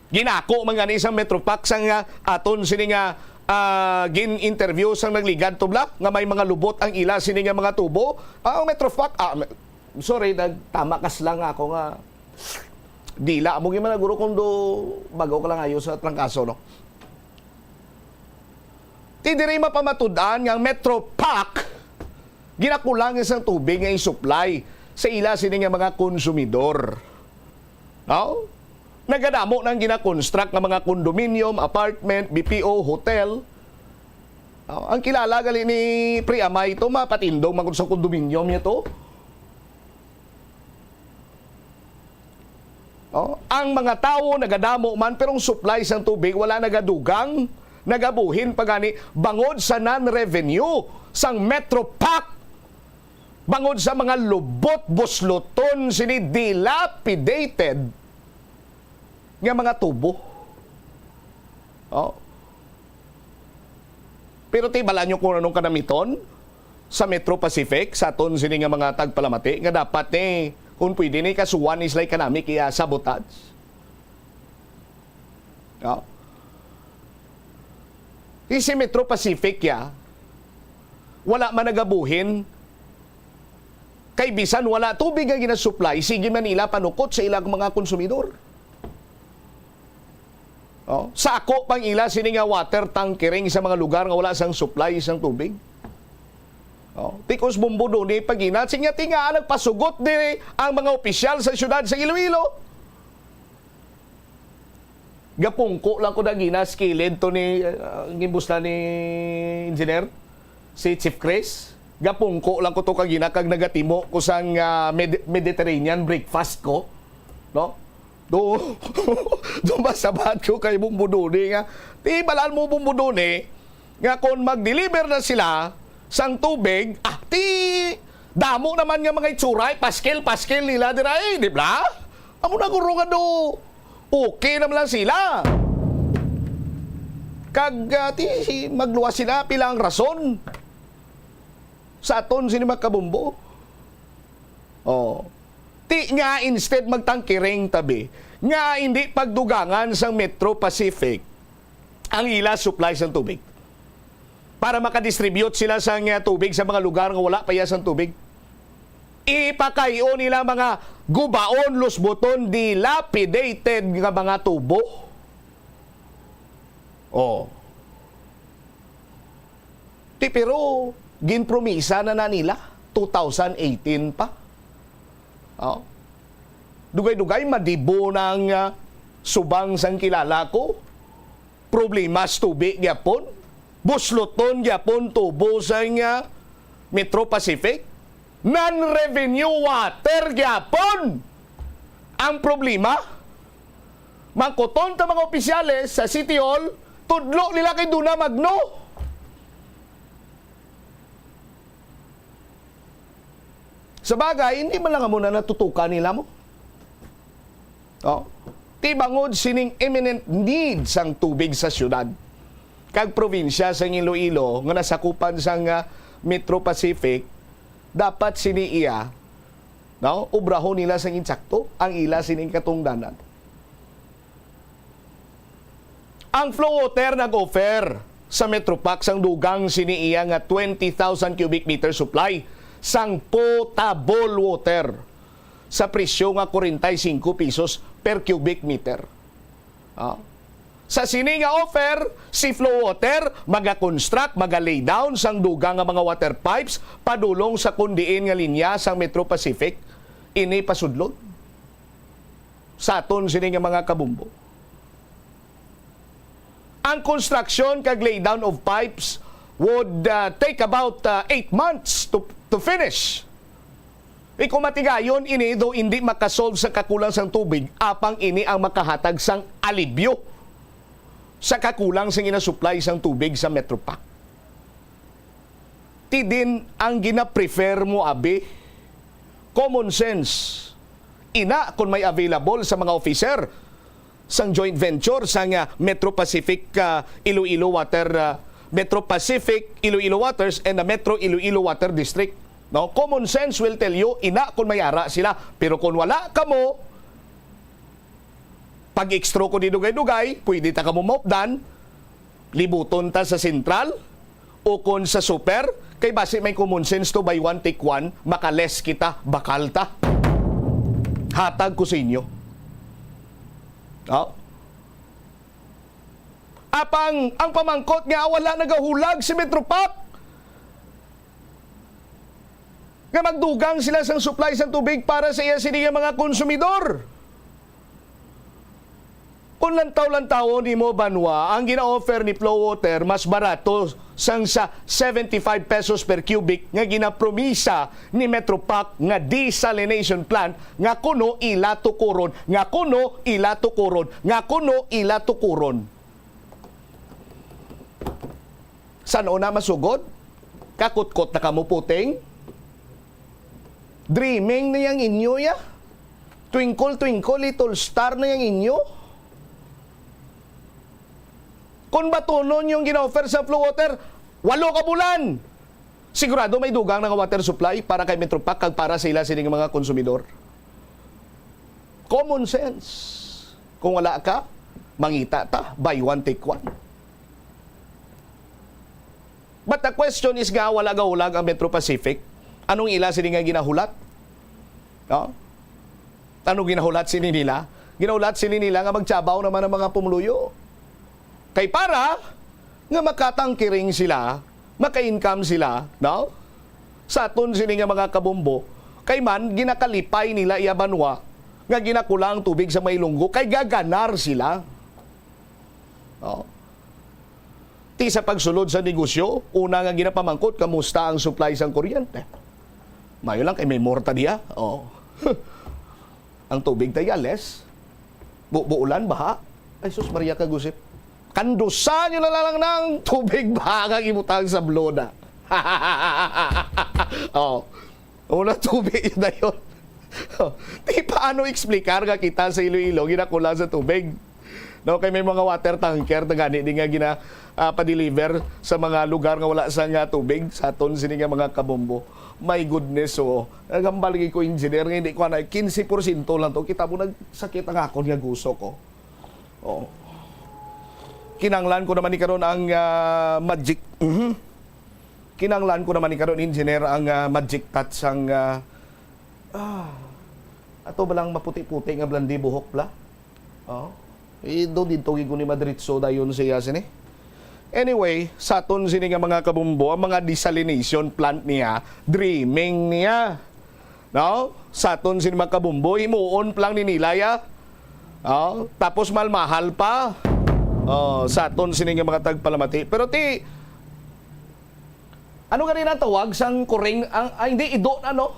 Ginako man gani sang Metropac sang, ah, aton sini nga, ah, gin-interview sang nagligad to bala nga may mga lubot ang ila sini nga mga tubo. Ah, ang Metropac, ah, me-, sorry, nagtama kas lang ako nga dila mo gimana guro kung do bagaw ka lang ayo sa trangkaso, no? Ti diri mapamatud-an nga ang Metropac ginakulang sang tubig nga i-supply sa ila sini nga mga konsumidor. No? Nagadamo nang gina-construct nga mga condominium, apartment, B P O, hotel. No? Ang kilala gali ni Pre Amay to, mapatindog man gud sa condominium niya to. Oh, ang mga tawo nagadamo man, pero ang supply sang tubig wala nagadugang, nagabuhin pa gani bangod sa non-revenue sang Metropac, bangod sa mga lubot busloton sini dilapidated nga mga tubo. Oh. Pero ti bala nyo kung anong kanamiton sa Metro Pacific, sa aton sini nga mga tagpalamati, nga dapat ni, kung pwede ni, kasuhan ni sila economic iya sabotage. No? Di si Metro Pacific ya, wala man nagabuhin, kay bisan wala tubig nga ginasupply, sige man nila panukot sa ilang mga konsumidor. Oh, sako pang ila sini nga water tankering sa mga lugar nga wala sang supply sang tubig. Oh, tikos Bumbuduni pagina, sinya tinga nagpasugot diri ang mga opisyal sa siyudad sa Iloilo. Gapungko lang ko dagina sa kilid to ni, uh, gimbus na ni Engineer, si Chief Chris. Gapungko lang ko to kagina kag nagatimo ko sang, ah, Med-, Mediterranean breakfast ko, no? Do, do masabat ko kay Bumbuduni nga, ti balaan mo Bumbuduni nga kon mag-deliver na sila sang tubig, ah, ti damo naman nga mga itsura, eh, paskil-paskil nila dira, eh, di ba? Amo na guro nga do, okay naman lang sila. Kag, ah, ti magluwas sila, pila ang rason sa aton sini mga kabumbo. Oh. Ti nga instead magtangkiring tabi, nga hindi pagdugangan sang Metro Pacific ang ila supply sang tubig para makadistribute sila sang, ah, tubig sa mga lugar nga wala pa iya sang tubig. Ipakayo nila mga gubaon, lusboton, dilapidated nga mga tubo. Oh. Ti, pero ginpromisa na na nila, two thousand eighteen pa. Oh. Dugay-dugay, madibo na ang, ah, subang sang kilala ko. Problema sa tubi gyapon. Busloton gyapon tubo sang, ah, Metro Pacific. Non-revenue water gyapon ang problema. Mangkuton ta mga opisyales sa City Hall, tudlo nila kay duna magno. Sa bagay, hindi man lang amo na natutukan nila mo. Oh. Ti bangod sining imminent need sang tubig sa siyudad kag probinsya sang Iloilo nga nasakupan sang, ah, Metro Pacific, dapat sini iya, no, obrahon nila sang insakto ang ila sining katungdanan. Ang Flow Water nag-offer sa Metropac sang dugang sini iya nga twenty thousand cubic meter supply sang potable water sa presyo nga forty-five pesos per cubic meter. Ah. Sa sini nga offer, si Flow Water maga-construct, maga-lay down sang dugang nga mga water pipes padulong sa kon diin nga linya sang Metro Pacific ini pasudlon. sa aton sini nga mga kabombo. Ang construction kag laydown of pipes would, uh, take about, uh, eight months to, to finish. Ikaw, matigayon ini, do hindi makasolve sa kakulang sang tubig, apang ini ang makahatag sang alibyo sa kakulang sang ina-supply sang tubig sa Metro Pac. Ti din ang gina-prefer mo, abi? Common sense. Ina, kung may available sa mga officer sang joint venture sang, ah, Metro Pacific, ah, Iloilo Water, ah, Metro Pacific Iloilo Waters and the Metro Iloilo Water District. No? Common sense will tell you, ina, kung may ara sila. Pero kung wala kamo, pag-extra ko ni dugay-dugay, pwede ta kamo maupdan, libuton ta sa sentral o kon sa super, kay basi may common sense to, buy one, take one, maka-less kita, bakal ta. Hatag ko sa inyo. Oh? Apang, ang pamangkot nga wala nagahulag si Metro Pac nga magdugang sila sang supply sang tubig para sa iya sini nga mga konsumidor. Kung lantaw-lantawon nimo, banwa, ang gina-offer ni Flow Water mas barato sang sa seventy-five pesos per cubic nga ginapromisa ni Metro Pac nga desalination plant nga kuno ila tukuron, nga kuno ila tukuron, nga kuno ila tukuron. San-o na masugod? Kakutkot na kamo, puting? Dreaming na yang inyo, ya? Twinkle, twinkle, little star na yang inyo? Kung batunon yung gina-offer sa Flow Water, walo ka bulan, sigurado may dugang na nga water supply para kay Metro Pac kag para sa ila sining mga konsumidor. Common sense. Kung wala ka, mangita ta, buy one, take one. But the question is nga, wala gahulag ang Metro Pacific? Anong ila sini nga ginahulat? No? Anong ginahulat sini nila? Ginahulat sini nila nga magtiyabaw naman ang mga pumuluyo. Kay para nga makatangkiring sila, maka-income sila, no? Sa aton sini nga mga kabombo, kay man ginakalipay nila iya banwa nga ginakulang ang tubig sa Mailunggo, kay gaganar sila. Oh. Ti sa pagsulod sa negosyo, una nga ginapamangkot, kamusta ang supply sang kuryente? Mayo lang kay may morta diha. Oh. Ang tubig tayo, less. Bu-, buulan, baha. Ay, sus, Maria Kagusip. Kandusan nyo na lang ng tubig, baha nga gibutang sa bloda. Oh. Wala tubig yun na yun. Di paano explicar nga kita sa Iloilo, ginakulang sa tubig? No, kay may mga water tanker na gani di nga gina, ah, pa-deliver sa mga lugar nga wala sa nga tubig sa aton sini nga mga kabombo. My goodness, oo. Nagambal lagi ko, engineer, nga hindi ko na, quince porsyento lang to. Kita mo, nagsakit ang akon nga guso ko. Oh. Kinanglan ko naman ni karon ang, ah, magic. Mhm. Kinanglan ko naman ni karon, engineer, ang, ah, magic touch sang, ah, ah, ato ba lang maputi-puti nga blandi buhok bla? Oh. Eh, do dito gid ko ni madiritso dayon siya sini. Anyway, sa aton sini nga mga kabumbo, ang mga desalination plant niya, dreaming niya. No? Sa aton sini mga kabumbo, himuon pa lang ni nila ya. Oh, tapos malmahal pa. Oh, sa aton sini nga mga tagpalamati. Pero ti, ano gani na tawag sang kuring, ang, ah, hindi, ido na, no?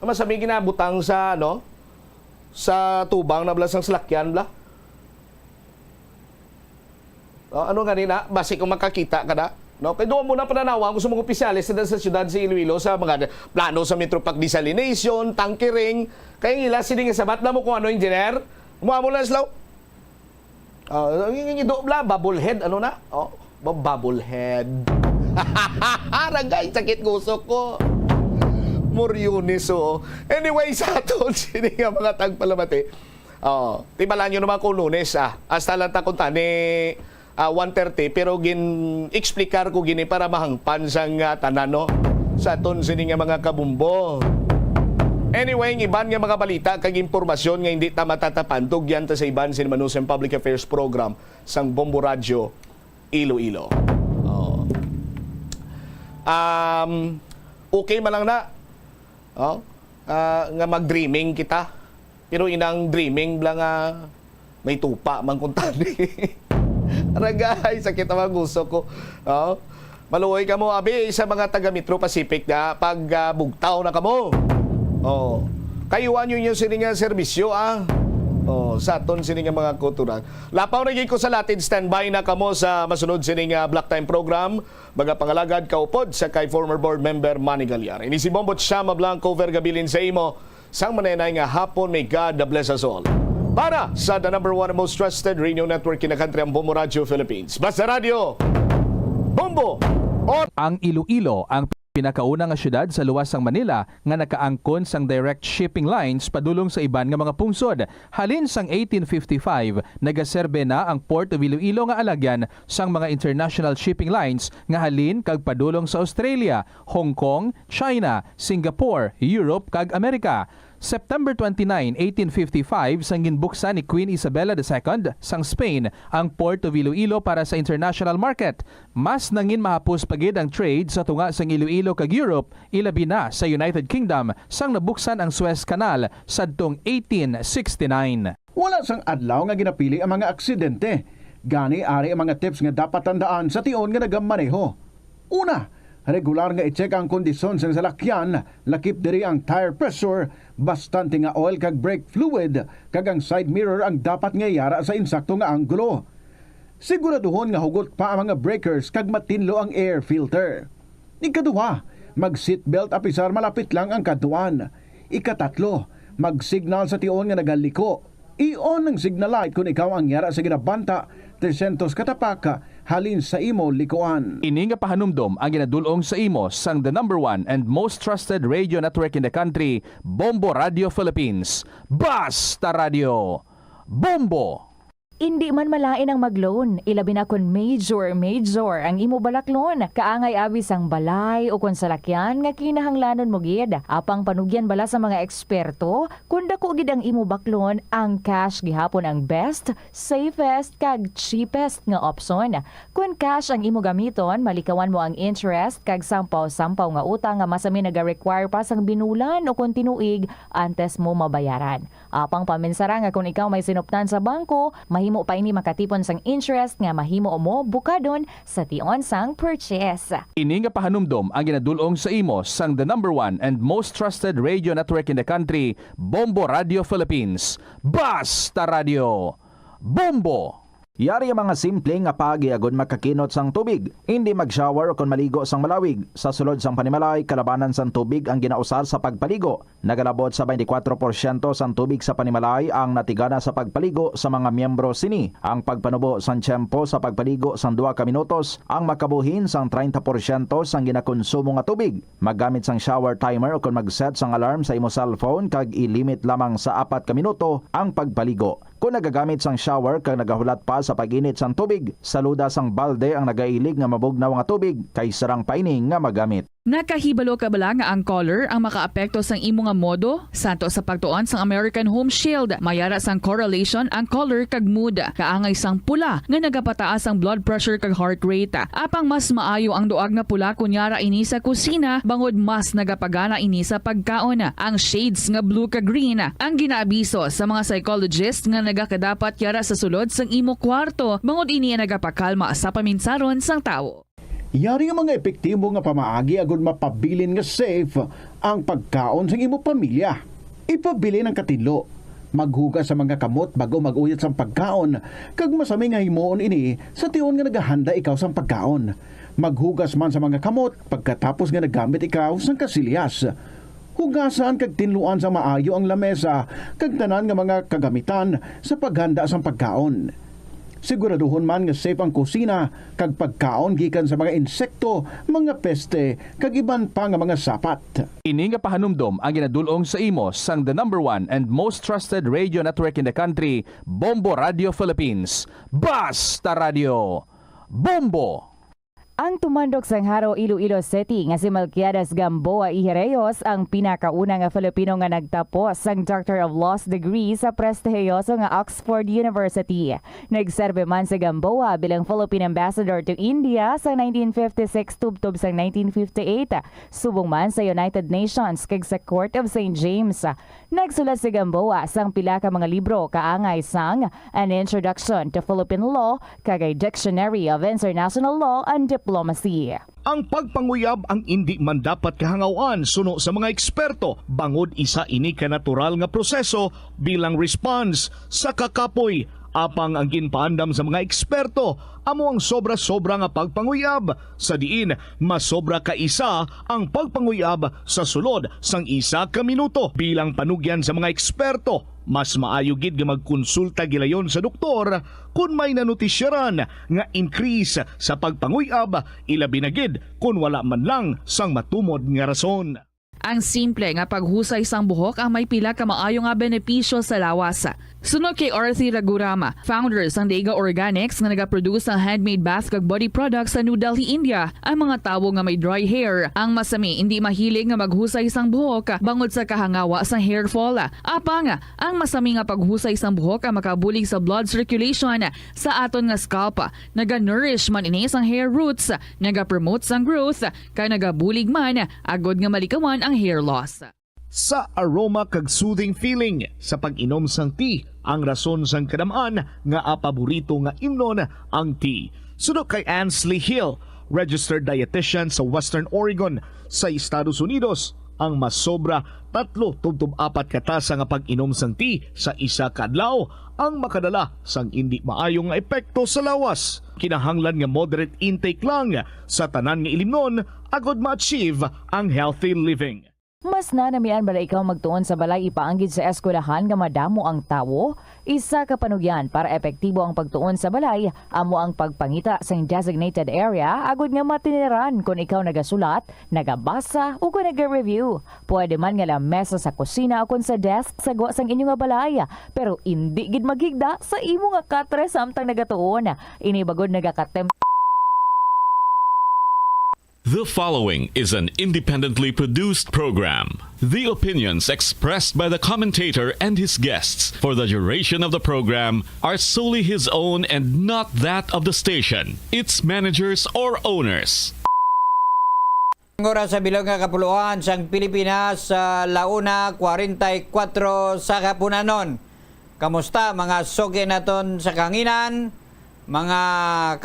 Ang masami ginabutang sa, ano, sa tubang na bala sang salakyan, bala. Oh, ano gani na? Basi kung makakita ka na, no? Kay duha mo na pananawa ko sa mga opisyales sa, sa siyudad sa Iloilo, sa mga plano sa Metro Park desalination, tankering. Kay ang ila, sini nga sabat na mo kung ano, engineer. Mo, amo lang, slow. Ah, ang, ang, ang ido bla, bubble head, ano na? Oh, bu-, bubble head. Aragay, sakit guso ko. Moryones, oh. Anyway, sa aton, sini nga mga tagpalamati. Oh, tibalan nyo naman kung Lunes, ah. Hasta lang ta kung tani, ah, one thirty, pero gin-explicar ko gini para mahangpan sang, ah, tanan, no? Sa aton sini nga mga kabumbo. Anyway, ang iban nga mga balita kag impormasyon nga hindi ta matatapan, tugyan ta sa iban sin Manusang Public Affairs Program sang Bombo Radyo Iloilo. Oh. Um, okay man lang na, oh, ah, nga mag-dreaming kita. Pero inang dreaming bala nga may tupa man kuntani. Aragay, sakit ang mga gusto ko. Oh. Maluoy kamo, abi, sa mga taga Metro Pacific na pag, ah, bugtaw na kamo. Oh. Kayuan niyo sini nga serbisyo, ah. Oh, sa aton sini nga mga kultura. Lapaw na gyud ko sa latid, standby na kamo sa masunod sini nga Block Time program. Mga pangalagad, kaupod sa kay former board member Manny Gallar. Ini si Bombo Chama Blanco, Vergabilin sa imo. Sang manenay nga hapon, may God bless us all. Para sa the number one and most trusted radio network in the country, ang Bombo Radio Philippines. Basta Radio, Bombo! On! Ang Iloilo ang pinakauna nga syudad sa luwas sang Manila nga nakaangkon sang direct shipping lines padulong sa iban nga mga pungsod. Halin sang eighteen fifty-five, nagaserbe na ang Port of Iloilo nga alagyan sang mga international shipping lines nga halin kag padulong sa Australia, Hong Kong, China, Singapore, Europe, kag Amerika. September twenty-nine, eighteen fifty-five, sang ginbuksan ni Queen Isabella the Second sang Spain ang Port of Iloilo para sa international market. Mas nangin mahapos pa gid ang trade sa tunga sang Iloilo kag Europe, ilabi na sa United Kingdom, sang nabuksan ang Suez Canal sadtong eighteen sixty-nine. Wala sang adlaw nga ginapili ang mga aksidente. Gani, ari ang mga tips nga dapat tandaan sa tion nga nagamaneho. Una, regular nga i-check ang kondisyon sang salakyan, lakip diri ang tire pressure, bastante nga oil kag brake fluid, kag ang side mirror ang dapat nga yara sa insakto nga anggulo. Siguraduhon nga hugot pa ang mga breakers kag matinlo ang air filter. Ikaduha, mag-seatbelt apisar malapit lang ang kadtuan. Ikatatlo, mag-signal sa tion nga nagaliko. I-on ang signal light kon ikaw ang yara sa ginabanta tresyentos ka tapak halin sa imo likuan. Ini nga pahanumdom ang ginadul-ong sa imo sang the number one and most trusted radio network in the country, Bombo Radio Philippines. Basta Radio! Bombo! Indi man malain ang mag-loan, ilabi na kon major, major ang imo balaklon. Kaangay abi sang balay o kon salakyan nga kinahanglanon mo gid. Apang panugyan bala sa mga eksperto, kon dako gid ang imo baklon, ang cash gihapon ang best, safest, kag cheapest nga opsyon. Kon cash ang imo gamiton, malikawan mo ang interest kag sampaw-sampaw nga utang nga masami naga-require pa sang binulan o kon tinuig antes mo mabayaran. Apang paminsara nga kon ikaw may sinuptan sa bangko, mahimo pa ini makatipon sang interest nga mahimo mo bukadon sa tion sang purchase. Ini nga pahanumdom ang ginadul-ong sa imo sang the number one and most trusted radio network in the country, Bombo Radio Philippines. Basta Radio! Bombo! Yari ang mga simple nga paagi agud makakinot sang tubig. Indi mag-shower o kon maligo sang malawig. Sa sulod sang panimalay, kalabanan sang tubig ang ginausar sa pagpaligo. Nagalabot sa twenty-four porsyento sang tubig sa panimalay ang natigana sa pagpaligo sa mga miyembro sini. Ang pagpanubo sang tiyempo sa pagpaligo sang duha ka minutos ang makabuhin sang treinta porsyento sang ginakonsumo nga tubig. Maggamit sang shower timer ukon mag-set sang alarm sa imo cellphone kag i-limit lamang sa apat ka minuto ang pagpaligo. Kon nagagamit sang shower kag nagahulat pa sa pag-init sang tubig, saluda sang balde ang nagailig nga mabugnaw nga tubig kay sarang pa ini nga magamit. Nakahibalo ka bala nga ang color ang makaapekto sang imo nga modo? Santo sa pagtuon sang American Home Shield, mayara sang correlation ang color kag mood. Kaangay sang pula nga nagapataas ang blood pressure kag heart rate. Apang mas maayo ang duag nga pula kon yara ini sa kusina, bangod mas nagapagana ini sa pagkaon. Ang shades nga blue kag green ang ginaabiso sa mga psychologist nga nagakadapat yara sa sulod sang imo kwarto, bangod ini ang nagapakalma sa paminsaron sang tawo. Yari nga mga epektibo nga pamaagi agud mapabilin nga safe ang pagkaon sang imo pamilya. Ipabilin ang katinlo. Maghugas sa mga kamot bag-o mag-uyat sang pagkaon, kag masami nga himuon ini sa tion nga nagahanda ikaw sang pagkaon. Maghugas man sa mga kamot pagkatapos nga nagamit ikaw sang kasilyas. Hugasan kag tinluan sa maayo ang lamesa kag tanan nga mga kagamitan sa paghanda sang pagkaon. Siguraduhon man nga safe ang kusina kag pagkaon gikan sa mga insekto, mga peste, kag iban pa nga mga sapat. Ini nga pahanumdom ang ginadul-ong sa imo sang the number one and most trusted radio network in the country, Bombo Radio Philippines. Basta Radio! Bombo! Ang tumandok sang Jaro, Iloilo City nga si Melquiades Gamboa y Reyes ang pinakauna nga Filipino nga nagtapos sang Doctor of Laws degree sa prestihiyoso nga Oxford University. Nagserbe man si Gamboa bilang Philippine Ambassador to India sa nineteen fifty-six tubtob sang nineteen fifty-eight, subong man sa United Nations kag sa Court of Saint James. Nagsulat si Gamboa sang pila ka mga libro kaangay sang An Introduction to Philippine Law kag a Dictionary of International Law and Diplomacy. Ang pagpanguyab ang indi man dapat kahangaw-an suno sa mga eksperto, bangod isa ini ka natural nga proseso bilang response sa kakapoy. Apang ang ginpaandam sa mga eksperto amo ang sobra-sobra nga pagpanguyab, sa diin masobra ka isa ang pagpanguyab sa sulod sang isa ka minuto. Bilang panugyan sa mga eksperto, mas maayo gid nga magkonsulta gilayon sa doktor kon may nanutisyaran nga increase sa pagpanguyab, ilabi na gid kon wala man lang sang matumod nga rason. Ang simple nga paghusay sang buhok ang may pila ka maayo nga benepisyo sa lawas. Suno kay Arthi Ragurama, founder sang Dega Organics nga nagaproduce sang handmade bath kag body products sa New Delhi, India, ang mga tawo nga may dry hair ang masami indi mahilig nga maghusay sang buhok bangod sa kahangawa sang hair fall. Apang ang masami nga paghusay sang buhok ang makabulig sa blood circulation sa aton nga scalp. Naga-nourish man ini sang hair roots, naga-promote sang growth, kag nagabulig man agod nga malikawan ang hair loss. Sa aroma kag soothing feeling sa pag-inom sang tea ang rason sang kadam-an nga paborito nga imnon ang tea. Suno kay Ansley Hill, registered dietitian sa Western Oregon sa Estados Unidos, ang masobra tatlo tubtob apat ka tasa nga pag-inom sang tea sa isa ka adlaw ang makadala sang indi maayo nga epekto sa lawas. Kinahanglan nga moderate intake lang sa tanan nga ilimnon agod ma-achieve ang healthy living. Mas nanamian bala ikaw magtuon sa balay ipaanggid sa eskwelahan nga madamo ang tawo? Isa ka panugyan para epektibo ang pagtuon sa balay amo ang pagpangita sang designated area agud nga matiniran kon ikaw nagasulat, nagabasa, o kon naga-review. Pwede man nga lamesa sa kusina o kon sa desk sa gwa sang inyo nga balay, pero indi gid maghigda sa imo nga katre samtang nagatuon. Ini bagod nagakatem- The following is an independently produced program. The opinions expressed by the commentator and his guests for the duration of the program are solely his own and not that of the station, its managers, or owners. Ang oras sa bilog nga kapuluan sang Pilipinas, sa la una kwarenta y kuwatro sa kahapunanon. Kamusta, mga suki naton sa kahanginan? Mga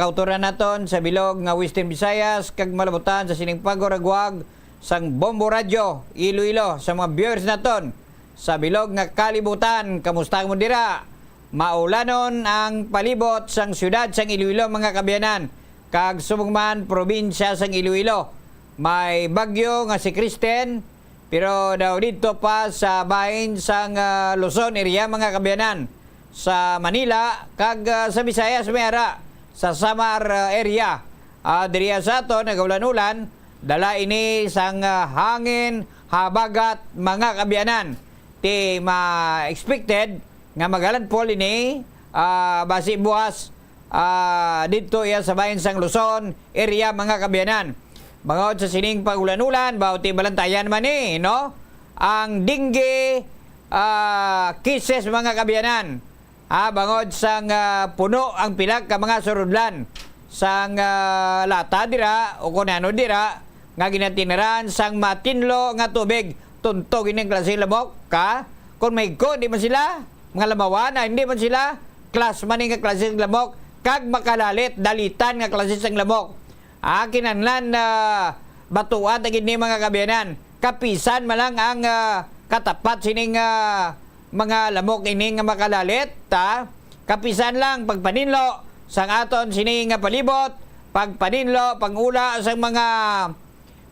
kautoran naton sa bilog nga Western Visayas kag malabutan sa sining paguragwag sang Bombo Radyo Iloilo, sa mga viewers naton sa bilog nga kalibutan, kamusta mo dira? Maulanon ang palibot sang siyudad sang Iloilo, mga kaabyanan, kag subong man probinsya sang Iloilo. May bagyo nga si Kristen, pero daw didto pa sa bahin sang, ah, Luzon area, mga kaabyanan, sa Manila kag, ah, sa Visayas may ara sa Samar, ah, area. Ah, diriya sa aton nagaulan-ulan, dala ini sang, ah, hangin habagat, mga kaabyanan. Ti ma-expected nga magalandfall ini, ah, basi buwas, ah, didto iya sa bahin sang Luzon area, mga kaabyanan. Bangod sa sining pag-ulan-ulan, baw ti balantayan man ni, no? Ang dengue, ah, cases, mga kaabyanan. Ah, bangod sang, ah, puno ang pila ka mga surudlan sang, ah, lata dira o kon ano dira nga ginatiniran sang matinlo nga tubig. Tuntog ining klase lamok, ka? Kon mahigko, di man sila mga lamawan, ah, hindi man sila class man nga klase sang lamok, kag makalalit, dalitan nga klase sang lamok. Ah, kinahanglan, ah, batuan ta gid ni, mga kaabyanan. Kapisan man lang ang, ah, katapat sining, ah, mga lamok ini nga makalalit, ta? Kapisan lang pagpaninlo sang aton sini nga palibot, pagpaninlo, pangula sang mga,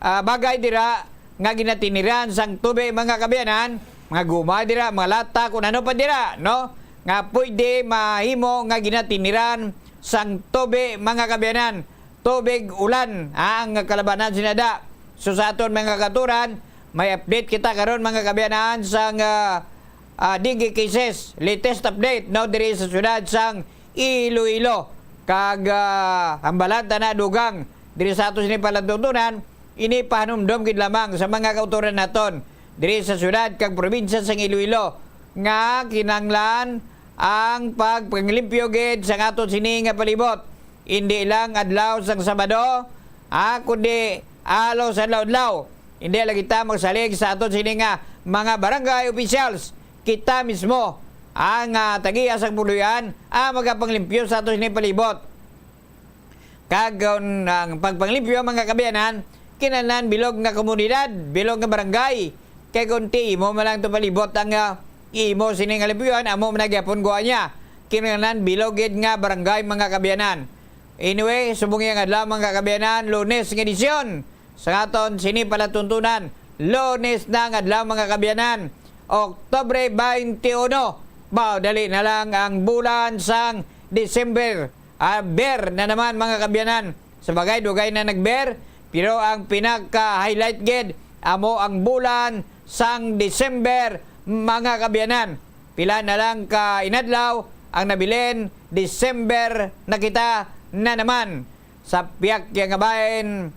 ah, bagay dira nga ginatiniran sang tubi, mga kaabyanan, mga guma dira, mga lata, kung ano pa dira, no? Nga pwede mahimo nga ginatiniran sang tubi, mga kaabyanan. Tubig, ulan, ah, ang kalabanan sinada. So, sa aton mga katuran, may update kita karon, mga kaabyanan, sang, ah, ah, dengue cases. Latest update, no, diri sa siyudad sang Iloilo. Kag, ah, hambalan ta na dugang Diri sa aton sini palatuntunan, ini pahanumdom gid lamang sa mga kautoran naton diri sa syudad kag probinsya sang Iloilo nga kinahanglan ang pagpanglimpyo gid sa aton sini nga palibot. Indi lang adlaw sang Sabado, ah, kundi halos adlaw-adlaw. Indi lang kita magsalig sa aton sini nga mga barangay officials. Kita mismo ang, ah, tag-iya sang puloy-an ang magapanglimpyo sa aton sini palibot. Kag kon ang pagpanglimpyo, mga kaabyanan, kinahanglan bilog nga komunidad, bilog nga barangay. Kay kon ti imo man lang to palibot ang, ah, imo sini nga limpyuhan, amo man na gyapon gwa niya. Kinahanglan bilog gid nga barangay, mga kaabyanan. Anyway, subong nga adlaw, mga kaabyanan, Lunes nga edisyon sa aton sini palatuntunan. Lunes na nga adlaw, mga kaabyanan, Oktubre twenty-one. Baw, dali na lang ang bulan sang December. Ah, ber na naman, mga kaabyanan. Sa bagay, dugay na nagber, pero ang pinaka-highlight gid amo ang bulan sang December, mga kaabyanan. Pila na lang ka inadlaw ang nabilin, December na kita na naman. Sa pihak kay nga bahin,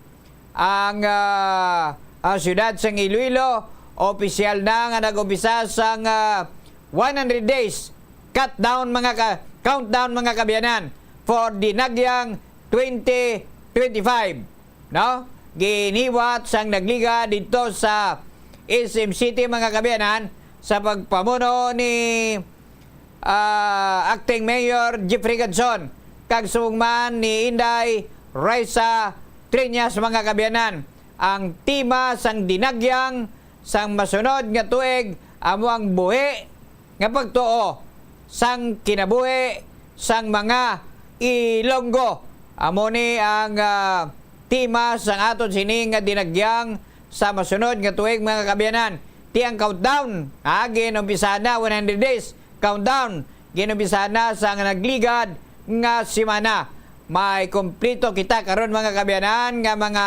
ang, ah, ang siyudad sang Iloilo, opisyal na nga nag-umpisa sang, ah, one hundred days countdown, mga ka-, countdown, mga kaabyanan, for Dinagyang twenty twenty-five, no? Giniwat sang nagliga didto sa S M City, mga kaabyanan, sa pagpamuno ni, ah, Acting Mayor Jeffrey Gadson kag subong man ni Inday Raisa Treñas, mga kaabyanan. Ang tema sang Dinagyang sang masunod nga tuig amo ang buhi nga pagtuo sang kinabuhi sang mga Ilonggo. Amo ni ang, ah, tema sang aton sini nga Dinagyang sa masunod nga tuig, mga kaabyanan. Ti ang countdown, ah, gin-umpisa na, one hundred days countdown, gin-umpisa na sa nagligad nga semana. May kompleto kita karon, mga kaabyanan, nga mga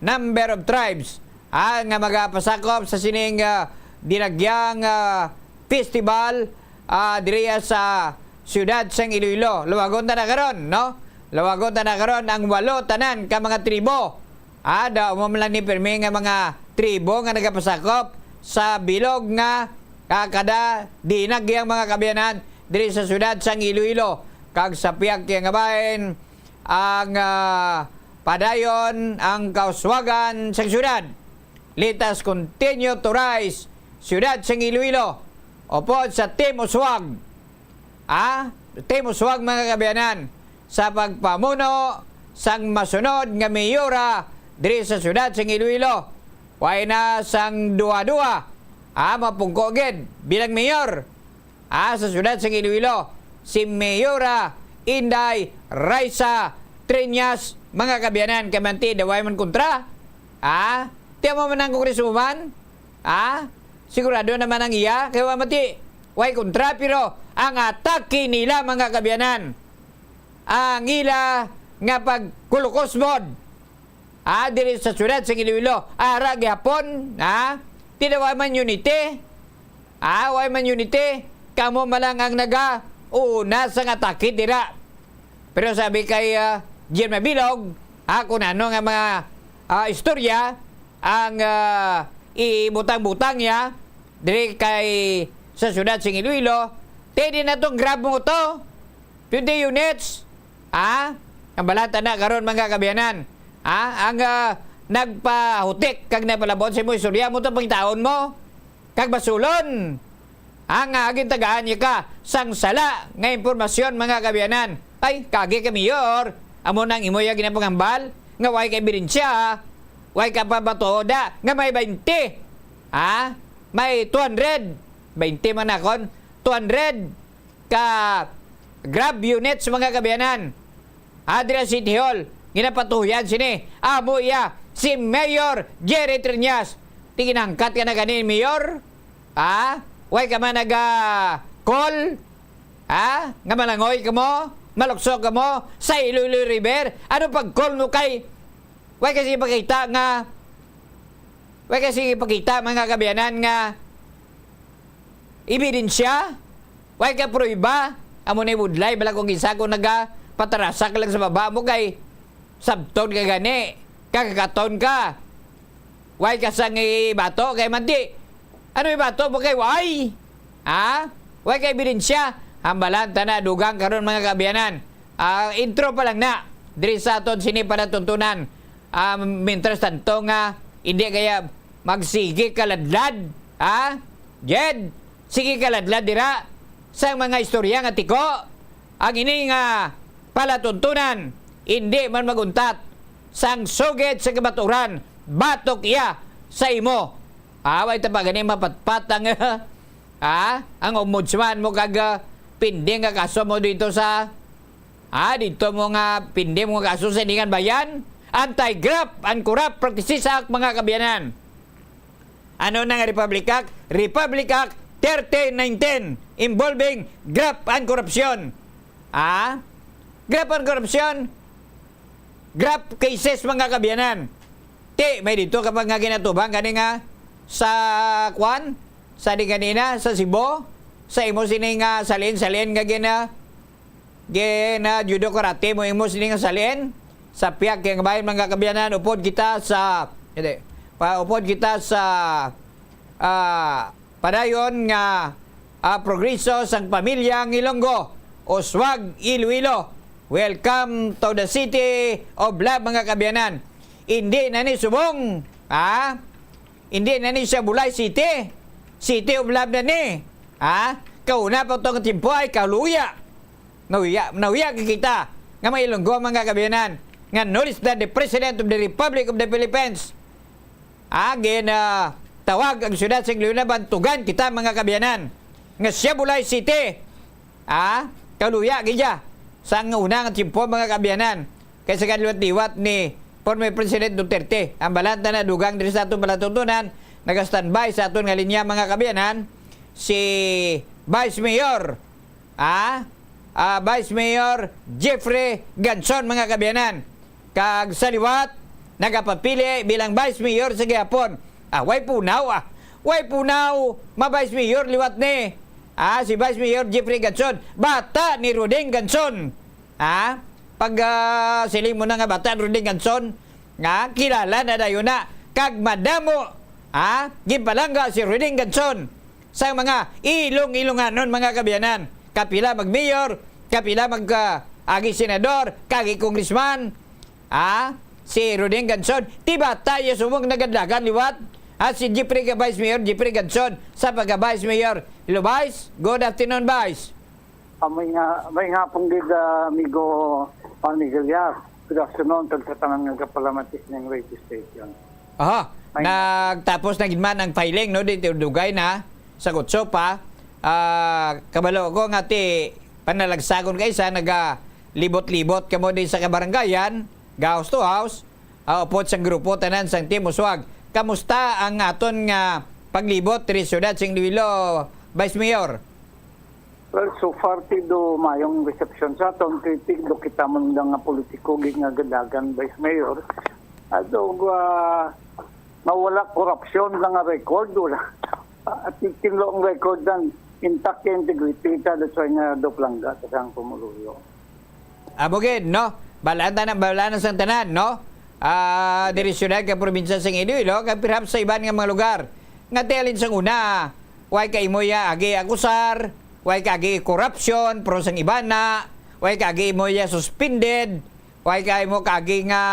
number of tribes, ah, nga magapasakop sa sining, ah, Dinagyang, ah, festival, ah, diriya sa siyudad sang Iloilo. Lawagon ta na karon, no? Lawagon ta na karon ang walo tanan ka mga tribo. Ah, daw mo man lang ni pirmi nga mga tribo nga nagapasakop sa bilog nga, ah, kada Dinagyang, mga kaabyanan, diri sa siyudad sang Iloilo. Kag sa pihak kay nga bahin, ang, ah, padayon ang kauswagan sang siyudad. Let us continue to rise, siyudad sang Iloilo. Upod sa Team Uswag. Ah, Team Uswag, mga kaabyanan, sa pagpamuno sang masunod nga mayora diri sa siyudad sang Iloilo. Way na sang duha-duha, ah, mapungko gid bilang mayor, ah, sa siyudad sang Iloilo, si Mayora Inday Raisa Treñas, mga kaabyanan. Kay man ti daw way man kontra, ah, ti amo man ang congresswoman, ah, sigurado naman ang iya, kay wa man ti way kontra, pero ang atake nila, mga kaabyanan, ang ila nga pagkulukusmod, ah, diri sa siyudad sa Iloilo, ara gihapon, ah, ti daw way man unity, ah, way man unity, kamo man lang ang nagauna sang atake dira. Pero sabi kay, ah, Jim Mabilog, ah, kung ano nga mga, ah, istorya ang, ah, ibutang-butang niya diri kay sa siyudad sing Iloilo, ti di na tong Grab mo to, twenty units, ah, ang balata na karon, mga kaabyanan, ah, ang, ah, nagpahutik kag nagpalabot sa imo istorya mo to, pangitaon mo kag basulon. Ang, ah, gintagaan niya ka sang sala nga impormasyon, mga kaabyanan. Ay, kagi ka, Mayor, amo nang imo ya ginapangambal nga way ka ebidensya, way ka pa matuoda nga may twenty. Ha? May two hundred, twenty man akon, two hundred ka Grab units, mga kaabyanan. Ah, dira sa City Hall, ginapatuyan sini. Amo iya, si Mayor Jerry Treñas. Ti ginahangkat ka na gani, Mayor? Ha? Way ka man naga-call? Ha? Nga malangoy ka mo? Malukso ka mo sa Iloilo River? Ano pag-call mo kay way ka sige pakita nga, way ka sige pakita, mga kaabyanan, nga ebidensya? Way ka prueba? Amo ni budlay, bala kung isa ko nagapatarasak lang sa baba mo kay Sabton ka gani, kagakaton ka. Way ka sang ibato kay mandi. Ano ibato mo kay way? Ha? Way ka ebidensya? Hambalan ta na, dugang karon, mga kaabyanan. Ah, intro pa lang na. Diri sa aton sini palatuntunan. Ah, mientras tanto nga, hindi kaya magsige kaladlad. Ha? Jed, sige kaladlad dira sa mga istorya nga tiko. Ang ini nga palatuntunan, hindi man maguntat sang sugid sa kamaturan, batok iya sa imo. Away ta pa gani mapatpat ang, ah, ang ombudsman mo kag, ah, pending nga kaso mo dito sa, ah, dito mo nga pending mo nga kaso sa Silingan Bayan, anti-graft and corrupt practices sa mga kaabyanan. Ano na nga Republic Act? Republic Act thirty nineteen involving graft and corruption. Ah? Graft and corruption? Graft cases, mga kaabyanan. Ti, may dito ka pa nga ginatubang gani nga sa kwan? Sa di ganina, sa Cebu? Sa imo sini nga salin-salin nga gina-, gina-judo karate mo imo sini nga salin? Sa pihak kay nga bayan, mga kaabyanan, upod kita sa, hindi, pa, upod kita sa, ah, padayon nga, ah, progreso sang pamilya Ngilonggo, Uswag, Iloilo. Welcome to the city of love, mga kaabyanan. Hindi na ni subong, ha? Hindi na ni siya Bulay City. City of love na ni, ha? Kauna pa tong timpo ay kaluya. Nahuya, nahuya ka kita nga mga Ilonggo, mga kaabyanan, nga notice that the President of the Republic of the Philippines, ah, gin, ah, tawag ang siyudad sa Iloilo, bantugan kita, mga kaabyanan, nga siya Bulay City, ah, kaluya gid siya sa una nga tiyempo, mga kaabyanan, kaysa kadliwat-liwat ni former President Duterte. Ang balanta na dugang diri sa aton palatuntunan, naga-standby sa aton nga linya, mga kaabyanan, si Vice Mayor Ah, ah, Vice Mayor Jeffrey Ganson, mga kaabyanan. Kag sa liwat, nagapapili bilang Vice Mayor sa gihapon. Ah, way punaw, ah. Way punaw, ma-Vice Mayor liwat ni. Ah, si Vice Mayor Jeffrey Ganson, bata ni Roding Ganson. Ah, pag, ah, siling mo na nga bata ni Roding Ganson, nga kilala na dayon na. Kag madamo, ah, ginpalangga si Roding Ganson sa mga Ilong-Ilonganon, mga kaabyanan. Kapila mag-mayor, kapila mag, ah, agi senador, kagi congressman. Ah, si Roding Ganson, ti bata iya subong nagadagan liwat. Ah, si Jeffrey ka Vice Mayor, Jeffrey Ganson, sa pagka Vice Mayor. Hello, Vice. Good afternoon, Vice. Ah, may nga, may nga pong gid, ah, amigo Juan Miguel Yap. Good afternoon, kag sa tanan nga kapalamatis ning radio station. Aha, Ay, nagtapos na gid man ang filing, no? Di, dugay na sa kutso pa. Ah, kabalo ko nga ti panalagsagon kay sa nagalibot-libot kamo di sa kabarangayan, ga house to house, ah, upod sang grupo tanan sang Team Uswag. Kamusta ang aton nga paglibot diri sa siyudad sing Iloilo, Vice Mayor? Well, so far, ti do mayong reception sa aton, kay ti do kita man lang nga politiko, gid nga gadagan, Vice Mayor. Ato, ah, mawala korupsyon lang nga record, wala. At tinlo ang record lang, intact yung integrity ta, that's why nga do palangga ta sang pumuluyo. Amo gid, no? Balaan tanan, balaan sang tanan, no? Ah, diri siyudad kag probinsya sang Iloilo, kag perhaps sa iban nga mga lugar. Nga ti halin sang una, way ka imo ya agi akusar, way ka agi korupsyon, pero sang iban na, way ka agi imo ya suspended, way ka imo ka agi nga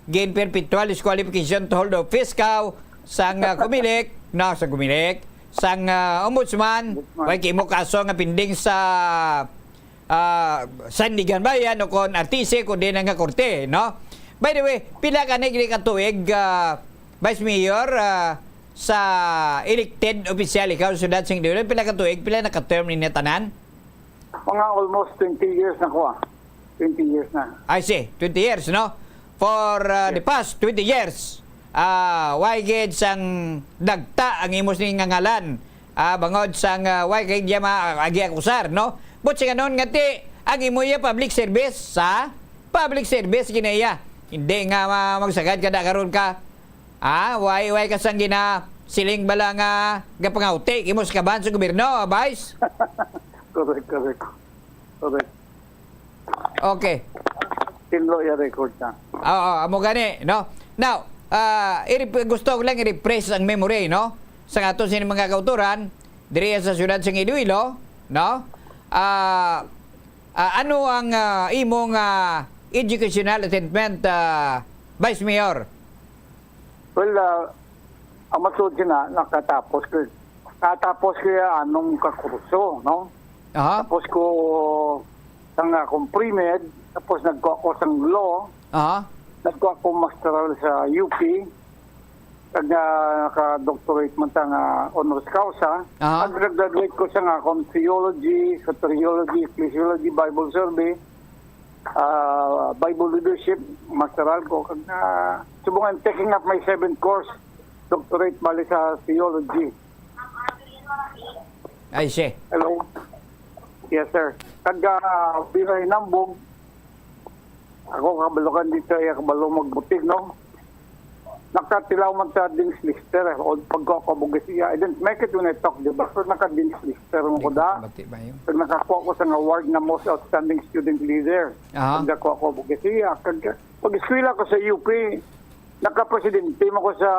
gin perpetual disqualification to hold office ka sang, ah, Comelec, no, sa Comelec, sang, ah, ombudsman, Ombudsman. Way ka imo kaso nga pending sa ah, Sandiganbayan o kon R T C, kundi na nga korte, no? By the way, pila ka na gid ka tuig, ah, Vice Mayor, ah, sa elected official, ikaw, siyudad sing Iloilo, pila ka tuig, pila na ka term ninyo tanan? Mga almost twenty years na ko, ah. Twenty years na. I see, twenty years, no? For, ah, the Yes. past twenty years, ah, why gid sang dagta ang imo sini nga ngalan? Ah, bangod sang, ah, way kay diya ma-, agi akusar, no? But sing anon nga ti, ang imo iya public service sa public service gina iya. Hindi nga ma-, magsagad ka na karon ka, ah, way, way ka sang gina siling bala nga gapangawti, imo sa kaban sa gobyerno, ah, Vice? Correct, correct. Correct. Okay. Tinlo yung record na. Oo, amo gani, no? Now, ah, i-rep-, gusto ko lang i-refresh ang memory, no? Sa ato sini mga kauturan, diri sa siyudad sa Iloilo, no? Ah, ah, ano ang, ah, imong, ah, educational attainment, ah, Vice Mayor? Well, ah, ang matuod sina, nakatapos ko, nakatapos ko yung anong kakurso, no? Aha. Tapos ko sang akong pre-med, tapos nagkuha ko sang law, Aha. nagkuha ko masteral sa U P, kag, ah, naka-doctorate man ta nga honoris causa. Aha. Ang nag-graduate ko sa nga akong theology, soteriology, ecclesiology, Bible survey, ah, Bible leadership, masteral ko. Kag, ah, subong, I'm taking up my seventh course, doctorate bali sa theology. I see. Hello? Yes, sir. Kag, ah, pila hinambog, ako kabalo ka dito, iya kabalo magbutig, no? Nakatilaw man sa Dean's Lister, eh. O pagkakabugas iya. I didn't make it when I talk, di ba? Pero naka-Dean's Lister mo ko da. Bati ba yun? Pag nakakuha ko sa nga award nga most outstanding student leader. Aha. Pag nakuha ko bugas iya. Kag, pag eskwela ko sa U P, nakapresidente mo ko sa,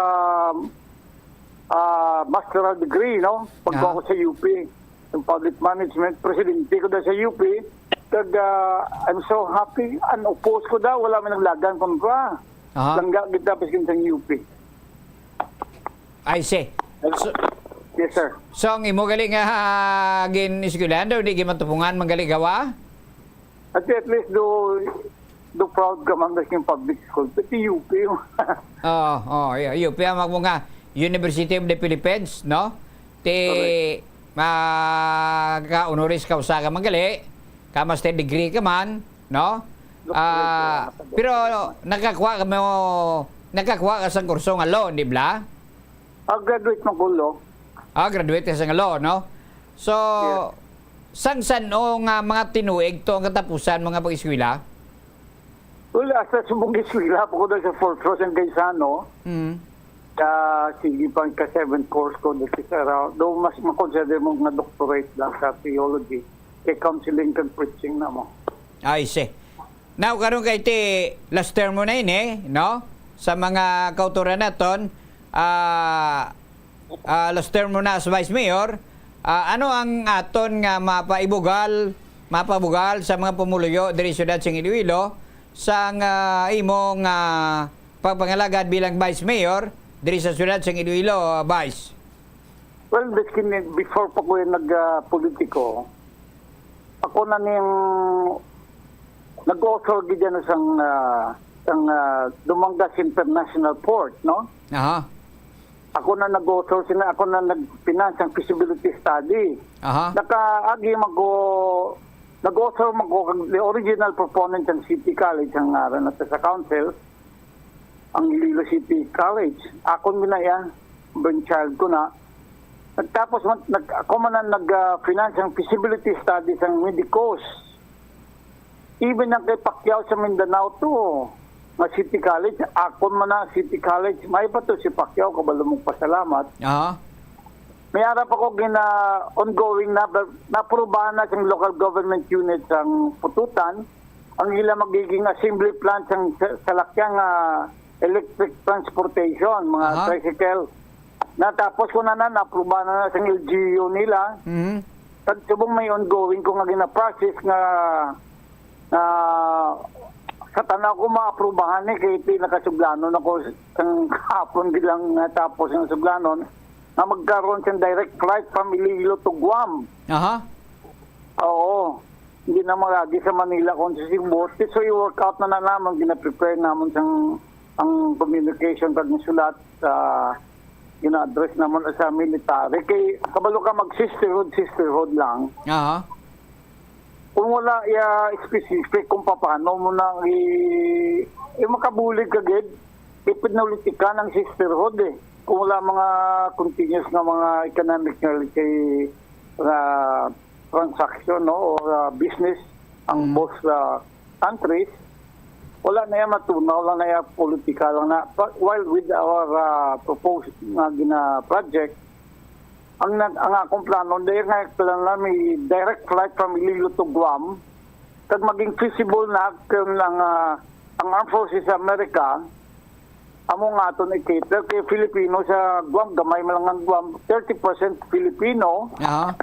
ah, masteral degree, no? Pagkuha Ah. ko sa U P, yung public management, presidente ko na sa U P. Kag, ah, I'm so happy. Unopposed ko daw. Wala may naglagan kontra. Aha. Langga kita paskin sang U P. I see. So, Yes, sir. so ang imo gali nga, ah, gin-eskwelahan daw, di gimatupungan man gali gawa? At at least do, do proud ka man sa iyang public school. Pati U P. Oo, oh, U P ang mga University of the Philippines, no? Ti, Correct. Maka honoris causa ka man gali, ka master degree ka man, no? Doctorate Ah, ka man. Pero nakakuha ka mo, nakakuha ka sa kurso nga law, di ba? Ah, graduate man ko law. Ah, graduate ka sa law, no? So, Yes. sang san-o nga mga tinuig to ang katapusan mga pag-eskwela? Well, hasta sa mong eskwela, ako na sa fourth floor sa Gaisano. Mm. Ka, sige pa, ka seventh course ko, that is around, do mas makonsider mo nga doctorate lang sa theology, kay counseling kag preaching na mo. I see. Now, karon kay ti last term mo na ini, no? Sa mga kauturan naton, ah, ah, last term mo na as Vice Mayor, ah, ano ang aton nga mapaibugal, mapabugal sa mga pumuluyo diri sa siyudad sa Iloilo sang, ah, imong, ah, pagpangalagad bilang Vice Mayor diri sa siyudad sa Iloilo, ah, Vice? Well, basically, before pa ko yung nag, ah, politiko, ako na ning nag-author gid yan sang, ah, sang, ah, Dumangas International Port, no? Aha. Ako na nag-author sina, ako na nag-finance ang feasibility study. Aha. Nakaagi man ko, nag-author man ko kag the original proponent sang City College ang ngaran nato sa council, ang Iloilo City College. Akon gina iya, brainchild ko na. Nagtapos man, nag, ako man ang nag, ah, finance ang feasibility study sang Medicos. Even ang kay Pacquiao sa Mindanao to, nga City College, akon man na City College, may pa to si Pacquiao, kabalo mong pasalamat. Aha. May ara pa ko gina ongoing na, naaprubahan na sang local government unit sang Pututan, ang ila magiging assembly plant sang sa-, salakyan nga electric transportation, mga Aha. tricycle. Natapos ko na na, naaprubahan na na sang L G U nila. Mhm. Kag subong may ongoing ko nga gina-process nga, nga sa tanaw ko maaprubahan ni, kay ti nakasuglanon ako sang kahapon bilang natapos nga suglanon, nga magkaroon siyang direct flight from Iloilo to Guam. Aha. Oo. Hindi na maragi sa Manila kung sa Cebu. So, i-work out na na naman, gina-prepare naman sang, ang communication kag sulat sa gina-address naman sa military. Kay, kabalo ka, mag-sisterhood, sisterhood lang. Aha. Kung wala iya specific kung paano mo na i-, i-, makabulig ka gid, ipinolitikan ang sisterhood eh. Kung wala mga continuous nga mga economic nga, let's say, ah, transaction, no, or, ah, business ang Mm. both, ah, countries, wala na iya matuna, wala na iya political na. But while with our, ah, proposed nga gina-project, ang nag-, ang akong plano, dahil nga plan lang may direct flight from Iloilo to Guam, kag maging feasible na action ang, ah, ang Armed Forces sa Amerika, amo nga aton i-cater kay Filipino sa Guam, gamay man lang ang Guam, thirty percent Filipino, Aha.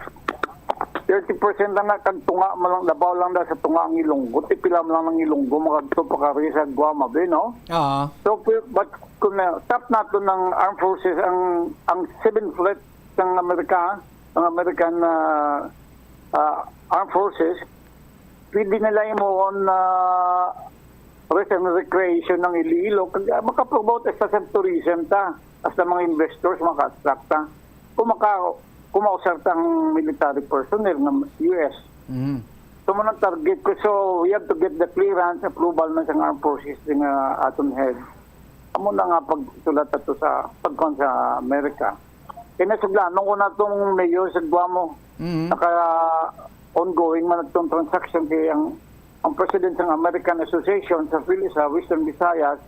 thirty percent lang na kag tunga man lang, labaw lang na sa tunga ang Ilonggo, ti pila man lang ang Ilonggo, makadto pa kari sa Guam, abi, no? Aha. So, pi-, but kung na, tap nato ng Armed Forces, ang, ang seven fleet ng Amerika, ang American, ah, ah, Armed Forces, pwede nila imuon na rest and recreation ng Iloilo, kag, ah, makapromote sa tourism ta, as the mga investors maka-attract ta. Kung maka-, kung mausar ta ang military personnel ng U S. Mhm. So, mo nang target ko. So, we have to get the clearance, approval na sa armed forces nga aton head. Amo na nga pagsulat ato sa pagkuan sa Amerika. Kaya nasuglanon ko na itong mayor sa Guam. Mhm. Naka-ongoing man itong transaction kay ang, ang president ng American Association sa Phil-, sa Western Visayas,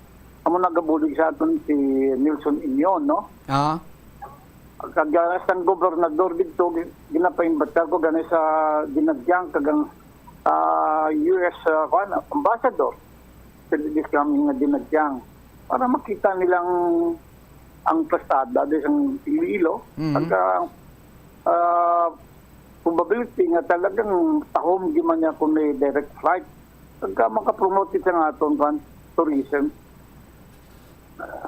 amo nagabulig sa aton si Nelson Inyon, no? Ah. Kag, ah, sang gobernador dito, gi-, ginapaimbita ko gani sa Dinagyang kag ang, ah, U S, ah, kuwan, ambassador. Pwede kami nga Dinagyang para makita nilang ang plastada di sang Iloilo. Mhm. At, ah, ah, probability nga talagang tahom di man niya kung may direct flight. Pagka makapromote kita nga aton, kuwan, tourism.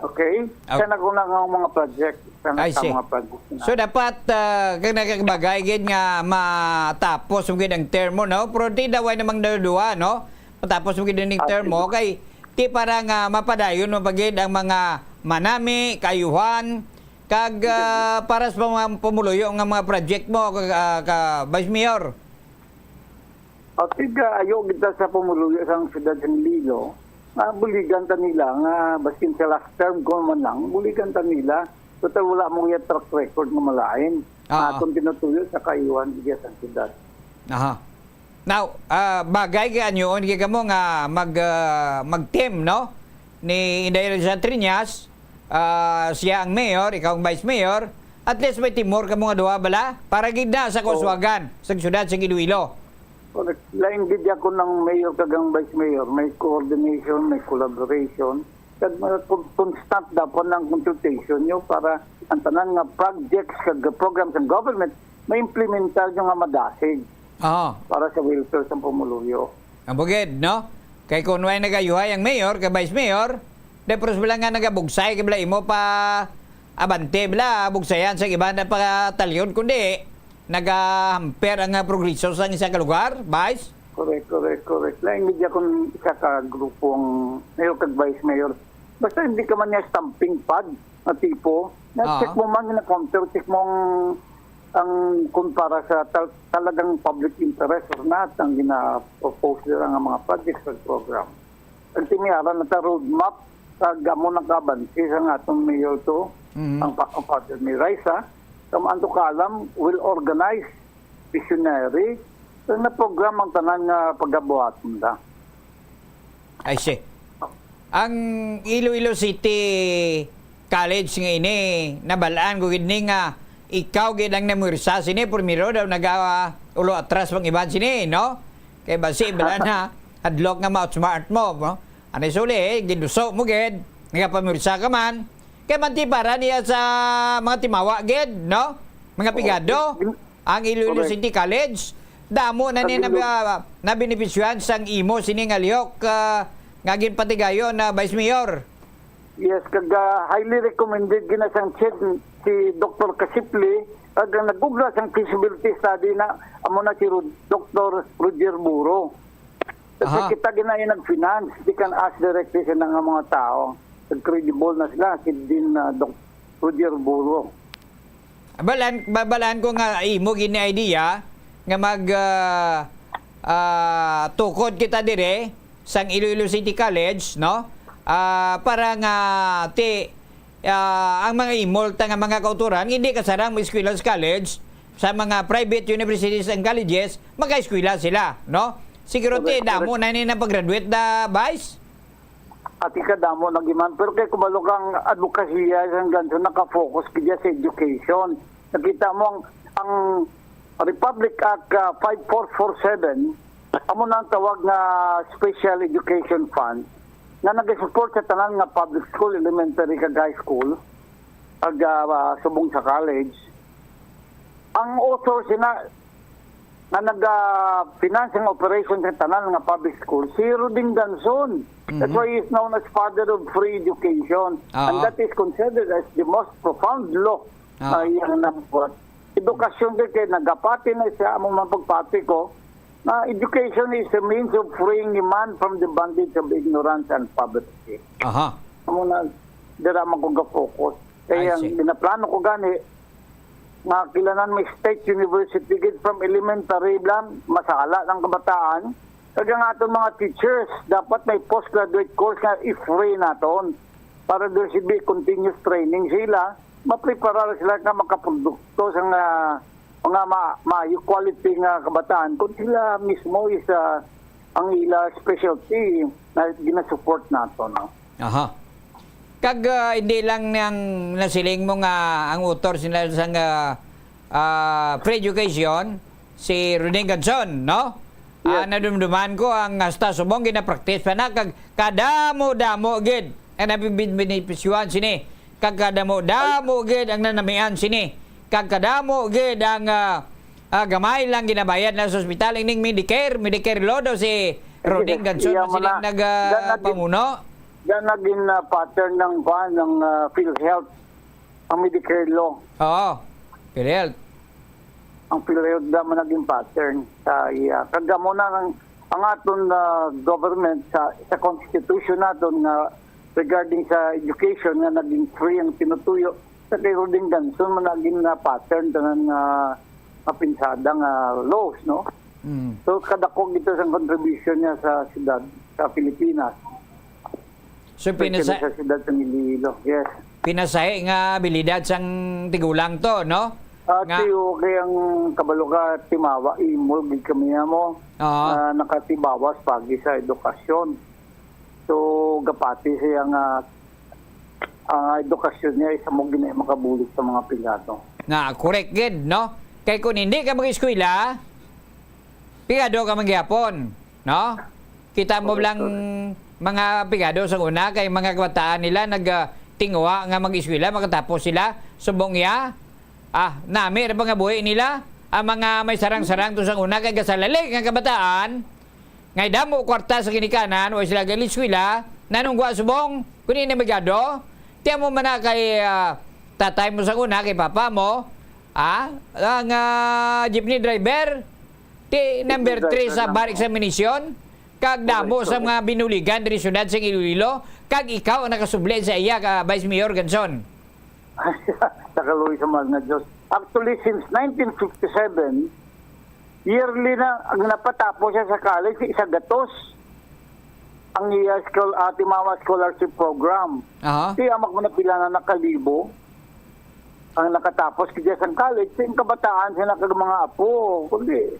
Okay? Okay. Sana ko na nga ang mga project. Sana I sa see. Mga project na. So, dapat, ah, kag nagkakabagay gid nga matapos mo gid ang termo, no? Pero di daw ay namang duha, no? Matapos mo gid ang Ah, termo, sige. Kay di para nga mapadayon mo pa gid ang mga manami, kaayuhan, kag, Sige. Ah, para sa mga pumuluyo nga mga project mo, ka, ka, ka Vice Mayor. O, tiga, ayo kita sa pumuluyo sang siyudad sang Iloilo, nga buligan ta nila, nga baskin sa last term ko man lang, buligan ta nila. Total, wala mo iya track record nga malain. Ah. Atong tinutuyo sa kaayuhan diya sa siyudad. Aha. Now, ah, bagay kay anyoon kay kamo nga mag, ah, mag-team, no? Ni Inday Risa Triñas, ah, siya ang mayor, ikaw ang vice mayor. At least may teamwork kamo nga duha bala para gid na sa Oo. Kauswagan sa siyudad sa Iloilo. Correct. Lain gid ako ng mayor kag ang vice mayor. May coordination, may collaboration. Kag mga con-, constant dapat ng consultation nyo para ang tanan nga projects kag programs ng government ma-implementar nyo nga madasig Oo. Para sa welfare sa pumuluyo. Ang bugid, no? Kay kung way nagayuhay ang mayor, kay vice mayor, de pros bala nga nagabugsay, kay bala imo pa abante, bala, bugsayan sa iba na patalyod, kundi nagahamper ang, ah, progreso sa isa ka lugar, Vice? Correct, correct, correct. Lain media kung isa ka grupo ang mayor kag vice mayor. Basta hindi ka man niya stamping pad na tipo. Na Ah. check mo man, na counter check mo ang, ang kung para sa tal-, talagang public interest or not, ang gina-propose nila nga mga projects ug program. Ang timiyaran na ta roadmap, kag amo nang kaabansi sa nga atong mayor to, Mhm. ang pa-, ang Father ni Raisa, kung anto ka alam, well organized, visionary, na program ang tanan nga pagabuhaton ta. I see. Ang Iloilo City College nga ini, nabalaan ko gid ni nga ikaw gid ang namwersa sini, primero daw naga-, ulo atras pang iban sini, no? Kay basi bala na, hadlok nga ma-outsmart mo, no? Ano suli, eh, giduso mo gid, nagapamwersa ka man. Kay manti para niya sa mga timawa gid, no? Mga Oo. pigado, Gin-, ang Iloilo Correct. City College, damo na ni Ang nabi-, Ilo- ah, nabenepisyohan sang imo sini nga lihok, ah, nga ginpatigayon na Vice Mayor. Yes, kag, ah, highly recommended gina sang CHED si Doktor Kasipli, kag ang nagugla sang feasibility study na amo na si Rod-, Doktor Roger Buro. Kasi Aha. kita gina yung nag-finance, di kan ask directly sa nga mga tao. Nag-credible na sila, si Dean, ah, Doc Roger Buro. Balan, babalaan ko nga imo gini idea nga mag, ah, ah, tukod kita dire sang Iloilo City College, no? Ah, para nga ti, ah, ang mga imol ta nga mga kauturan, hindi kasarang mo eskwela sa college, sa mga private universities and colleges, makaeskwela sila, no? Siguro ti, Correct, damo correct. na ni na pag-graduate na, Vice? Ati ka damo nag-iman, pero kay kubalo kang advokasya sang ganso, naka-focus gid sa education. Nakita mo ang, ang Republic Act, ah, five four four seven, Amo na ang tawag nga Special Education Fund nga nagasupport sa tanan nga public school, elementary kag high school, kag, ah, subong sa college. Ang author sina nga naga-finance ang operation sa tanan nga public school, si Roding Ganson. That's Mhm. why he is known as father of free education. And Oo. that is considered as the most profound law Aha. na iyang nabuhat. Edukasyon kay, kay nagapati na siya, amo man pagpati ko, na education is a means of freeing a man from the bondage of ignorance and poverty. Aha. Amo na, dira man ko ga-focus. Kay I ang see. ginaplano ko gani, nga kilanan may state university gid from elementary lang, masala ng kabataan. Kag ang aton mga teachers, dapat may postgraduate course nga i-free naton. Para there should be continuous training sila, mapreparar sila nga makaprodukto sa nga, mga ma-, maayo quality nga kabataan kung sila mismo is, ah, ang ila specialty na ginasupport nato, no? Aha. Kag, ah, hindi lang nang nasiling mo nga ang author sila sang, ah, ah, free education, si Roding Ganson, no? Ah, Yes. nadumduman ko ang hasta subong ginapractice pa na kag kadamo-damo gid ang nabibin-, benepisyuhan sini. Kag kadamo-damo gid ang nanamian sini. Kag kadamo gid ang, ah, ah, gamay lang ginabayad na sa ospital ining Medicare, Medicare Law daw si Roding Ganson Iya man sining na. nag, ah, Yan naging, pamuno. yan naging, ah, pattern ng, kuwan, ng, ah, PhilHealth, ang Medicare Law. Oo, PhilHealth. Ang PhilHealth naman naging pattern sa iya. Kag amo na ang, ang aton, ah, government sa, sa constitution naton nga regarding sa education nga naging free ang tinutuyo. Sa kay Roding Ganson man naging na pattern tanan nga mapinsada nga laws, no? Mm. So, kadako gito sa contribution niya sa siyudad, sa Pilipinas. So, Especially pinasa-, sa siyudad sa Iloilo. Yes. pinasahi nga abilidad sang tigulang to, no? Ah, Nga tiyo, kay ang kabalo ka, timawa, imol gid kami mo, Oo. ah, nakatibawas pagi sa edukasyon. So, gapati siya nga ang edukasyon niya isa mo gina makabulig sa mga pigado. Nga, correct gid, no? Kay kung hindi ka mag-eskwela, pigado ka man gihapon, no? Kita mo Correct, lang correct. mga pigado sa una, kay mga kabataan nila nag, ah, tinguha nga mag-eskwela, makatapos sila, subong iya. Ah, nami ra pa nga buhi nila, ang mga may sarang-sarang to sa una, kay gasalali nga kabataan, ngay damo kwarta sa ginikanan, wa sila gali eskwela, nanungwa subong, kung hindi na migado, ti amo man na kay, ah, tatay mo sa una, kay papa mo, ah, ang, ah, jeepney driver, ti number Jeepney three driver sa lang. bar examination, kag Correct, damo sa correct. mga binuligan diri syudad sa Iloilo, kag ikaw ang nakasubli sa iya, ka Vice Mayor Ganson. Nakaluoy sa mahal nga Diyos. Actually, since nineteen fifty-seven, yearly na, ang napatapos siya sa college, isa gatos. Ang iya schol-, ah, Timawa Scholarship Program. Aha. Di amak mo na pila na nakalibo. Ang nakatapos kaya sa college, sa kabataan siya na kag mga apo. Kundi,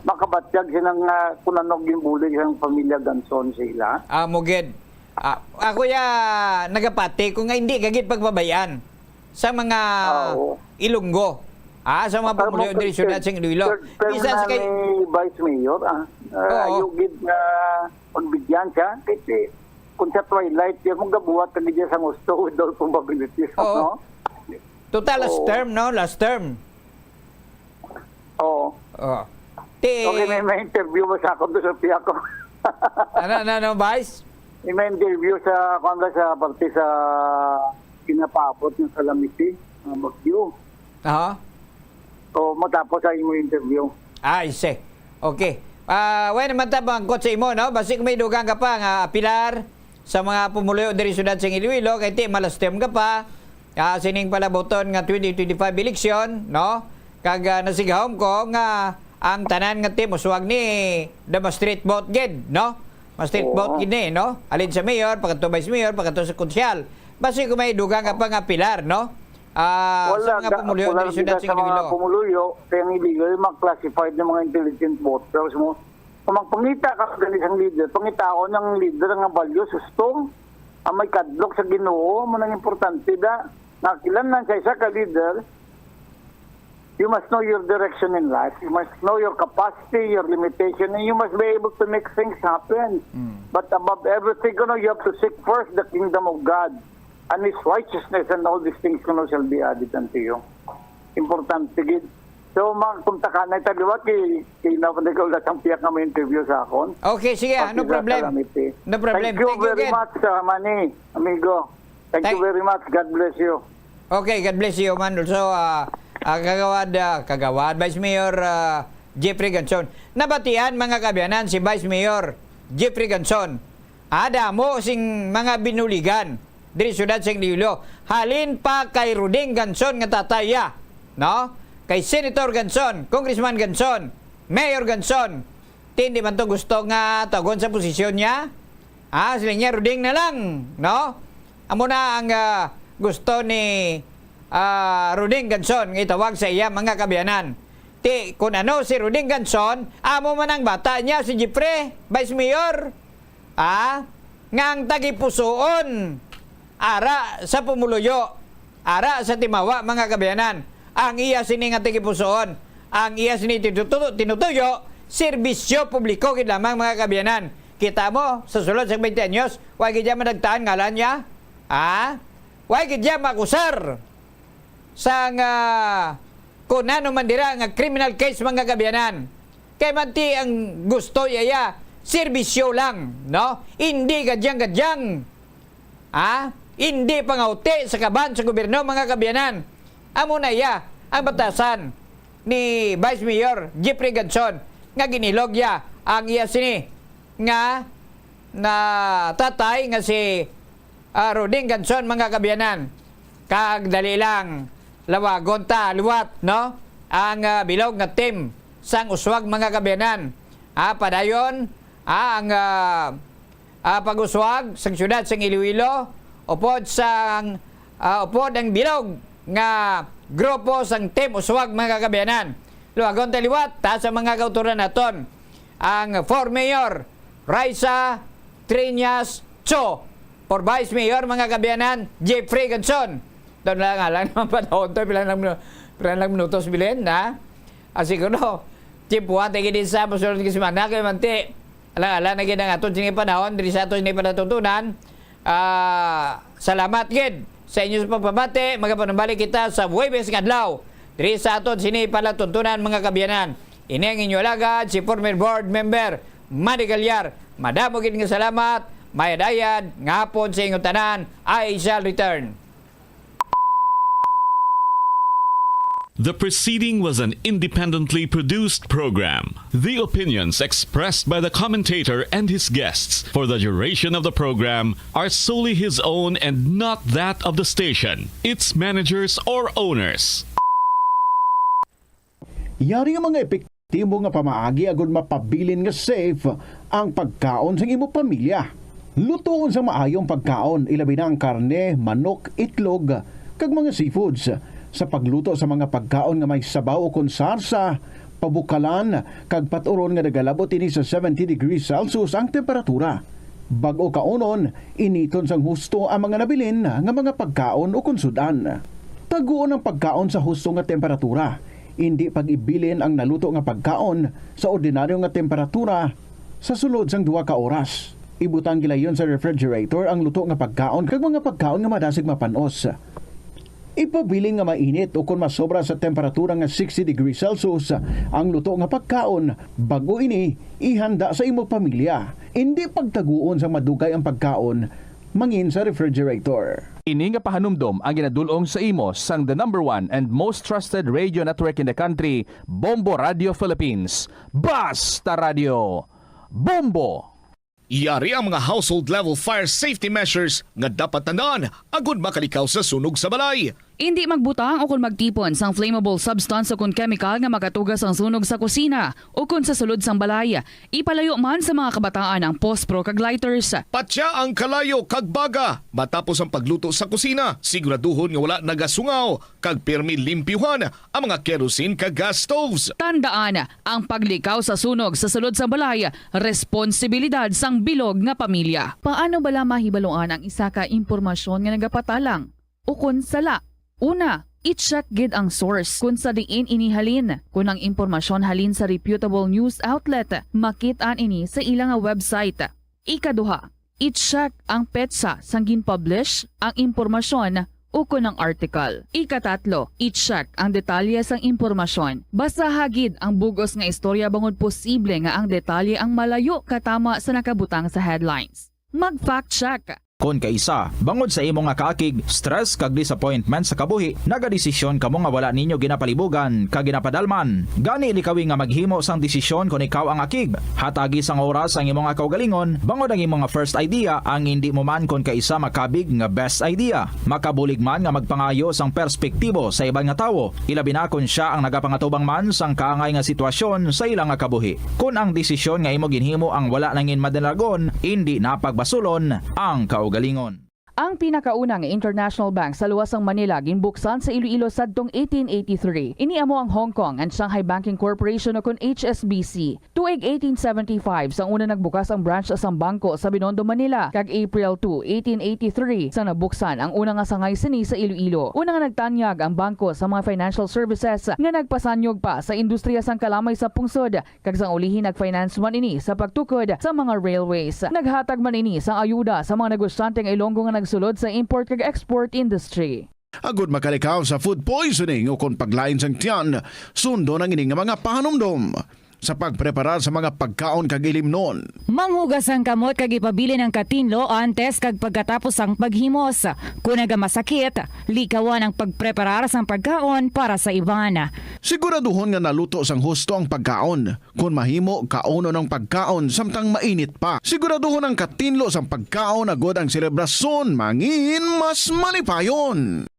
makabatyag siya ng, ah, kung ano ginbulig sa pamilya Ganson sila. Ah, mugid. Ah, ako ya, nagapati ko nga hindi ka gid pagbabayan sa mga Oo. Ilonggo. Ah, sa mga Pero pumulo mo diri kay syudad sing Iloilo. Third term Bisan sa na kay ni Vice Mayor, ah. Ah, Oo. Ayaw gid nga pagbigyan siya. Kasi kung sa twilight, yan mong gabuhat na gid siya sa gusto with all probabilities, Oo. no? Total, last Oo. term, no? Last term. Oo. Oh. Ti Okay, may, may interview ba sa akong sa piya ko? Ano, ano, ano, Vice? May, may interview sa, kung ba, sa parte sa kinapaabot ng Calamity, uh, Bagyo. Aha. O, matapos ang imo interview. Ah, I see. Okay. Ah, wala naman ta bangkot sa imo, no? Basi kung may dugang ka pa nga apilar sa mga pumuluyo diri syudad sa Iloilo, kay ti malastem ka pa, ah, sining palabuton nga twenty twenty-five election, no? Kag, ah, nasigahom ko nga ang tanan nga team uswag ni the ma-straight vote gid, no? Ma-straight Oo. vote gid ni, no? Alin sa mayor, pagkadto vice mayor, pagkadto sa konsyal. Basi kung may dugang ka pa nga pilar, no? Ah, sa Wala mga ga-, pumuluyo wala diri sa gid sa mga Iloilo. pumuluyo, kaya ang Iloilo, mga classified na mga intelligent voters mo. Kung magpangita ka sa isang leader, pangitaon ng leader nga values, gusto, ang may kadlok sa Ginoo, mo nang importante da. Nakilanlan sa isa ka leader, You must know your direction in life. You must know your capacity, your limitation, and you must be able to make things happen. Mm. But above everything, you know, you have to seek first the kingdom of God and His righteousness, and all these things, you know, shall be added unto you. Importante gid. So, mga kumtakanay, taliwat kay, kay na, na, na, sang piyak nga may interview sa akon. Okay, sige, ah, no Pati sa problem. Calamity. No problem. Thank you Thank you very again. much, uh, Manny, amigo. Thank you Thank very much. God bless you. Okay, God bless you, man. Also, ah, ah, Kagawad, ah, Kagawad, Vice Mayor, ah, Jeffrey Ganson. Nabatian, mga kaabyanan, si Vice Mayor Jeffrey Ganson. Ah, damo sing mga binuligan diri siyudad sa Iloilo. Halin pa kay Roding Ganson nga tatay, ya, no? Kay Senator Ganson, Congressman Ganson, Mayor Ganson. Ti, hindi man to gusto nga tagon sa posisyon niya. Ah, sila niya, Roding na lang, no? Amo na ang, ah, gusto ni, ah, Roding Ganson nga itawag sa iya, mga kaabyanan. Ti, kung ano si Roding Ganson, amo man ang bata niya, si Jeffrey, Vice Mayor. Ah, nga ang tagipusoon ara sa pumuluyo, ara sa timawa, mga kaabyanan. Ang iya sini nga tagipusoon, ang iya sini tinutu-, tinutuyo, serbisyo publiko gid lamang, mga kaabyanan. Kita mo, sa sulod sa twenty anyos, wa gid dyan madagtaan ngalan niya. Ah? Wa gid dyan makusar sang, ah, kung ano man dira nga criminal case, mga kaabyanan. Kay manti ang gusto iya, iya, serbisyo lang, no? Hindi gadyang-gadyang, ah, hindi pangauti sa kaban sa gobyerno, mga kaabyanan. Amo na iya ang batasan ni Vice Mayor Jeffrey Ganson nga ginilog iya ang iya sini nga na tatay nga si, ah, Roding Ganson, mga kaabyanan. Kag dali lang, lawagon ta liwat, no? Ang, ah, bilog nga team sang uswag, mga kaabyanan. Ah, padayon, ah, ang, ah, ah, pag-uswag sang siyudad sang Iloilo, upod sang, ah, upod ang bilog nga grupo sang Team Uswag, mga kaabyanan. Luwagon ta liwat, ta sa mga kauturan naton, ang former Mayor Raisa Triñas Cho, for Vice Mayor, mga kaabyanan, Jeffrey Ganson. Doon lang, alang naman panahon to, pila lang, pila lang minutos, bilin, ha? Ah, siguro, tiyempuhan tayo din sa masunod nga semana, kay manti, alang-alang na gid ang aton sini panahon, diri sa aton sini palatuntunan. Ah, salamat gid sa inyo sa pagpamati. Magapanumbalik kita sa Huwebes nga adlaw, diri sa aton sini palatuntunan, mga kaabyanan. Ini ang inyo alagad, si former board member, Manny Galyar. Madamo gid nga salamat, mayad-ayad nga hapon sa inyo tanan. I shall return. The preceding was an independently produced program. The opinions expressed by the commentator and his guests for the duration of the program are solely his own and not that of the station, its managers, or owners. Yari ang mga epektibo nga pamaagi agud mapabilin nga safe ang pagkaon sang imo pamilya. Lutoon sa maayong pagkaon, ilabi na ang karne, manok, itlog, kag mga seafoods. Sa pagluto sa mga pagkaon nga may sabaw ukon sarsa, pabukalan, kag paturon nga nagalabot ini sa seventy degrees Celsius ang temperatura. Bag-o kaunon, initon sang husto ang mga nabilin nga mga pagkaon ukon sud-an. Taguon ang pagkaon sa husto nga temperatura. Indi pag-ibilin ang naluto nga pagkaon sa ordinaryo nga temperatura sa sulod sang duha ka oras. Ibutang gilayon sa refrigerator ang luto nga pagkaon kag mga pagkaon nga madasig mapan-os. Ipabilin nga mainit ukon masobra sa temperatura nga sixty degrees Celsius ang luto nga pagkaon bag-o ini ihanda sa imo pamilya. Indi pagtaguon sa madugay ang pagkaon mangin sa refrigerator. Ini nga pahanumdom ang ginadul-ong sa imo sang the number one and most trusted radio network in the country, Bombo Radio Philippines. Basta Radio Bombo! Yari ang mga household level fire safety measures nga dapat tandaan agud makalikaw sa sunog sa balay. Indi magbutang o kon magtipon sang flammable substance o kon chemical nga makatuga sang sunog sa kusina o kon sa sulod sang balay. Ipalayo man sa mga kabataan ang pospro kag lighters. Patya ang kalayo kag baga matapos ang pagluto sa kusina. Siguraduhon nga wala nagasungaw kag pirmi limpyuhan ang mga kerosene kag gas stoves. Tandaan, ang paglikaw sa sunog sa sulod sang balay, responsibilidad sang bilog nga pamilya. Paano bala mahibaluan ang isa ka impormasyon nga nagapatalang ukon sala? Una, I-check gid ang source kung sa diin ini halin. Kung ang impormasyon halin sa reputable news outlet, makit-an ini sa ila nga website. Ikaduha, i-check ang petsa sang gin-publish ang impormasyon ukon ang article. Ikatatlo, i-check ang detalye sang impormasyon. Basaha gid ang bug-os nga istorya bangod posible nga ang detalye ang malayo katama sa nakabutang sa headlines. Mag-fact check. Kon kaisa, bangod sa imo nga kaakig, stress kag disappointment sa kabuhi, nagadesisyon kamo nga wala ninyo ginapalibugan kag ginapadalman. Gani, likawi nga maghimo sang desisyon kon ikaw ang akig. Hatagi sang oras ang imo nga kaugalingon, bangod ang imo nga first idea ang indi mo man kon kaisa makabig nga best idea. Makabulig man nga magpangayo sang perspektibo sa iban nga tawo, ilabi na kon sia ang nagapangatubang man sang kaangay nga sitwasyon sa ila nga kabuhi. Kon ang desisyon nga imo ginhimo ang wala nangin madalagon, indi na pagbasulon ang kaugalingon. Ang pinakauna nga international bank sa luwas sang Manila ginbuksan sa Iloilo sadtong eighteen eighty-three. Ini amo ang Hong Kong and Shanghai Banking Corporation, o kon H S B C. Tuig eighteen seventy-five sang una nagbukas ang branch sang bangko sa Binondo, Manila, kag April two, eighteen eighty-three sang nabuksan ang una nga sangay sini sa Iloilo. Una nga nagtanyag ang bangko sa mga financial services nga nagpasanyog pa sa industriya sang kalamay sa pungsod, kag sang ulihi nag-finance man ini sa pagtukod sa mga railways. Naghatag man ini sang ayuda sa mga negosyante nga Ilonggo nga nagsulod sa import kag export industry. Agod makalikaw sa food poisoning o kon paglain sang tiyan, sundon ang ini nga mga pahanumdom sa pagpreparar sa mga pagkaon kag ilimnon. Manghugas ang kamot kag ipabilin ang katinlo antes kag pagkatapos sang paghimos. Kon nagamasakit, likawan ang pagpreparar sang pagkaon para sa iban. Siguraduhon nga naluto sang husto ang pagkaon. Kon mahimo, kaunon ang pagkaon samtang mainit pa. Siguraduhon ang katinlo sang pagkaon agod ang selebrasyon mangin mas malipayon.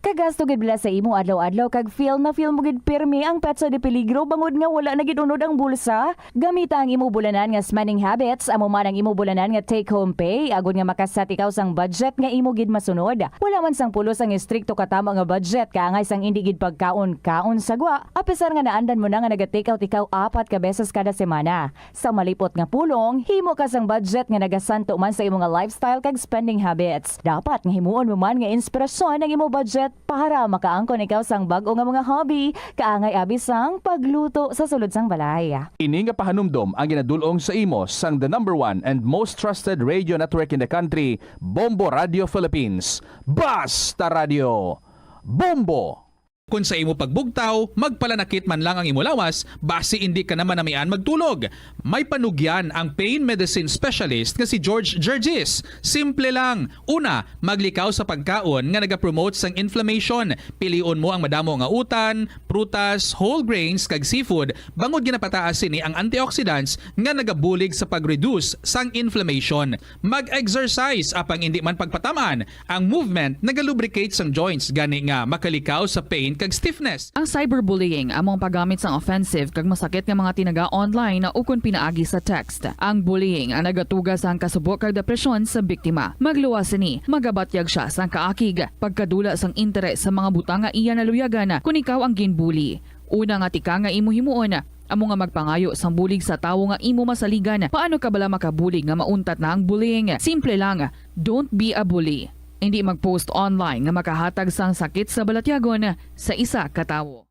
Kagasto gid bala sa imo adlaw-adlaw kag feel na feel mo gid pirmi ang petsa de peligro bangod nga wala na gid unod ang bulsa? Gamita ang imo bulanan nga spending habits, amo man ang imo bulanan nga take-home pay, agod nga makaset ikaw sang budget nga imo gid masunod. Wala man sang pulos ang estrikto katama nga budget, kaangay sang indi gid pagkaon-kaon sa gwa, apisar nga naandan mo na nga naga-take out ikaw apat ka beses kada semana. Sa malipot nga pulong, himo ka sang budget nga nagasanto man sa imo nga lifestyle kag spending habits. Dapat nga himuon mo man nga inspirasyon ang imo budget para makaangkon ikaw sang bag-o nga mga hobby, kaangay abi sang pagluto sa sulod sang balay. Ini nga pahanumdom ang ginadul-ong sa imo sang the number one and most trusted radio network in the country, Bombo Radio Philippines. Basta Radio, Bombo! Kon sa imo pagbugtaw, magpalanakit man lang ang imo lawas, basi indi ka na manamian magtulog. May panugyan ang pain medicine specialist nga si George Gergis. Simple lang. Una, maglikaw sa pagkaon nga nagapromote sang inflammation. Pilion mo ang madamo nga utan, prutas, whole grains, kag seafood, bangod ginapataas sini ang antioxidants nga nagabulig sa pag-reduce sang inflammation. Mag-exercise, apang indi man pagpataman. Ang movement nagalubricate sang joints, gani nga makalikaw sa pain kag stiffness. Ang cyberbullying amo ang paggamit sang offensive kag masakit nga mga tinaga online ukon pinaagi sa text. Ang bullying ang nagatuga sang kasubo kag depresyon sa biktima. Magluwas sini, magabatyag sia sang kaakig, pagkadula sang interes sa mga butang nga iya naluyagan kon ikaw ang ginbully. Una nga tika nga imo himuon, amo nga magpangayo sang bulig sa tawo nga imo masaligan. Paano ka bala makabulig nga mauntat na ang bullying? Simple lang, don't be a bully. Indi mag-post online nga makahatag sang sakit sa balatyagon sa isa ka tawo.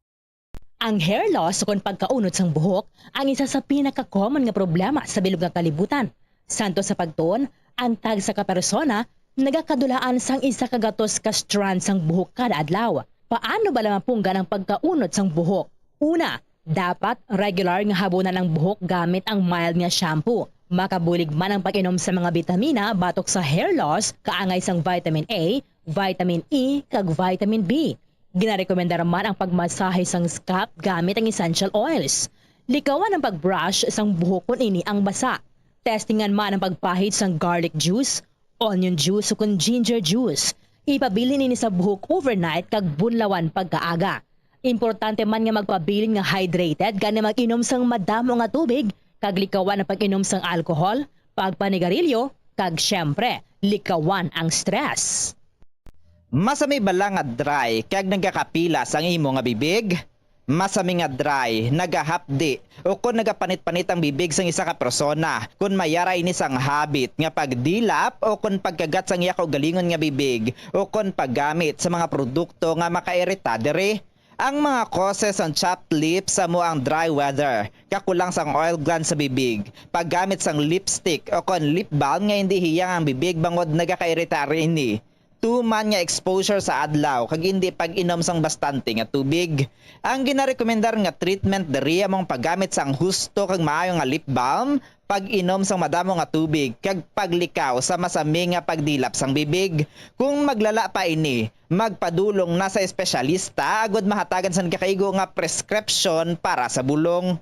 Ang hair loss ukon pagkaunod sang buhok ang isa sa pinaka-common nga problema sa bilog nga kalibutan. Santo sa pagtuon, ang tagsa ka persona nagakadulaan sang isa ka gatos ka strand sang buhok kada adlaw. Paano bala mapunggan ang pagkaunod sang buhok? Una, dapat regular nga habunan ang buhok gamit ang mild nga shampoo. Makabulig man ang pag-inom sa mga bitamina batok sa hair loss, kaangay sang vitamin A, vitamin E, kag vitamin B. Ginarekomendar man ang pagmasahe sang scalp gamit ang essential oils. Likawan ang pag-brush sang buhok kon ini ang basa. Testingan man ang pagpahid sang garlic juice, onion juice, ukon ginger juice. Ipabilin ini sa buhok overnight kag bunlawan pagkaaga. Importante man nga magpabilin nga hydrated, gani mag-inom sang madamo nga tubig, kag likawan ang pag-inom sang alcohol, pagpanigarilyo, kag, siyempre, likawan ang stress. Masami bala nga dry kag nagakapilas ang imo nga bibig? Masami nga dry, nagahapdi, o kon nagapanit-panit ang bibig sang isa ka persona, kon mayara ini sang habit nga pagdilap o kon pagkagat sang iya kaugalingon nga bibig, o kon paggamit sa mga produkto nga makairita diri. Ang mga causes sang chapped lips amo ang dry weather, kakulang sang oil glands sa bibig, paggamit sang lipstick o kon lip balm nga indi hiyang ang bibig bangod nagakairita ini, tuman nga exposure sa adlaw kag indi pag-inom sang bastante nga tubig. Ang ginarekomendar nga treatment diri amo ang paggamit sang husto kag maayo nga lip balm, pag-inom sang madamo nga tubig, kag paglikaw sa masami nga pagdilap sang bibig. Kung maglala pa ini, magpadulong na sa espesyalista agud mahatagan sang gakaigo nga prescription para sa bulong.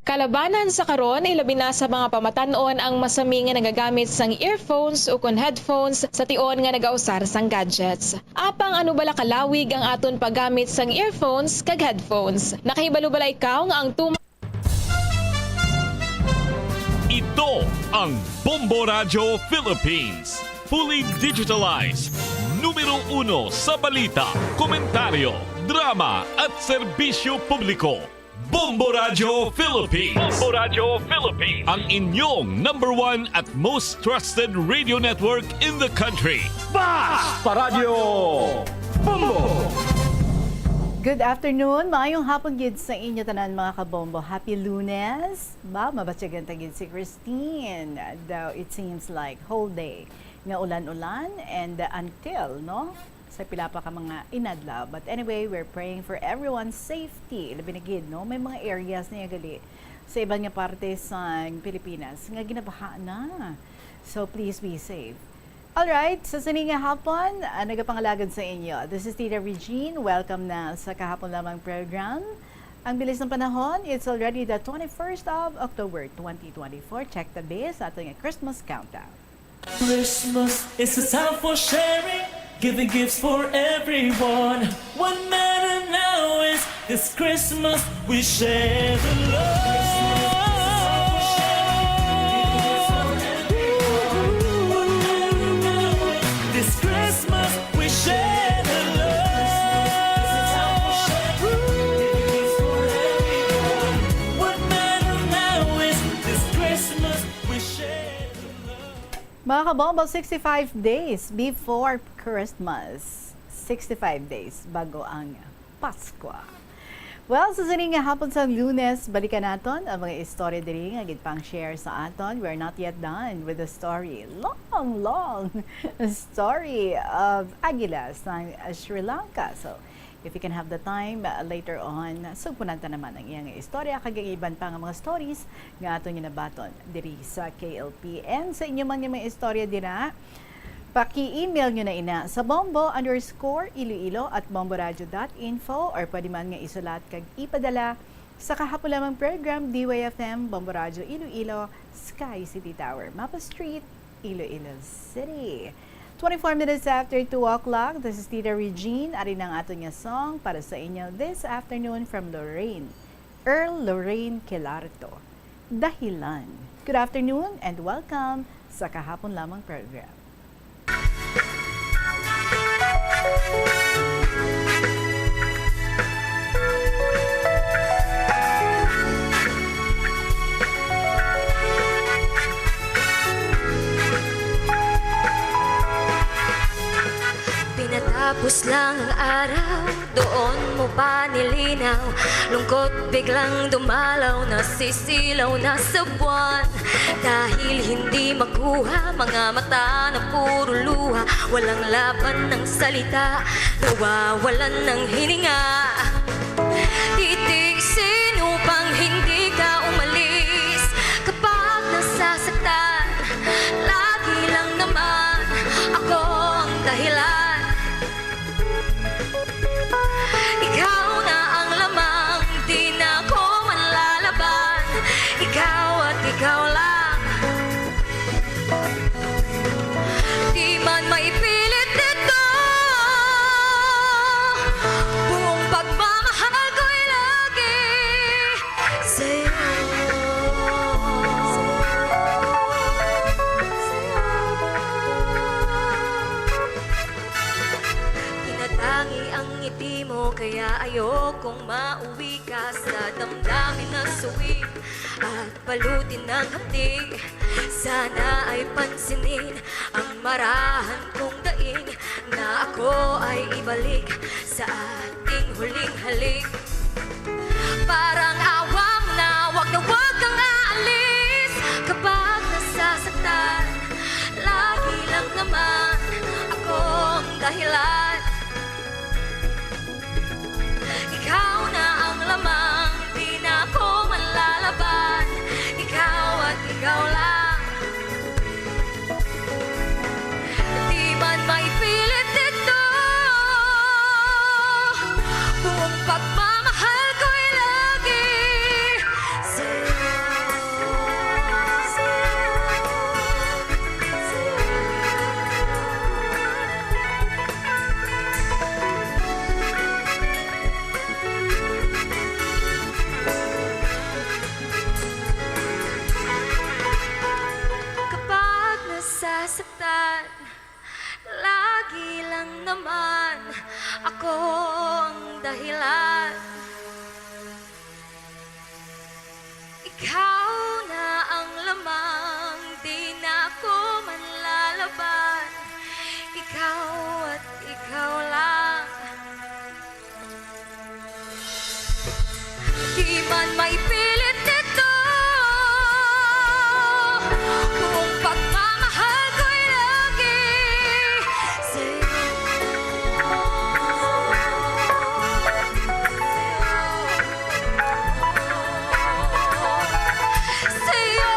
Kalabanan sa karon, ilabi na sa mga pamatan-on ang masami nga nagagamit sang earphones ukon headphones sa tion nga nagausar sang gadgets. Apang ano bala kalawig ang aton paggamit sang earphones kag headphones? Nakahibalo bala ikaw nga ang tuma- Ito ang Bombo Radyo Philippines. Fully digitalized. Numero uno sa balita, komentaryo, drama at serbisyo publiko. Bombo Radyo Philippines. Bombo Radyo Philippines. Ang inyong number one at most trusted radio network in the country. Basta Radyo Bombo! Good afternoon. Maayong hapon gid sa inyo tanan, mga kabombo. Happy Lunes. Ba, mabatyagan ta gid si Christine. Though it seems like whole day nga ulan-ulan and uh, until, no? Sa pila pa ka mga inadlaw. But anyway, we're praying for everyone's safety. Labi na gid, no? May mga areas na gali sa iban nga parte sa Pilipinas nga ginabaha na. So please be safe. Alright, sa sini nga hapon, ah, nagapangalagad sa inyo. This is Tita Regine. Welcome na sa Kahapon Lamang program. Ang bilis ng panahon, it's already the twenty-first of October, twenty twenty-four. Check the base sa ating Christmas countdown. Christmas is a time for sharing, giving gifts for everyone. What matter now is this Christmas we share the love. This Christmas we share the love. What matter now is this Christmas we share the love. Mga kabombo, sixty-five days before Christmas. Sixty-five days bago ang Pasko. Well, sa sini nga hapon sa Lunes, balikan naton ang mga istorya diri nga ginpang-share sa aton. We're not yet done with the story. Long, long story of Agila sa Sri Lanka. So, if you can have the time uh, later on, sugpunan ta naman ang iyang istorya kag ang iban pa nga mga stories nga aton ginabaton diri sa K L P. And sa inyo man nga mga istorya dira, paki-email nyo na ina sa bombo underscore iloilo at bomboradio dot info or pwede man nga isulat kag ipadala sa Kahapon Lamang Program, D Y F M, Bombo Radyo Iloilo, Sky City Tower, Mapa Street, Iloilo City. Twenty-four minutes after two o'clock, this is Tita Regine. Ari na ang aton nga song para sa inyo this afternoon from Lorraine, Earl Lorraine Kelarto. Dahilan. Good afternoon and welcome sa Kahapon Lamang Program. Pinatapos lang ang araw, doon mo pa nilinaw. Lungkot biglang dumalaw, nasisilaw na sa buwan. Dahil hindi makuha, mga mata na puro luha. Walang laban ng salita, nawawalan ng hininga. Titig, sino pang hindi ka umalis? Kapag nasasaktan, lagi lang naman ako ang dahilan. Ikaw na ang lamang, di na ko manlalaban. Ikaw at ikaw lang. Di man maipilit dito, buong pagmamahal ko'y lagi sa'yo. Tinatangi ang ngiti mo Kaya ayokong mauwi ka sa damdamin na suwi at balutin ng hapdi. Sana ay pansinin ang marahan kong daing na ako ay ibalik sa ating huling halik. Parang awang na wag na wag kang aalis. Kapag nasasaktan, lagi lang naman ako ang dahilan. Ikaw na ang lamang, di na ako manlalaban. Ikaw at ikaw lang. Di man maipilit ito, buong pagmamahal ko'y lagi sa'yo, sa'yo, sa'yo. Kapag nasasaktan, lagi lang naman ako ang dahilan. Ikaw na ang lamang, di na ako manlalaban. Ikaw at ikaw lang. Di man maipilit ito, buong pagmamahal ko'y lagi sa'yo. Sa'yo.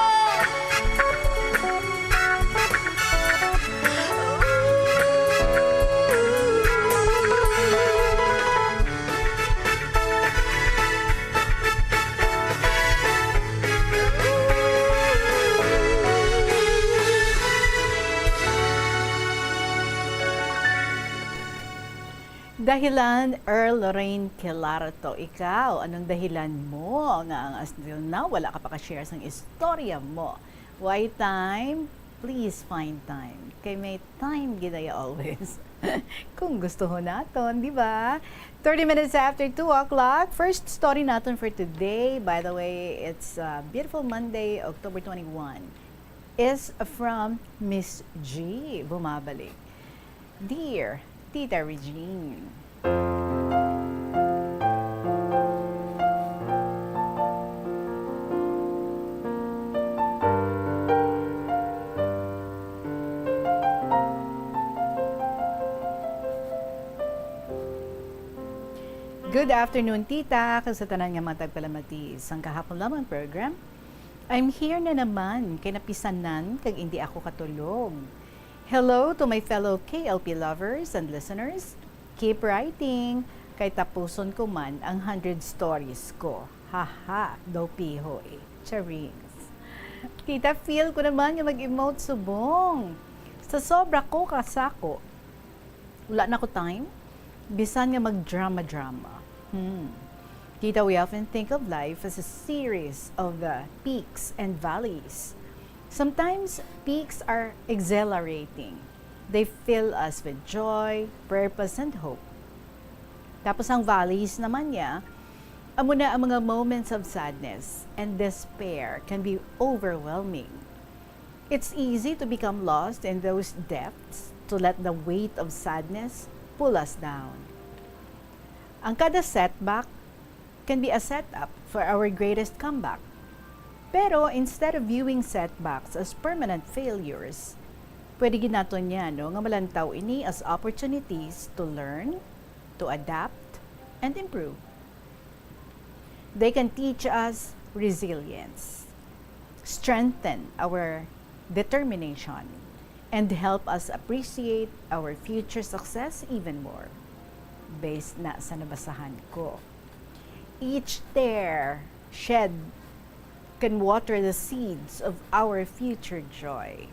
Dahilan, Earl Lorraine Quilarte, ikaw, anong dahilan mo nga ang, until now, wala ka pa ka-share sang istorya mo? Why time? Please find time. Kay may time gid ay always. Kung gusto ho naton, di ba? Thirty minutes after two o'clock. First story naton for today, by the way, it's, uh, beautiful Monday, October twenty-one, is from Miss G. Bumabalik. Dear Tita Regine. Good afternoon, tita, kag sa tanan nga mga tagpalamati sang kahapon lamang program. I'm here na naman, kay napisanan kag indi ako katulog. Hello to my fellow K L P lovers and listeners. Keep writing, kay tapuson ko man ang hundred stories ko. Haha, daw piho eh. Charings. Tita, feel ko naman nga mag-emote subong. Sa sobra ko kasako. Wala na ko time, bisan nga mag-drama-drama. Hmm. Tita, we often think of life as a series of, uh, peaks and valleys. Sometimes, peaks are exhilarating. They fill us with joy, purpose, and hope. Tapos ang valleys naman niya, amo na ang mga moments of sadness and despair can be overwhelming. It's easy to become lost in those depths, to let the weight of sadness pull us down. Ang kada setback can be a setup for our greatest comeback. Pero instead of viewing setbacks as permanent failures, pwede gid naton niya, no, nga malantaw ini as opportunities to learn, to adapt, and improve. They can teach us resilience, strengthen our determination, and help us appreciate our future success even more. Based na sa nabasahan ko, each tear shed can water the seeds of our future joy.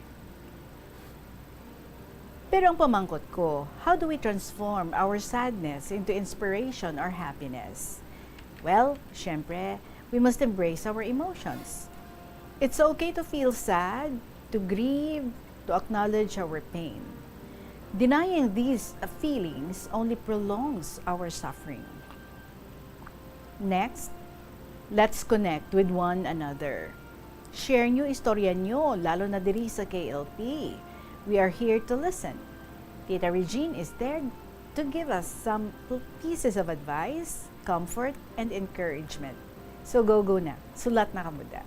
Pero ang pamangkot ko, how do we transform our sadness into inspiration or happiness? Well, syempre, we must embrace our emotions. It's okay to feel sad, to grieve, to acknowledge our pain. Denying these, uh, feelings only prolongs our suffering. Next, let's connect with one another. Share nyo istorya nyo, lalo na diri sa K L P. We are here to listen. Tita Regine is there to give us some pieces of advice, comfort, and encouragement. So go, go na. Sulat na kamo da.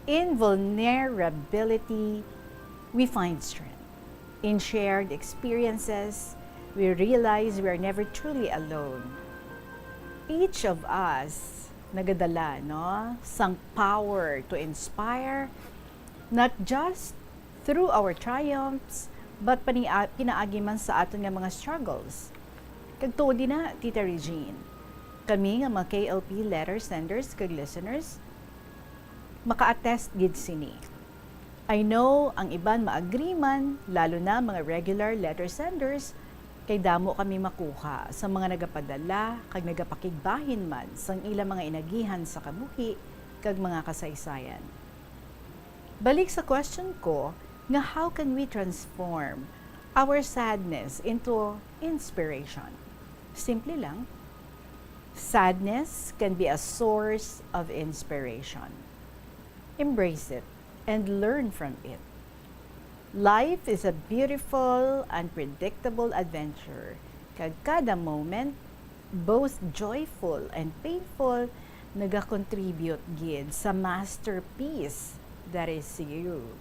In vulnerability, we find strength. In shared experiences, we realize we are never truly alone. Each of us nagadala, no, sang power to inspire, not just through our triumphs, but pani-, pinaagi man sa aton nga mga struggles. Kag tuod na, Tita Regine, kami nga mga K L P letter senders kag listeners, maka-attest gid sini. I know ang iban ma-agree man, lalo na mga regular letter senders, kay damo kami makuha sa mga nagapadala kag nagapakigbahin man sang ila mga inagihan sa kabuhi kag mga kasaysayan. Balik sa question ko nga how can we transform our sadness into inspiration? Simple lang, sadness can be a source of inspiration. Embrace it and learn from it. Life is a beautiful, unpredictable adventure, kag kada moment, both joyful and painful, nagakontribute gid sa masterpiece that is you.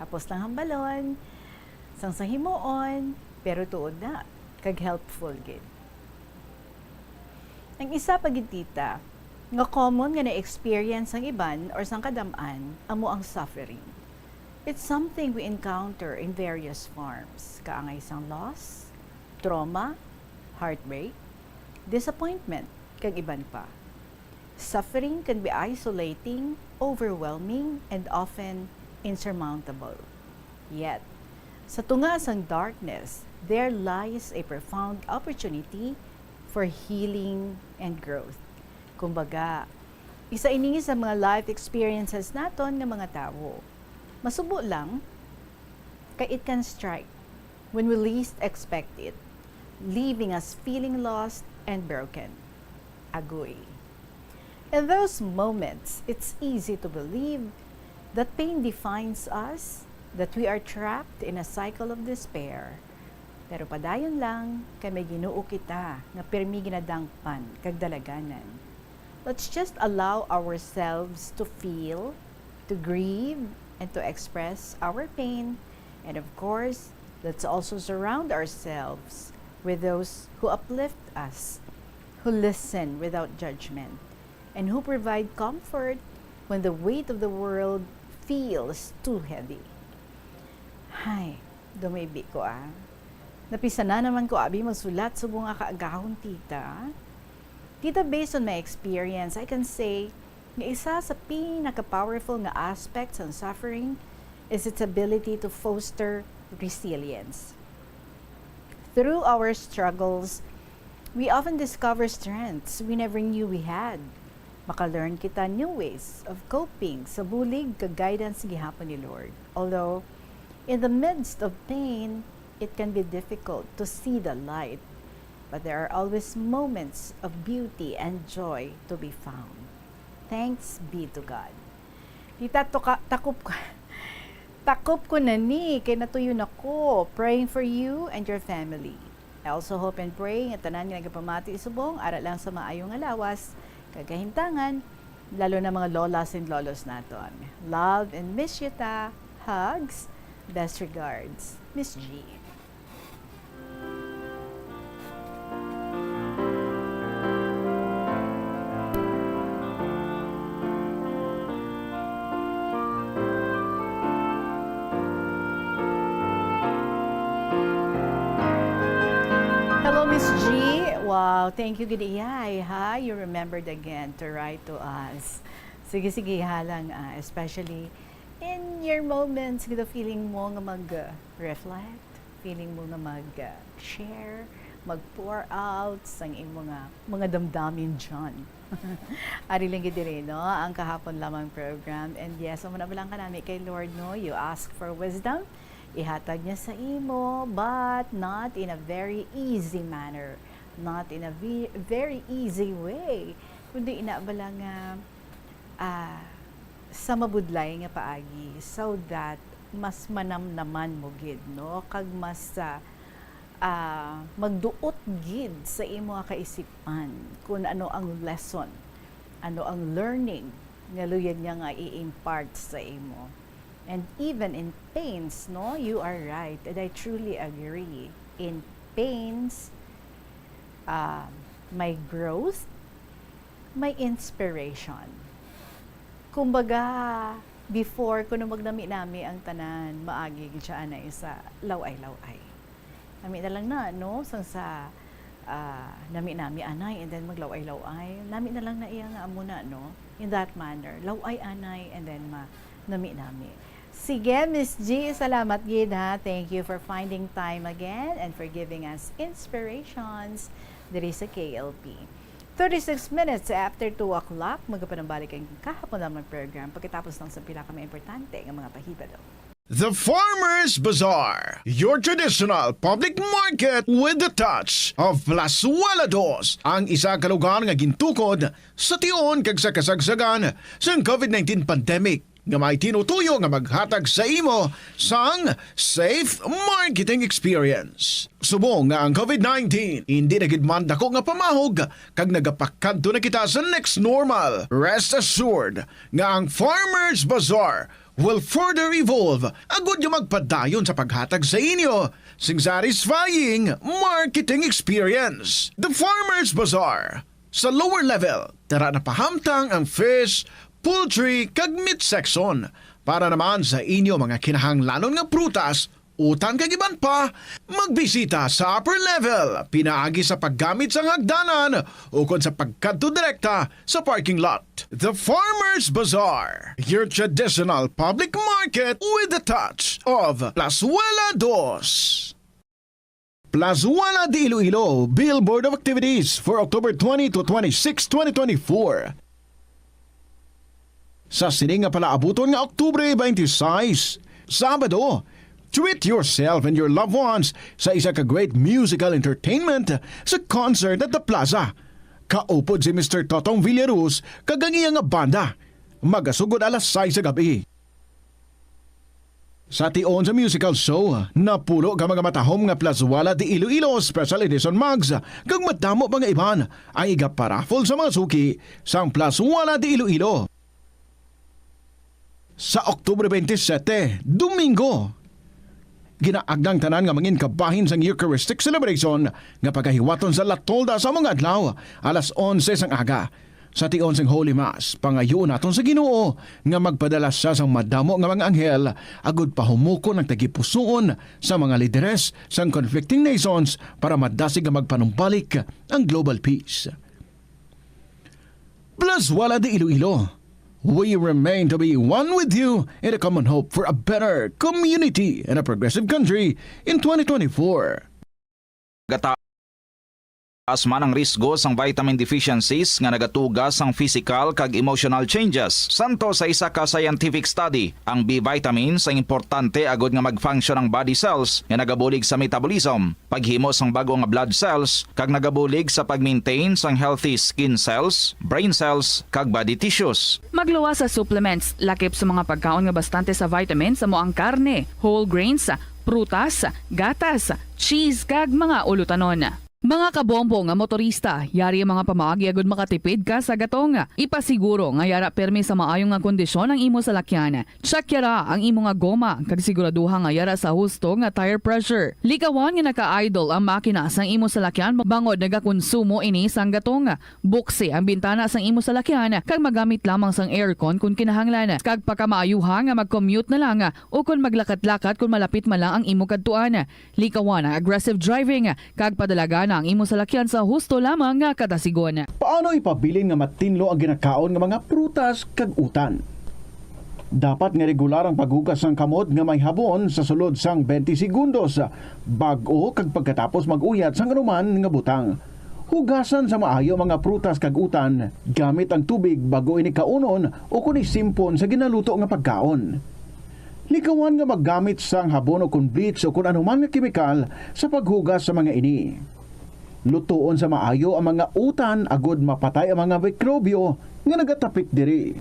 Hapos lang hambalon, sang sa himuon, pero tuod na, kag helpful gid. Ang isa pa gid, Tita, nga common nga na-experience sang iban or sang kadam-an amo ang suffering. It's something we encounter in various forms, kaangay sang loss, trauma, heartbreak, disappointment, kag iban pa. Suffering can be isolating, overwhelming, and often insurmountable. Yet, sa tunga sang darkness, there lies a profound opportunity for healing and growth. Kumbaga, isa ini sa mga life experiences naton nga mga tawo. Masubo lang, kay it can strike when we least expect it, leaving us feeling lost and broken. Agoy. In those moments, it's easy to believe that pain defines us, that we are trapped in a cycle of despair. Pero padayon lang, kay may Ginoo kita nga pirmi ginadangpan kag dalaganan. Let's just allow ourselves to feel, to grieve, and to express our pain. And of course, let's also surround ourselves with those who uplift us, who listen without judgment, and who provide comfort when the weight of the world feels too heavy. Hay, dumibi ko, ah. Napisanan naman ko abi magsulat subong nga kaagahon, Tita. Tita, based on my experience, I can say nga isa sa pinaka-powerful nga aspect sang suffering is its ability to foster resilience. Through our struggles, we often discover strengths we never knew we had. Maka-learn kita new ways of coping sa bulig kag guidance gihapon ni Lord. Although, in the midst of pain, it can be difficult to see the light, but there are always moments of beauty and joy to be found. Thanks be to God. Tita, tuka-, takop ko, takop ko na ni, kay natuyo na ko. Praying for you and your family. I also hope and pray nga tanan nga nagapamati subong ara lang sa maayo nga lawas kag kahimtangan, lalo na mga lolas and lolos naton. Love and miss you ta. Hugs. Best regards, Miss G. Hello, Miss G. Wow, thank you gid, iyay, ha? You remembered again to write to us. Sige, sige, ha lang, ah, especially in your moments, gid, feeling mo nga mag, uh, reflect, feeling mo nga mag, uh, share, mag pour out sang imo nga mga damdamin dyan. Ari lang gid diri, no? Ang kahapon lamang program. And yes, amo na lang kanami kay Lord, no? You ask for wisdom, ihatag niya sa imo, but not in a very easy manner. not in a ve-, very easy way, kundi ina bala nga, ah, sa mabudlay nga paagi, so that mas manamnaman mo gid, no? Kag mas, ah, ah, magduot gid sa imo nga kaisipan kung ano ang lesson, ano ang learning nga luyag niya nga i-impart sa imo. And even in pains, no, you are right, and I truly agree. In pains, ah, may growth, may inspiration. Kumbaga, before, kuno magnami-nami ang tanan, maagi gid siya anay sa laway-laway. Nami na lang na, no? Sang sa, ah, nami-nami anay, and then maglaway-laway. Nami na lang na iya nga amo na, no? In that manner, laway anay, and then ma-, nami-nami. Sige, Miss G, salamat gid, ha. Thank you for finding time again and for giving us inspirations diri sa K L P. Thirty-six minutes after two o'clock, magapanumbalik ang kahapon lamang program pagkatapos lang sa pila ka mga importante nga mga pahibalo. The Farmers Bazaar, your traditional public market with the touch of Plazuela Dos, ang isa ka lugar nga gintukod sa tion kag sa kasagsagan sang covid nineteen pandemic, nga may tinutuyo nga maghatag sa imo sang safe marketing experience. Subong nga ang covid nineteen indi na gid man dako nga pamahog kag nagapakadto na kita sa next normal, rest assured nga ang Farmers Bazaar will further evolve agud nga magpadayon sa paghatag sa inyo sing satisfying marketing experience. The Farmers Bazaar. Sa lower level, tara na pahamtang ang fish, poultry, kag meat section. Para naman sa inyo mga kinahanglanon nga prutas, utan kag iban pa, magbisita sa upper level pinaagi sa paggamit sang hagdanan ukon sa pagkadto direkta sa parking lot. The Farmers Bazaar, your traditional public market with the touch of Plazuela Dos. Plazuela de Iloilo, Billboard of Activities for October twenty to twenty-six, twenty twenty-four. Sa sini nga palaabuton nga Oktubre twenty-six, Sabado, treat yourself and your loved ones sa isa ka great musical entertainment sa concert at the plaza. Kaupod si Mister Totong Villaruz kag ang iya nga banda. Magasugod alas sais sa gabi. Sa tion sa musical show, napulo ka mga matahom nga Plazuela de Iloilo Special Edition mugs kag madamo pa nga iban ang igaparaffle sa mga suki sang Plazuela de Iloilo. Sa Oktubre twenty-seven, Domingo, ginaagnang tanan nga mangin kabahin sang Eucharistic celebration nga pagahiwaton sa La Tolda sa mga adlaw, alas onse sang aga. Sa tion sing Holy Mass, pangayuon naton sa Ginoo nga magpadala sia sang madamo nga mga anghel agud pahumukon ang tagipusoon sa mga lideres sang conflicting nations para madasig nga magpanumbalik ang global peace. Plazuela de Iloilo, we remain to be one with you in a common hope for a better community and a progressive country in twenty twenty-four. Gataas man ang risgo sang vitamin deficiencies nga nagatuga sang physical kag emotional changes. Santo sa isa ka scientific study, ang B vitamins ang importante agud nga mag-function ang body cells nga nagabulig sa metabolism, paghimo sang bag-o nga blood cells, kag nagabulig sa pag-maintain sang healthy skin cells, brain cells, kag body tissues. Magluwas sa supplements, lakip sa mga pagkaon nga bastante sa vitamins amo ang karne, whole grains, prutas, gatas, cheese, kag mga ulutanon. Mga kabombo nga motorista, yari ang mga pamaagi agud makatipid ka sa gatong. Ipasiguro nga yara pirmi sa maayo nga kondisyon ang imo salakyan. Check yara ang imo nga goma kag siguraduha nga yara sa husto nga tire pressure. Likawan nga naka-idle ang makina sang imo salakyan bangod nagakonsumo ini sang gatong. Buksi ang bintana sang imo salakyan kag magamit lamang sang aircon kon kinahanglan. Kag pakamaayuha nga mag-commute na lang o kon maglakat-lakat kon malapit man lang ang imo kadtuan. Likawan ang aggressive driving kag padalagan ang imo salakyan sa husto lamang nga kadasigon. Paano ipabilin nga matinlo ang ginakaon nga mga prutas kag utan? Dapat nga regular ang paghugas sang kamot nga may habon sa sulod sang twenty segundos, bag-o kag pagkatapos mag-uyat sang anuman nga butang. Hugasan sa maayo ang mga prutas kag utan gamit ang tubig bag-o ini kaunon o kon isimpon sa ginaluto nga pagkaon. Likawan nga maggamit sang habon o kon bleach o kon anuman nga kemikal sa paghugas sa mga ini. Lutoon sa maayo ang mga utan agod mapatay ang mga mikrobyo nga nagatapik diri.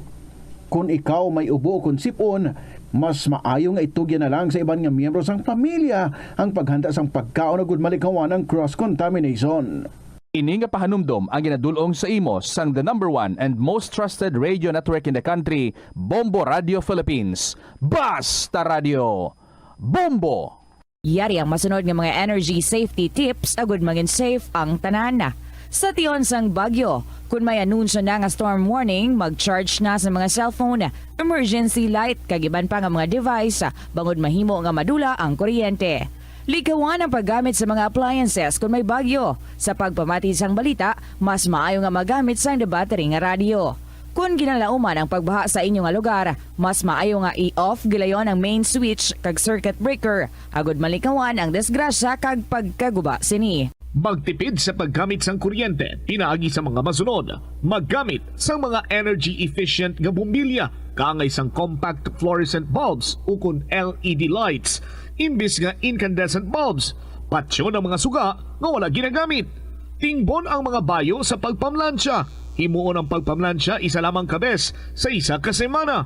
Kon ikaw may ubo kon sip-on, mas maayo nga itugyan na lang sa iban nga miyembro sang pamilya ang paghanda sang pagkaon agud malikawan ang cross-contamination. Ini nga pahanumdom ang ginadul-ong sa imo sang the number one and most trusted radio network in the country, Bombo Radio Philippines. Basta Radio! Bombo! Yari ang masunod nga mga energy safety tips agud mangin safe ang tanan. Sa tion sang bagyo, kun may anunsyo na nga storm warning, mag-charge na sa mga cellphone, emergency light, kag iban pa nga mga device, bangod mahimo nga madula ang kuryente. Likawan ang paggamit sa mga appliances kun may bagyo. Sa pagpamati sang balita, mas maayo nga magamit sang the battery nga radyo. Kon ginalauman ang pagbaha sa inyo nga lugar, mas maayo nga i-off gilayon ang main switch kag circuit breaker, agud malikawan ang disgrasya kag pagkaguba sini. Magtipid sa paggamit sang kuryente pinaagi sa mga masunod: maggamit sang mga energy-efficient nga bombilya kaangay sang compact fluorescent bulbs ukon L E D lights imbis nga incandescent bulbs. Patyon ang mga suga nga wala ginagamit. Tingbon ang mga bayo sa pagpamlansya. Himuon ang pagpamlansya isa lamang ka bes sa isa ka semana.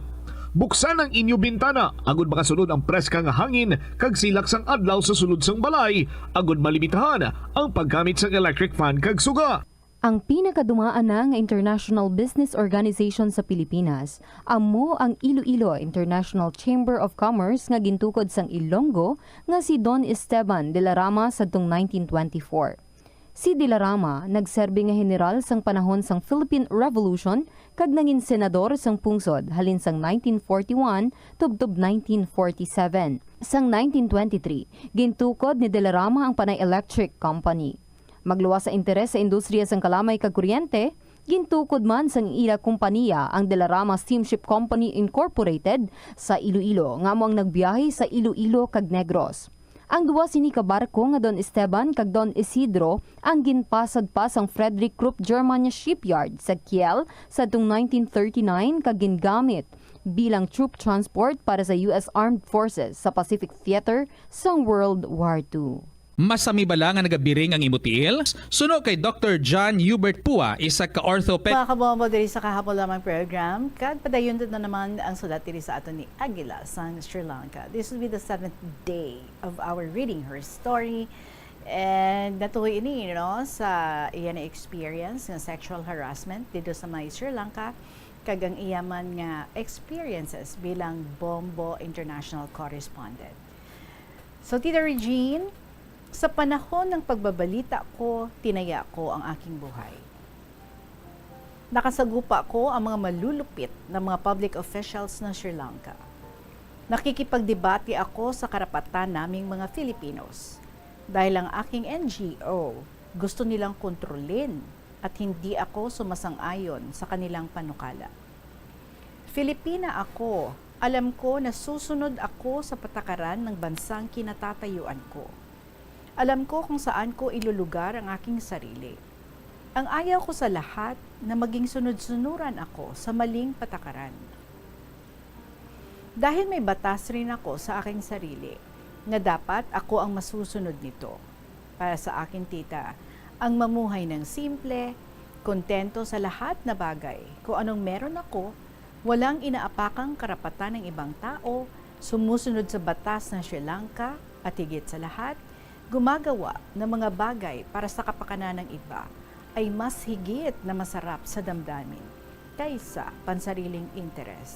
Buksan ang inyo bintana agud makasulod ang preska nga hangin kag silak sang adlaw sa sulod sang balay, agud malimitahan ang paggamit sang electric fan kag suga. Ang pinakadumaan na nga international business organization sa Pilipinas amo ang Iloilo International Chamber of Commerce nga gintukod sang Ilonggo nga si Don Esteban de la Rama sadtong nineteen twenty-four. Si De la Rama nagserbi nga heneral sang panahon sang Philippine Revolution kag nangin senador sang pungsod halin sang nineteen forty-one tubtob nineteen forty-seven. Sang nineteen twenty-three, gintukod ni De la Rama ang Panay Electric Company. Magluwas sa interes sa industriya sang kalamay kag kuryente, gintukod man sang ila kompaniya ang De la Rama Steamship Company Incorporated sa Iloilo, nga amo ang nagbiyahe sa Iloilo kag Negros. Ang duwa sini ka barko nga Don Esteban kag Don Isidro ang ginpasad pa sang Frederick Krupp German Shipyard sa Kiel sadtong nineteen thirty-nine kag gingamit bilang troop transport para sa U S Armed Forces sa Pacific Theater sang World War Two. Masami bala nga nagabiring ang imo tiil? Suno kay Doktor John Hubert Pua, isa ka orthoped- Mga kabombo, diri sa kahapon lamang program, kag padayon na naman ang sulat diri sa aton ni Aguila sang Sri Lanka. This will be the seventh day of our reading her story. And natuhoy ini, no, sa iya na experience nga sexual harassment dito sa may Sri Lanka, kag ang iya man nga experiences bilang Bombo International Correspondent. So, Tita Regine, sa panahon ng pagbabalita ko, tinaya ko ang aking buhay. Nakasagupa ko ang mga malulupit na mga public officials ng Sri Lanka. Nakikipagdebate ako sa karapatan naming mga Filipinos dahil ang aking N G O gusto nilang kontrolin at hindi ako sumasang-ayon sa kanilang panukala. Filipina ako. Alam ko na susunod ako sa patakaran ng bansang kinatatayuan ko. Alam ko kung saan ko ilulugar ang aking sarili. Ang ayaw ko sa lahat na maging sunod-sunuran ako sa maling patakaran. Dahil may batas rin ako sa aking sarili, nga dapat ako ang masusunod nito. Para sa akin, tita, ang mamuhay ng simple, kontento sa lahat na bagay, kung anong meron ako, walang inaapakang karapatan ng ibang tao, sumusunod sa batas ng Sri Lanka, at higit sa lahat, gumagawa ng mga bagay para sa kapakanan ng iba, ay mas higit na masarap sa damdamin kaysa pansariling interes.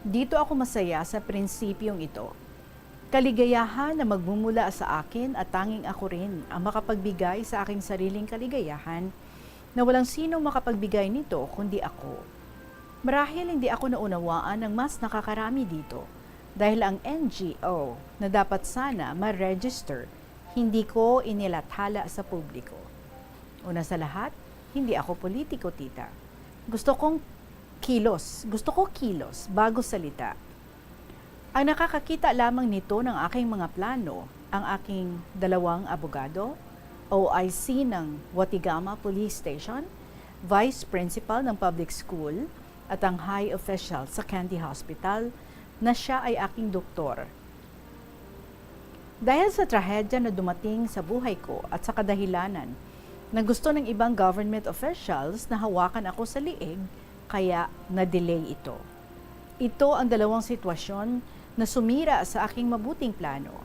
Dito ako masaya sa prinsipyong ito. Kaligayahan na magmumula sa akin at tanging ako rin ang makapagbigay sa aking sariling kaligayahan na walang sino makapagbigay nito kundi ako. Marahil hindi ako naunawaan ng mas nakakarami dito dahil ang N G O na dapat sana ma-register, hindi ko inilathala sa publiko. Una sa lahat, hindi ako politiko, tita. Gusto kong kilos. Gusto ko kilos bago salita. Ang nakakakita lamang nito ng aking mga plano, ang aking dalawang abogado, O I C ng Watigama Police Station, Vice Principal ng Public School, at ang high official sa Kandy Hospital na siya ay aking doktor. Dahil sa trahedya na dumating sa buhay ko at sa kadahilanan na gusto ng ibang government officials na hawakan ako sa liig, kaya na-delay ito. Ito ang dalawang sitwasyon na sumira sa aking mabuting plano.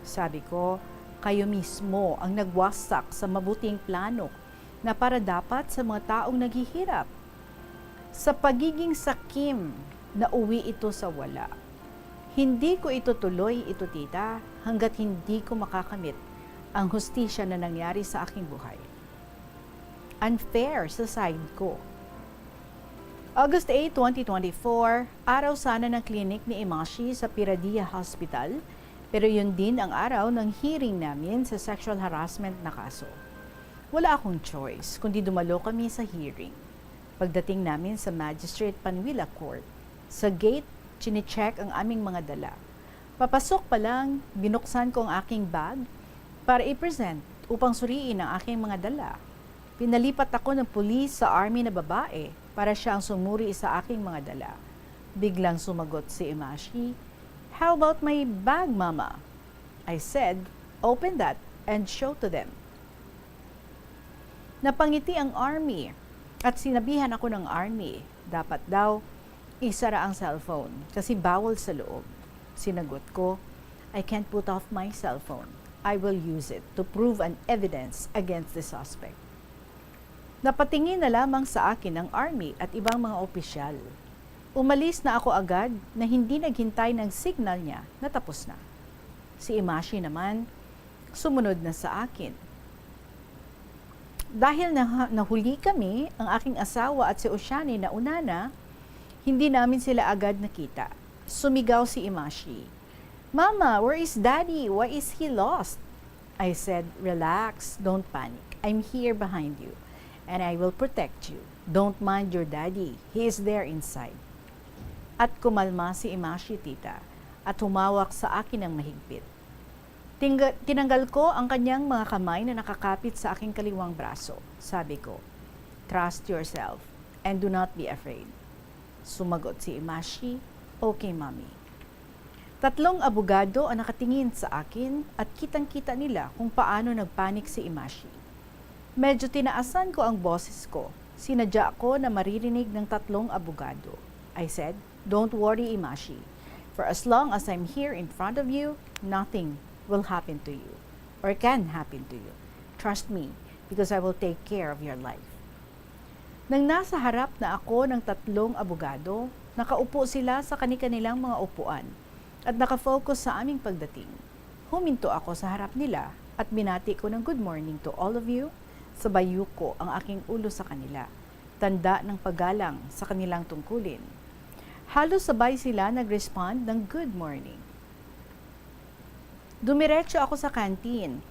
Sabi ko, "Kayo mismo ang nagwasak sa mabuting plano na para dapat sa mga taong naghihirap." Sa pagiging sakim, nauwi ito sa wala. Hindi ko itutuloy ito, tita, hanggat hindi ko makakamit ang hustisya na nangyari sa aking buhay. Unfair sa side ko. August eight, twenty twenty-four, araw sana ng clinic ni Imashi sa Piradia Hospital, pero yun din ang araw ng hearing namin sa sexual harassment na kaso. Wala akong choice kundi dumalo kami sa hearing. Pagdating namin sa Magistrate Panuila Court, sa gate, chinecheck ang aming mga dala. Papasok pa lang, binuksan ko ang aking bag para i-present upang suriin ang aking mga dala. Pinalipat ako ng pulis sa army na babae para siya ang sumuri sa aking mga dala. Biglang sumagot si Imashi, "How about my bag, Mama?" I said, "Open that and show to them." Napangiti ang army at sinabihan ako ng army, dapat daw isara ang cellphone kasi bawal sa loob. Sinagot ko, "I can't put off my cellphone. I will use it to prove an evidence against the suspect." Napatingin na lamang sa akin ang army at ibang mga opisyal. Umalis na ako agad na hindi naghintay ng signal niya na tapos na. Si Imashi naman, sumunod na sa akin. Dahil nah-, nahuli kami, ang aking asawa at si Oshane nauna na, hindi namin sila agad nakita. Sumigaw si Imashi, "Mama, where is Daddy? Why is he lost?" I said, "Relax, don't panic. I'm here behind you, and I will protect you. Don't mind your daddy. He is there inside." At kumalma si Imashi, tita, at humawak sa akin ng mahigpit. Tingga-, tinanggal ko ang kanyang mga kamay na nakakapit sa aking kaliwang braso. Sabi ko, "Trust yourself and do not be afraid." Sumagot si Imashi, "Okay, Mommy." Tatlong abogado ang nakatingin sa akin at kitang-kita nila kung paano nagpanik si Imashi. Medyo tinaasan ko ang boses ko. Sinadya ko na maririnig ng tatlong abogado. I said, "Don't worry, Imashi. For as long as I'm here in front of you, nothing will happen to you or can happen to you. Trust me, because I will take care of your life." Nang nasa harap na ako ng tatlong abogado, nakaupo sila sa kani-kanilang mga upuan at nakafocus sa aming pagdating. Huminto ako sa harap nila at binati ko ng "Good morning to all of you." Sabay yuko ang aking ulo sa kanila, tanda ng paggalang sa kanilang tungkulin. Halos sabay sila nag-respond ng "Good morning." Dumiretso ako sa canteen.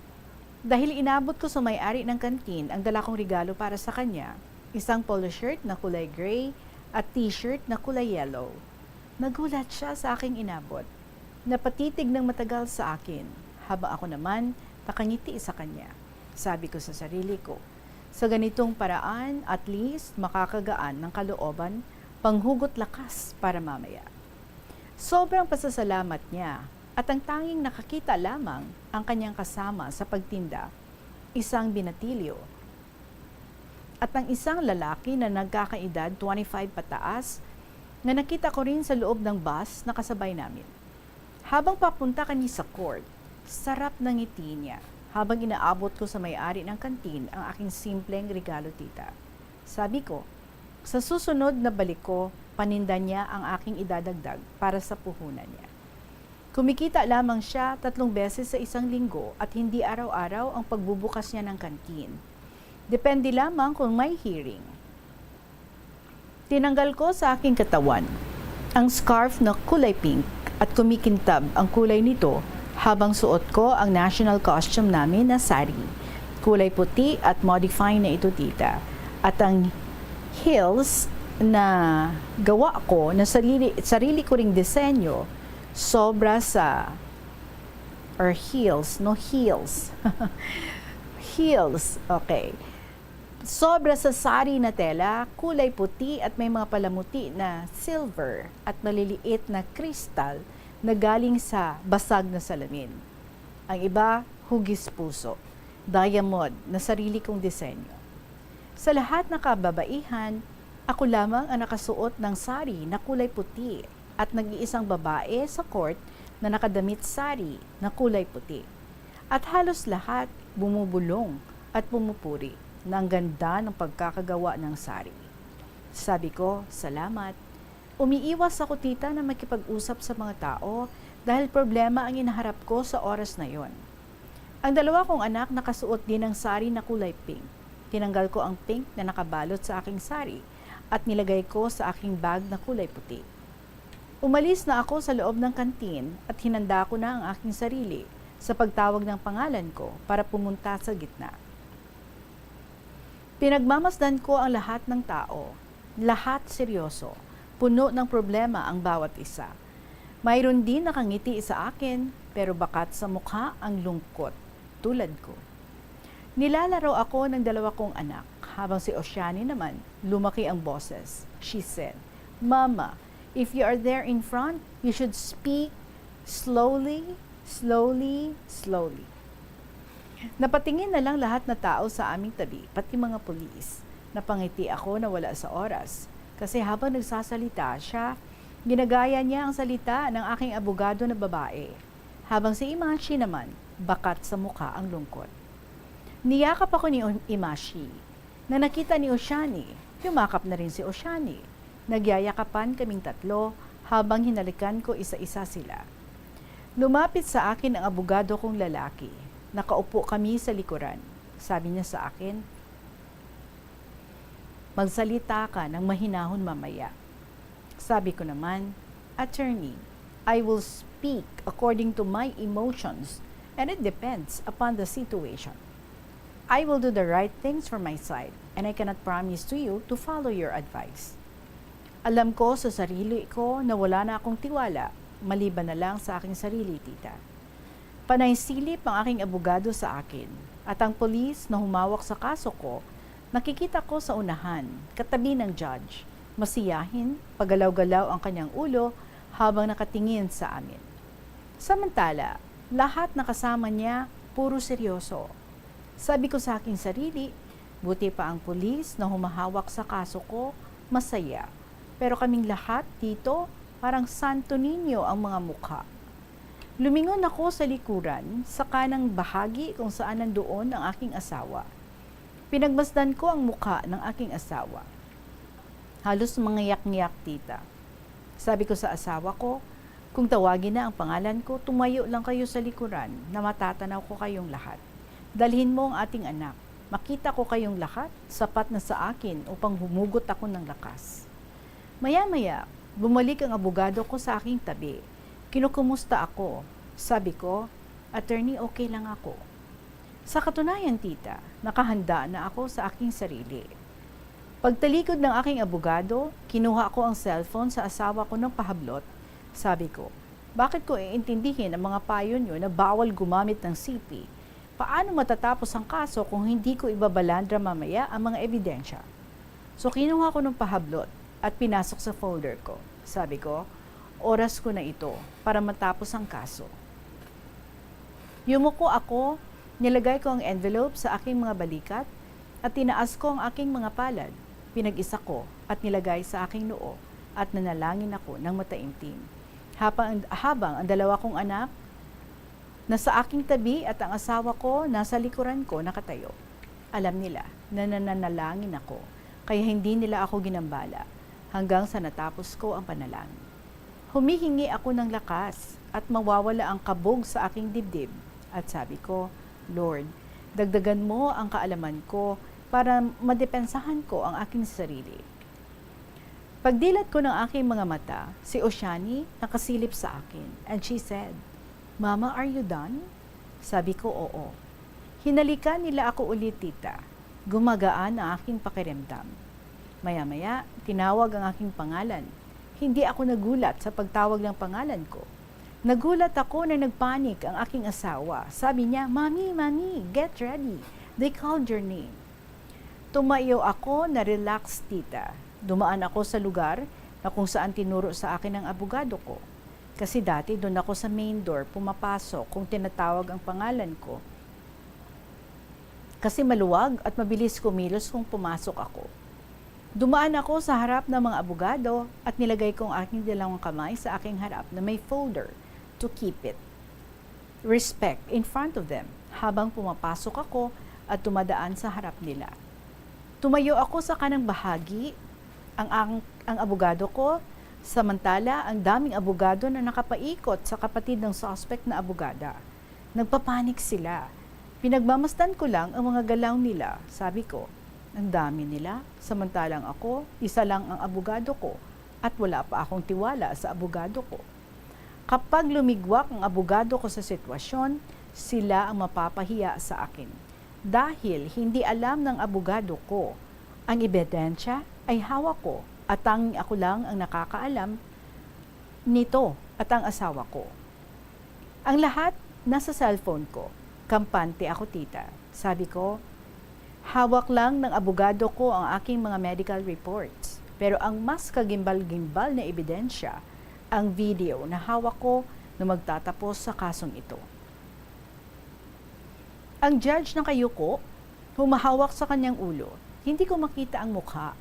Dahil inabot ko sa may-ari ng canteen ang dala kong regalo para sa kanya, isang polo shirt na kulay gray at t-shirt na kulay yellow. Nagulat siya sa aking inabot. Napatitig ng matagal sa akin, habang ako naman nakangiti sa kanya. Sabi ko sa sarili ko, "Sa ganitong paraan, at least makakagaan ng kalooban, panghugot lakas para mamaya." Sobrang pasasalamat niya, at ang tanging nakakita lamang ang kanyang kasama sa pagtinda, isang binatilyo. At ang isang lalaki na nagkakaedad twenty-five pataas, na nakita ko rin sa loob ng bus na kasabay namin. Habang papunta kami sa court, sarap ng ngiti niya habang inaabot ko sa may-ari ng kantin ang aking simpleng regalo, tita. Sabi ko, "Sa susunod na balik ko, paninda niya ang aking idadagdag para sa puhunan niya." Kumikita lamang siya tatlong beses sa isang linggo at hindi araw-araw ang pagbubukas niya ng kantin. Depende lamang kung may hearing. Tinanggal ko sa aking katawan ang scarf na kulay pink at kumikintab ang kulay nito habang suot ko ang national costume namin na sari. Kulay puti at modify na ito, tita. At ang heels na gawa ko na sarili, sarili ko ring disenyo, sobra sa, or heels, no, heels. Heels, okay. Sobra sa sari na tela, kulay puti at may mga palamuti na silver at maliliit na kristal na galing sa basag na salamin. Ang iba, hugis puso, diamond na sarili kong disenyo. Sa lahat ng kababaihan, ako lamang ang nakasuot ng sari na kulay puti at nag-iisang babae sa court na nakadamit sari na kulay puti. At halos lahat bumubulong at pumupuri na ang ganda ng pagkakagawa ng sari. Sabi ko, "Salamat." Umiiwas ako, tita, na makipag-usap sa mga tao dahil problema ang inaharap ko sa oras na yon. Ang dalawa kong anak nakasuot din ng sari na kulay pink. Tinanggal ko ang pink na nakabalot sa aking sari at nilagay ko sa aking bag na kulay puti. Umalis na ako sa loob ng kantin at hinanda ko na ang aking sarili sa pagtawag ng pangalan ko para pumunta sa gitna. Pinagmamasdan ko ang lahat ng tao. Lahat seryoso. Puno ng problema ang bawat isa. Mayroon din nakangiti sa akin, pero bakat sa mukha ang lungkot, tulad ko. Nilalaro ako ng dalawa kong anak, habang si Oceani naman, lumaki ang boses. She said, "Mama, if you are there in front, you should speak slowly, slowly, slowly." Napatingin na lang lahat na tao sa aming tabi, pati mga pulis. Napangiti ako na wala sa oras, kasi habang nagsasalita siya, ginagaya niya ang salita ng aking abogado na babae, habang si Imashi naman, bakat sa mukha ang lungkot. Niyakap ako ni Imashi. Nang nakita ni Oshani, yumakap na rin si Oshani. Nagyayakapan kaming tatlo habang hinalikan ko isa-isa sila. Lumapit sa akin ang abogado kong lalaki. Nakaupo kami sa likuran. Sabi niya sa akin, "Magsalita ka ng mahinahon mamaya." Sabi ko naman, "Attorney, I will speak according to my emotions, and it depends upon the situation. I will do the right things for my side, and I cannot promise to you to follow your advice." Alam ko sa sarili ko na wala na akong tiwala, maliban na lang sa aking sarili, tita. Panay silip ang aking abogado sa akin, at ang pulis na humawak sa kaso ko, nakikita ko sa unahan, katabi ng judge. Masiyahin, pagalaw-galaw ang kanyang ulo habang nakatingin sa amin. Samantala, lahat na kasama niya, puro seryoso. Sabi ko sa aking sarili, "Buti pa ang pulis na humahawak sa kaso ko, masaya. Pero kaming lahat dito, parang Santo Niño ang mga mukha." Lumingon ako sa likuran, sa kanang bahagi kung saan nandoon ang aking asawa. Pinagmasdan ko ang mukha ng aking asawa. Halos mangiyak-ngiyak, tita. Sabi ko sa asawa ko, "Kung tawagin na ang pangalan ko, tumayo lang kayo sa likuran na matatanaw ko kayong lahat. Dalhin mo ang ating anak. Makita ko kayong lahat, sapat na sa akin upang humugot ako ng lakas." Maya-maya, bumalik ang abogado ko sa aking tabi. Kinukumusta ako. Sabi ko, "Attorney, okay lang ako." Sa katunayan, tita, nakahanda na ako sa aking sarili. Pagtalikod ng aking abogado, kinuha ko ang cellphone sa asawa ko ng pahablot. Sabi ko, "Bakit ko iintindihin ang mga payo niyo na bawal gumamit ng C P? Paano matatapos ang kaso kung hindi ko ibabalandra mamaya ang mga ebidensya?" So, kinuha ko ng pahablot at pinasok sa folder ko. Sabi ko, "Oras ko na ito para matapos ang kaso." Yumuko ako, nilagay ko ang envelope sa aking mga balikat, at tinaas ko ang aking mga palad. Pinag-isa ko at nilagay sa aking noo, at nanalangin ako ng mataimtim. Habang, habang ang dalawa kong anak na sa aking tabi at ang asawa ko nasa likuran ko nakatayo. Alam nila na nananalangin ako, kaya hindi nila ako ginambala hanggang sa natapos ko ang panalangin. Humihingi ako ng lakas at mawawala ang kabog sa aking dibdib. At sabi ko, "Lord, dagdagan mo ang kaalaman ko para madepensahan ko ang aking sarili." Pagdilat ko ng aking mga mata, si Oshani nakasilip sa akin, and she said, "Mama, are you done?" Sabi ko, "Oo." Hinalikan nila ako ulit, tita. Gumagaan ang aking pakiramdam. Maya-maya, tinawag ang aking pangalan. Hindi ako nagulat sa pagtawag ng pangalan ko. Nagulat ako na nagpanik ang aking asawa. Sabi niya, "Mami, Mami, get ready. They called your name." Tumayo ako na relax, tita. Dumaan ako sa lugar na kung saan tinuro sa akin ng abogado ko. Kasi dati doon ako sa main door pumapasok kung tinatawag ang pangalan ko. Kasi maluwag at mabilis kumilos kung pumasok ako. Dumaan ako sa harap ng mga abogado at nilagay ko ang aking dalawang kamay sa aking harap na may folder to keep it respect in front of them habang pumapasok ako at tumadaan sa harap nila. Tumayo ako sa kanang bahagi, ang, ang, ang abogado ko, samantala ang daming abogado na nakapaikot sa kapatid ng suspect na abogada. Nagpapanik sila. Pinagmamasdan ko lang ang mga galaw nila, sabi ko. Ang dami nila, samantalang ako, isa lang ang abogado ko at wala pa akong tiwala sa abogado ko. Kapag lumigwak ang abogado ko sa sitwasyon, sila ang mapapahiya sa akin. Dahil hindi alam ng abogado ko ang ebidensya ay hawak ko at tanging ako lang ang nakakaalam nito at ang asawa ko. Ang lahat nasa cellphone ko. Kampante ako, tita. Sabi ko, hawak lang ng abogado ko ang aking mga medical reports. Pero ang mas kagimbal-gimbal na ebidensya, ang video na hawak ko na magtatapos sa kasong ito. Ang judge nakayuko, humahawak sa kanyang ulo. Hindi ko makita ang mukha.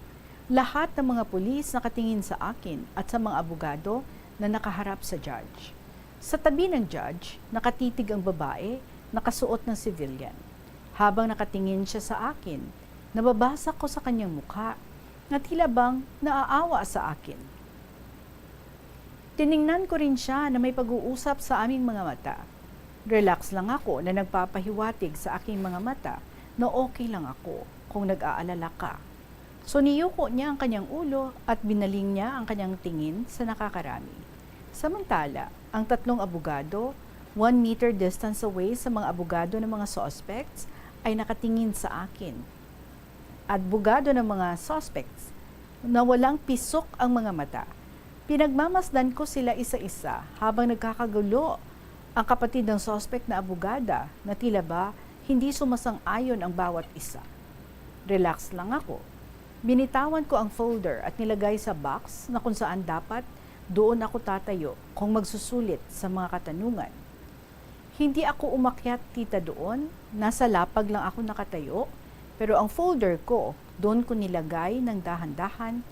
Lahat ng mga pulis nakatingin sa akin at sa mga abogado na nakaharap sa judge. Sa tabi ng judge, nakatitig ang babae, nakasuot ng civilian. Habang nakatingin siya sa akin, nababasa ko sa kanyang mukha na tila bang naaawa sa akin. Tiningnan ko rin siya na may pag-uusap sa aming mga mata. Relax lang ako na nagpapahiwatig sa aking mga mata na okay lang ako kung nag-aalala ka. So niyuko niya ang kanyang ulo at binaling niya ang kanyang tingin sa nakakarami. Samantala, ang tatlong abogado, one meter distance away sa mga abogado ng mga suspects, ay nakatingin sa akin. Abogado ng mga suspects na walang pisok ang mga mata. Pinagmamasdan ko sila isa-isa habang nagkakagulo ang kapatid ng suspect na abogada na tila ba hindi sumasang-ayon ang bawat isa. Relax lang ako. Binitawan ko ang folder at nilagay sa box na kung saan dapat doon ako tatayo kung magsusulit sa mga katanungan. Hindi ako umakyat, tita, doon. Nasa lapag lang ako nakatayo, pero ang folder ko, doon ko nilagay ng dahan-dahan,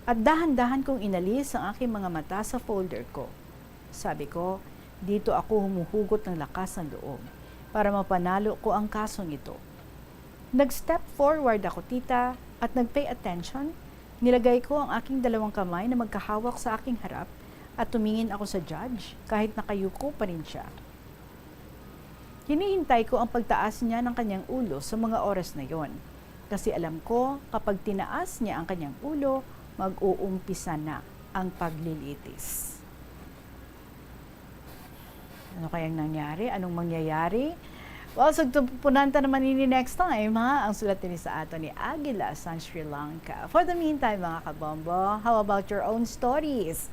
at dahan-dahan kong inalis ang aking mga mata sa folder ko. Sabi ko, dito ako humuhugot ng lakas ng loob para mapanalo ko ang kasong ito. Nag-step forward ako, tita, at nag-pay attention. Nilagay ko ang aking dalawang kamay na magkahawak sa aking harap at tumingin ako sa judge kahit nakayuko pa rin siya. Hinihintay ko ang pagtaas niya ng kanyang ulo sa mga oras na yon, kasi alam ko kapag tinaas niya ang kanyang ulo, mag-uumpisa na ang paglilitis. Ano kayang nangyari? Anong mangyayari? Well, sugtupunan ta naman ini next time, ha? Ang sulat ini sa ato ni Aguila sang Sri Lanka. For the meantime, mga kabombo, how about your own stories?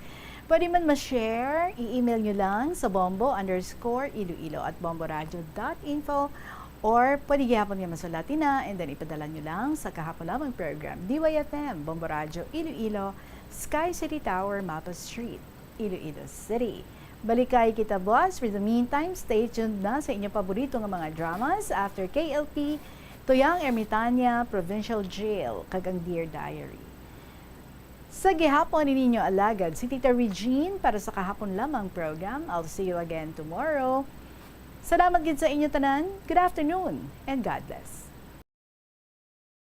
Pwede man ma-share, i-email nyo lang sa bombo underscore iloilo at bomboradio dot info, or pwede gihapon nga masulat na and then ipadala nyo lang sa kahapon lamang program, D Y F M, Bombo Radio Iloilo, Sky City Tower, Mapa Street, Iloilo City. Balikay kita buas. For the meantime, stay tuned na sa inyong paborito nga mga dramas after K L P, Tuyang Ermitaña Provincial Jail, kag ang Dear Diary. Sa gihapon ni ninyo alagad si Tita Regine para sa kahapon lamang program. I'll see you again tomorrow. Salamat gid sa inyo tanan. Good afternoon and God bless.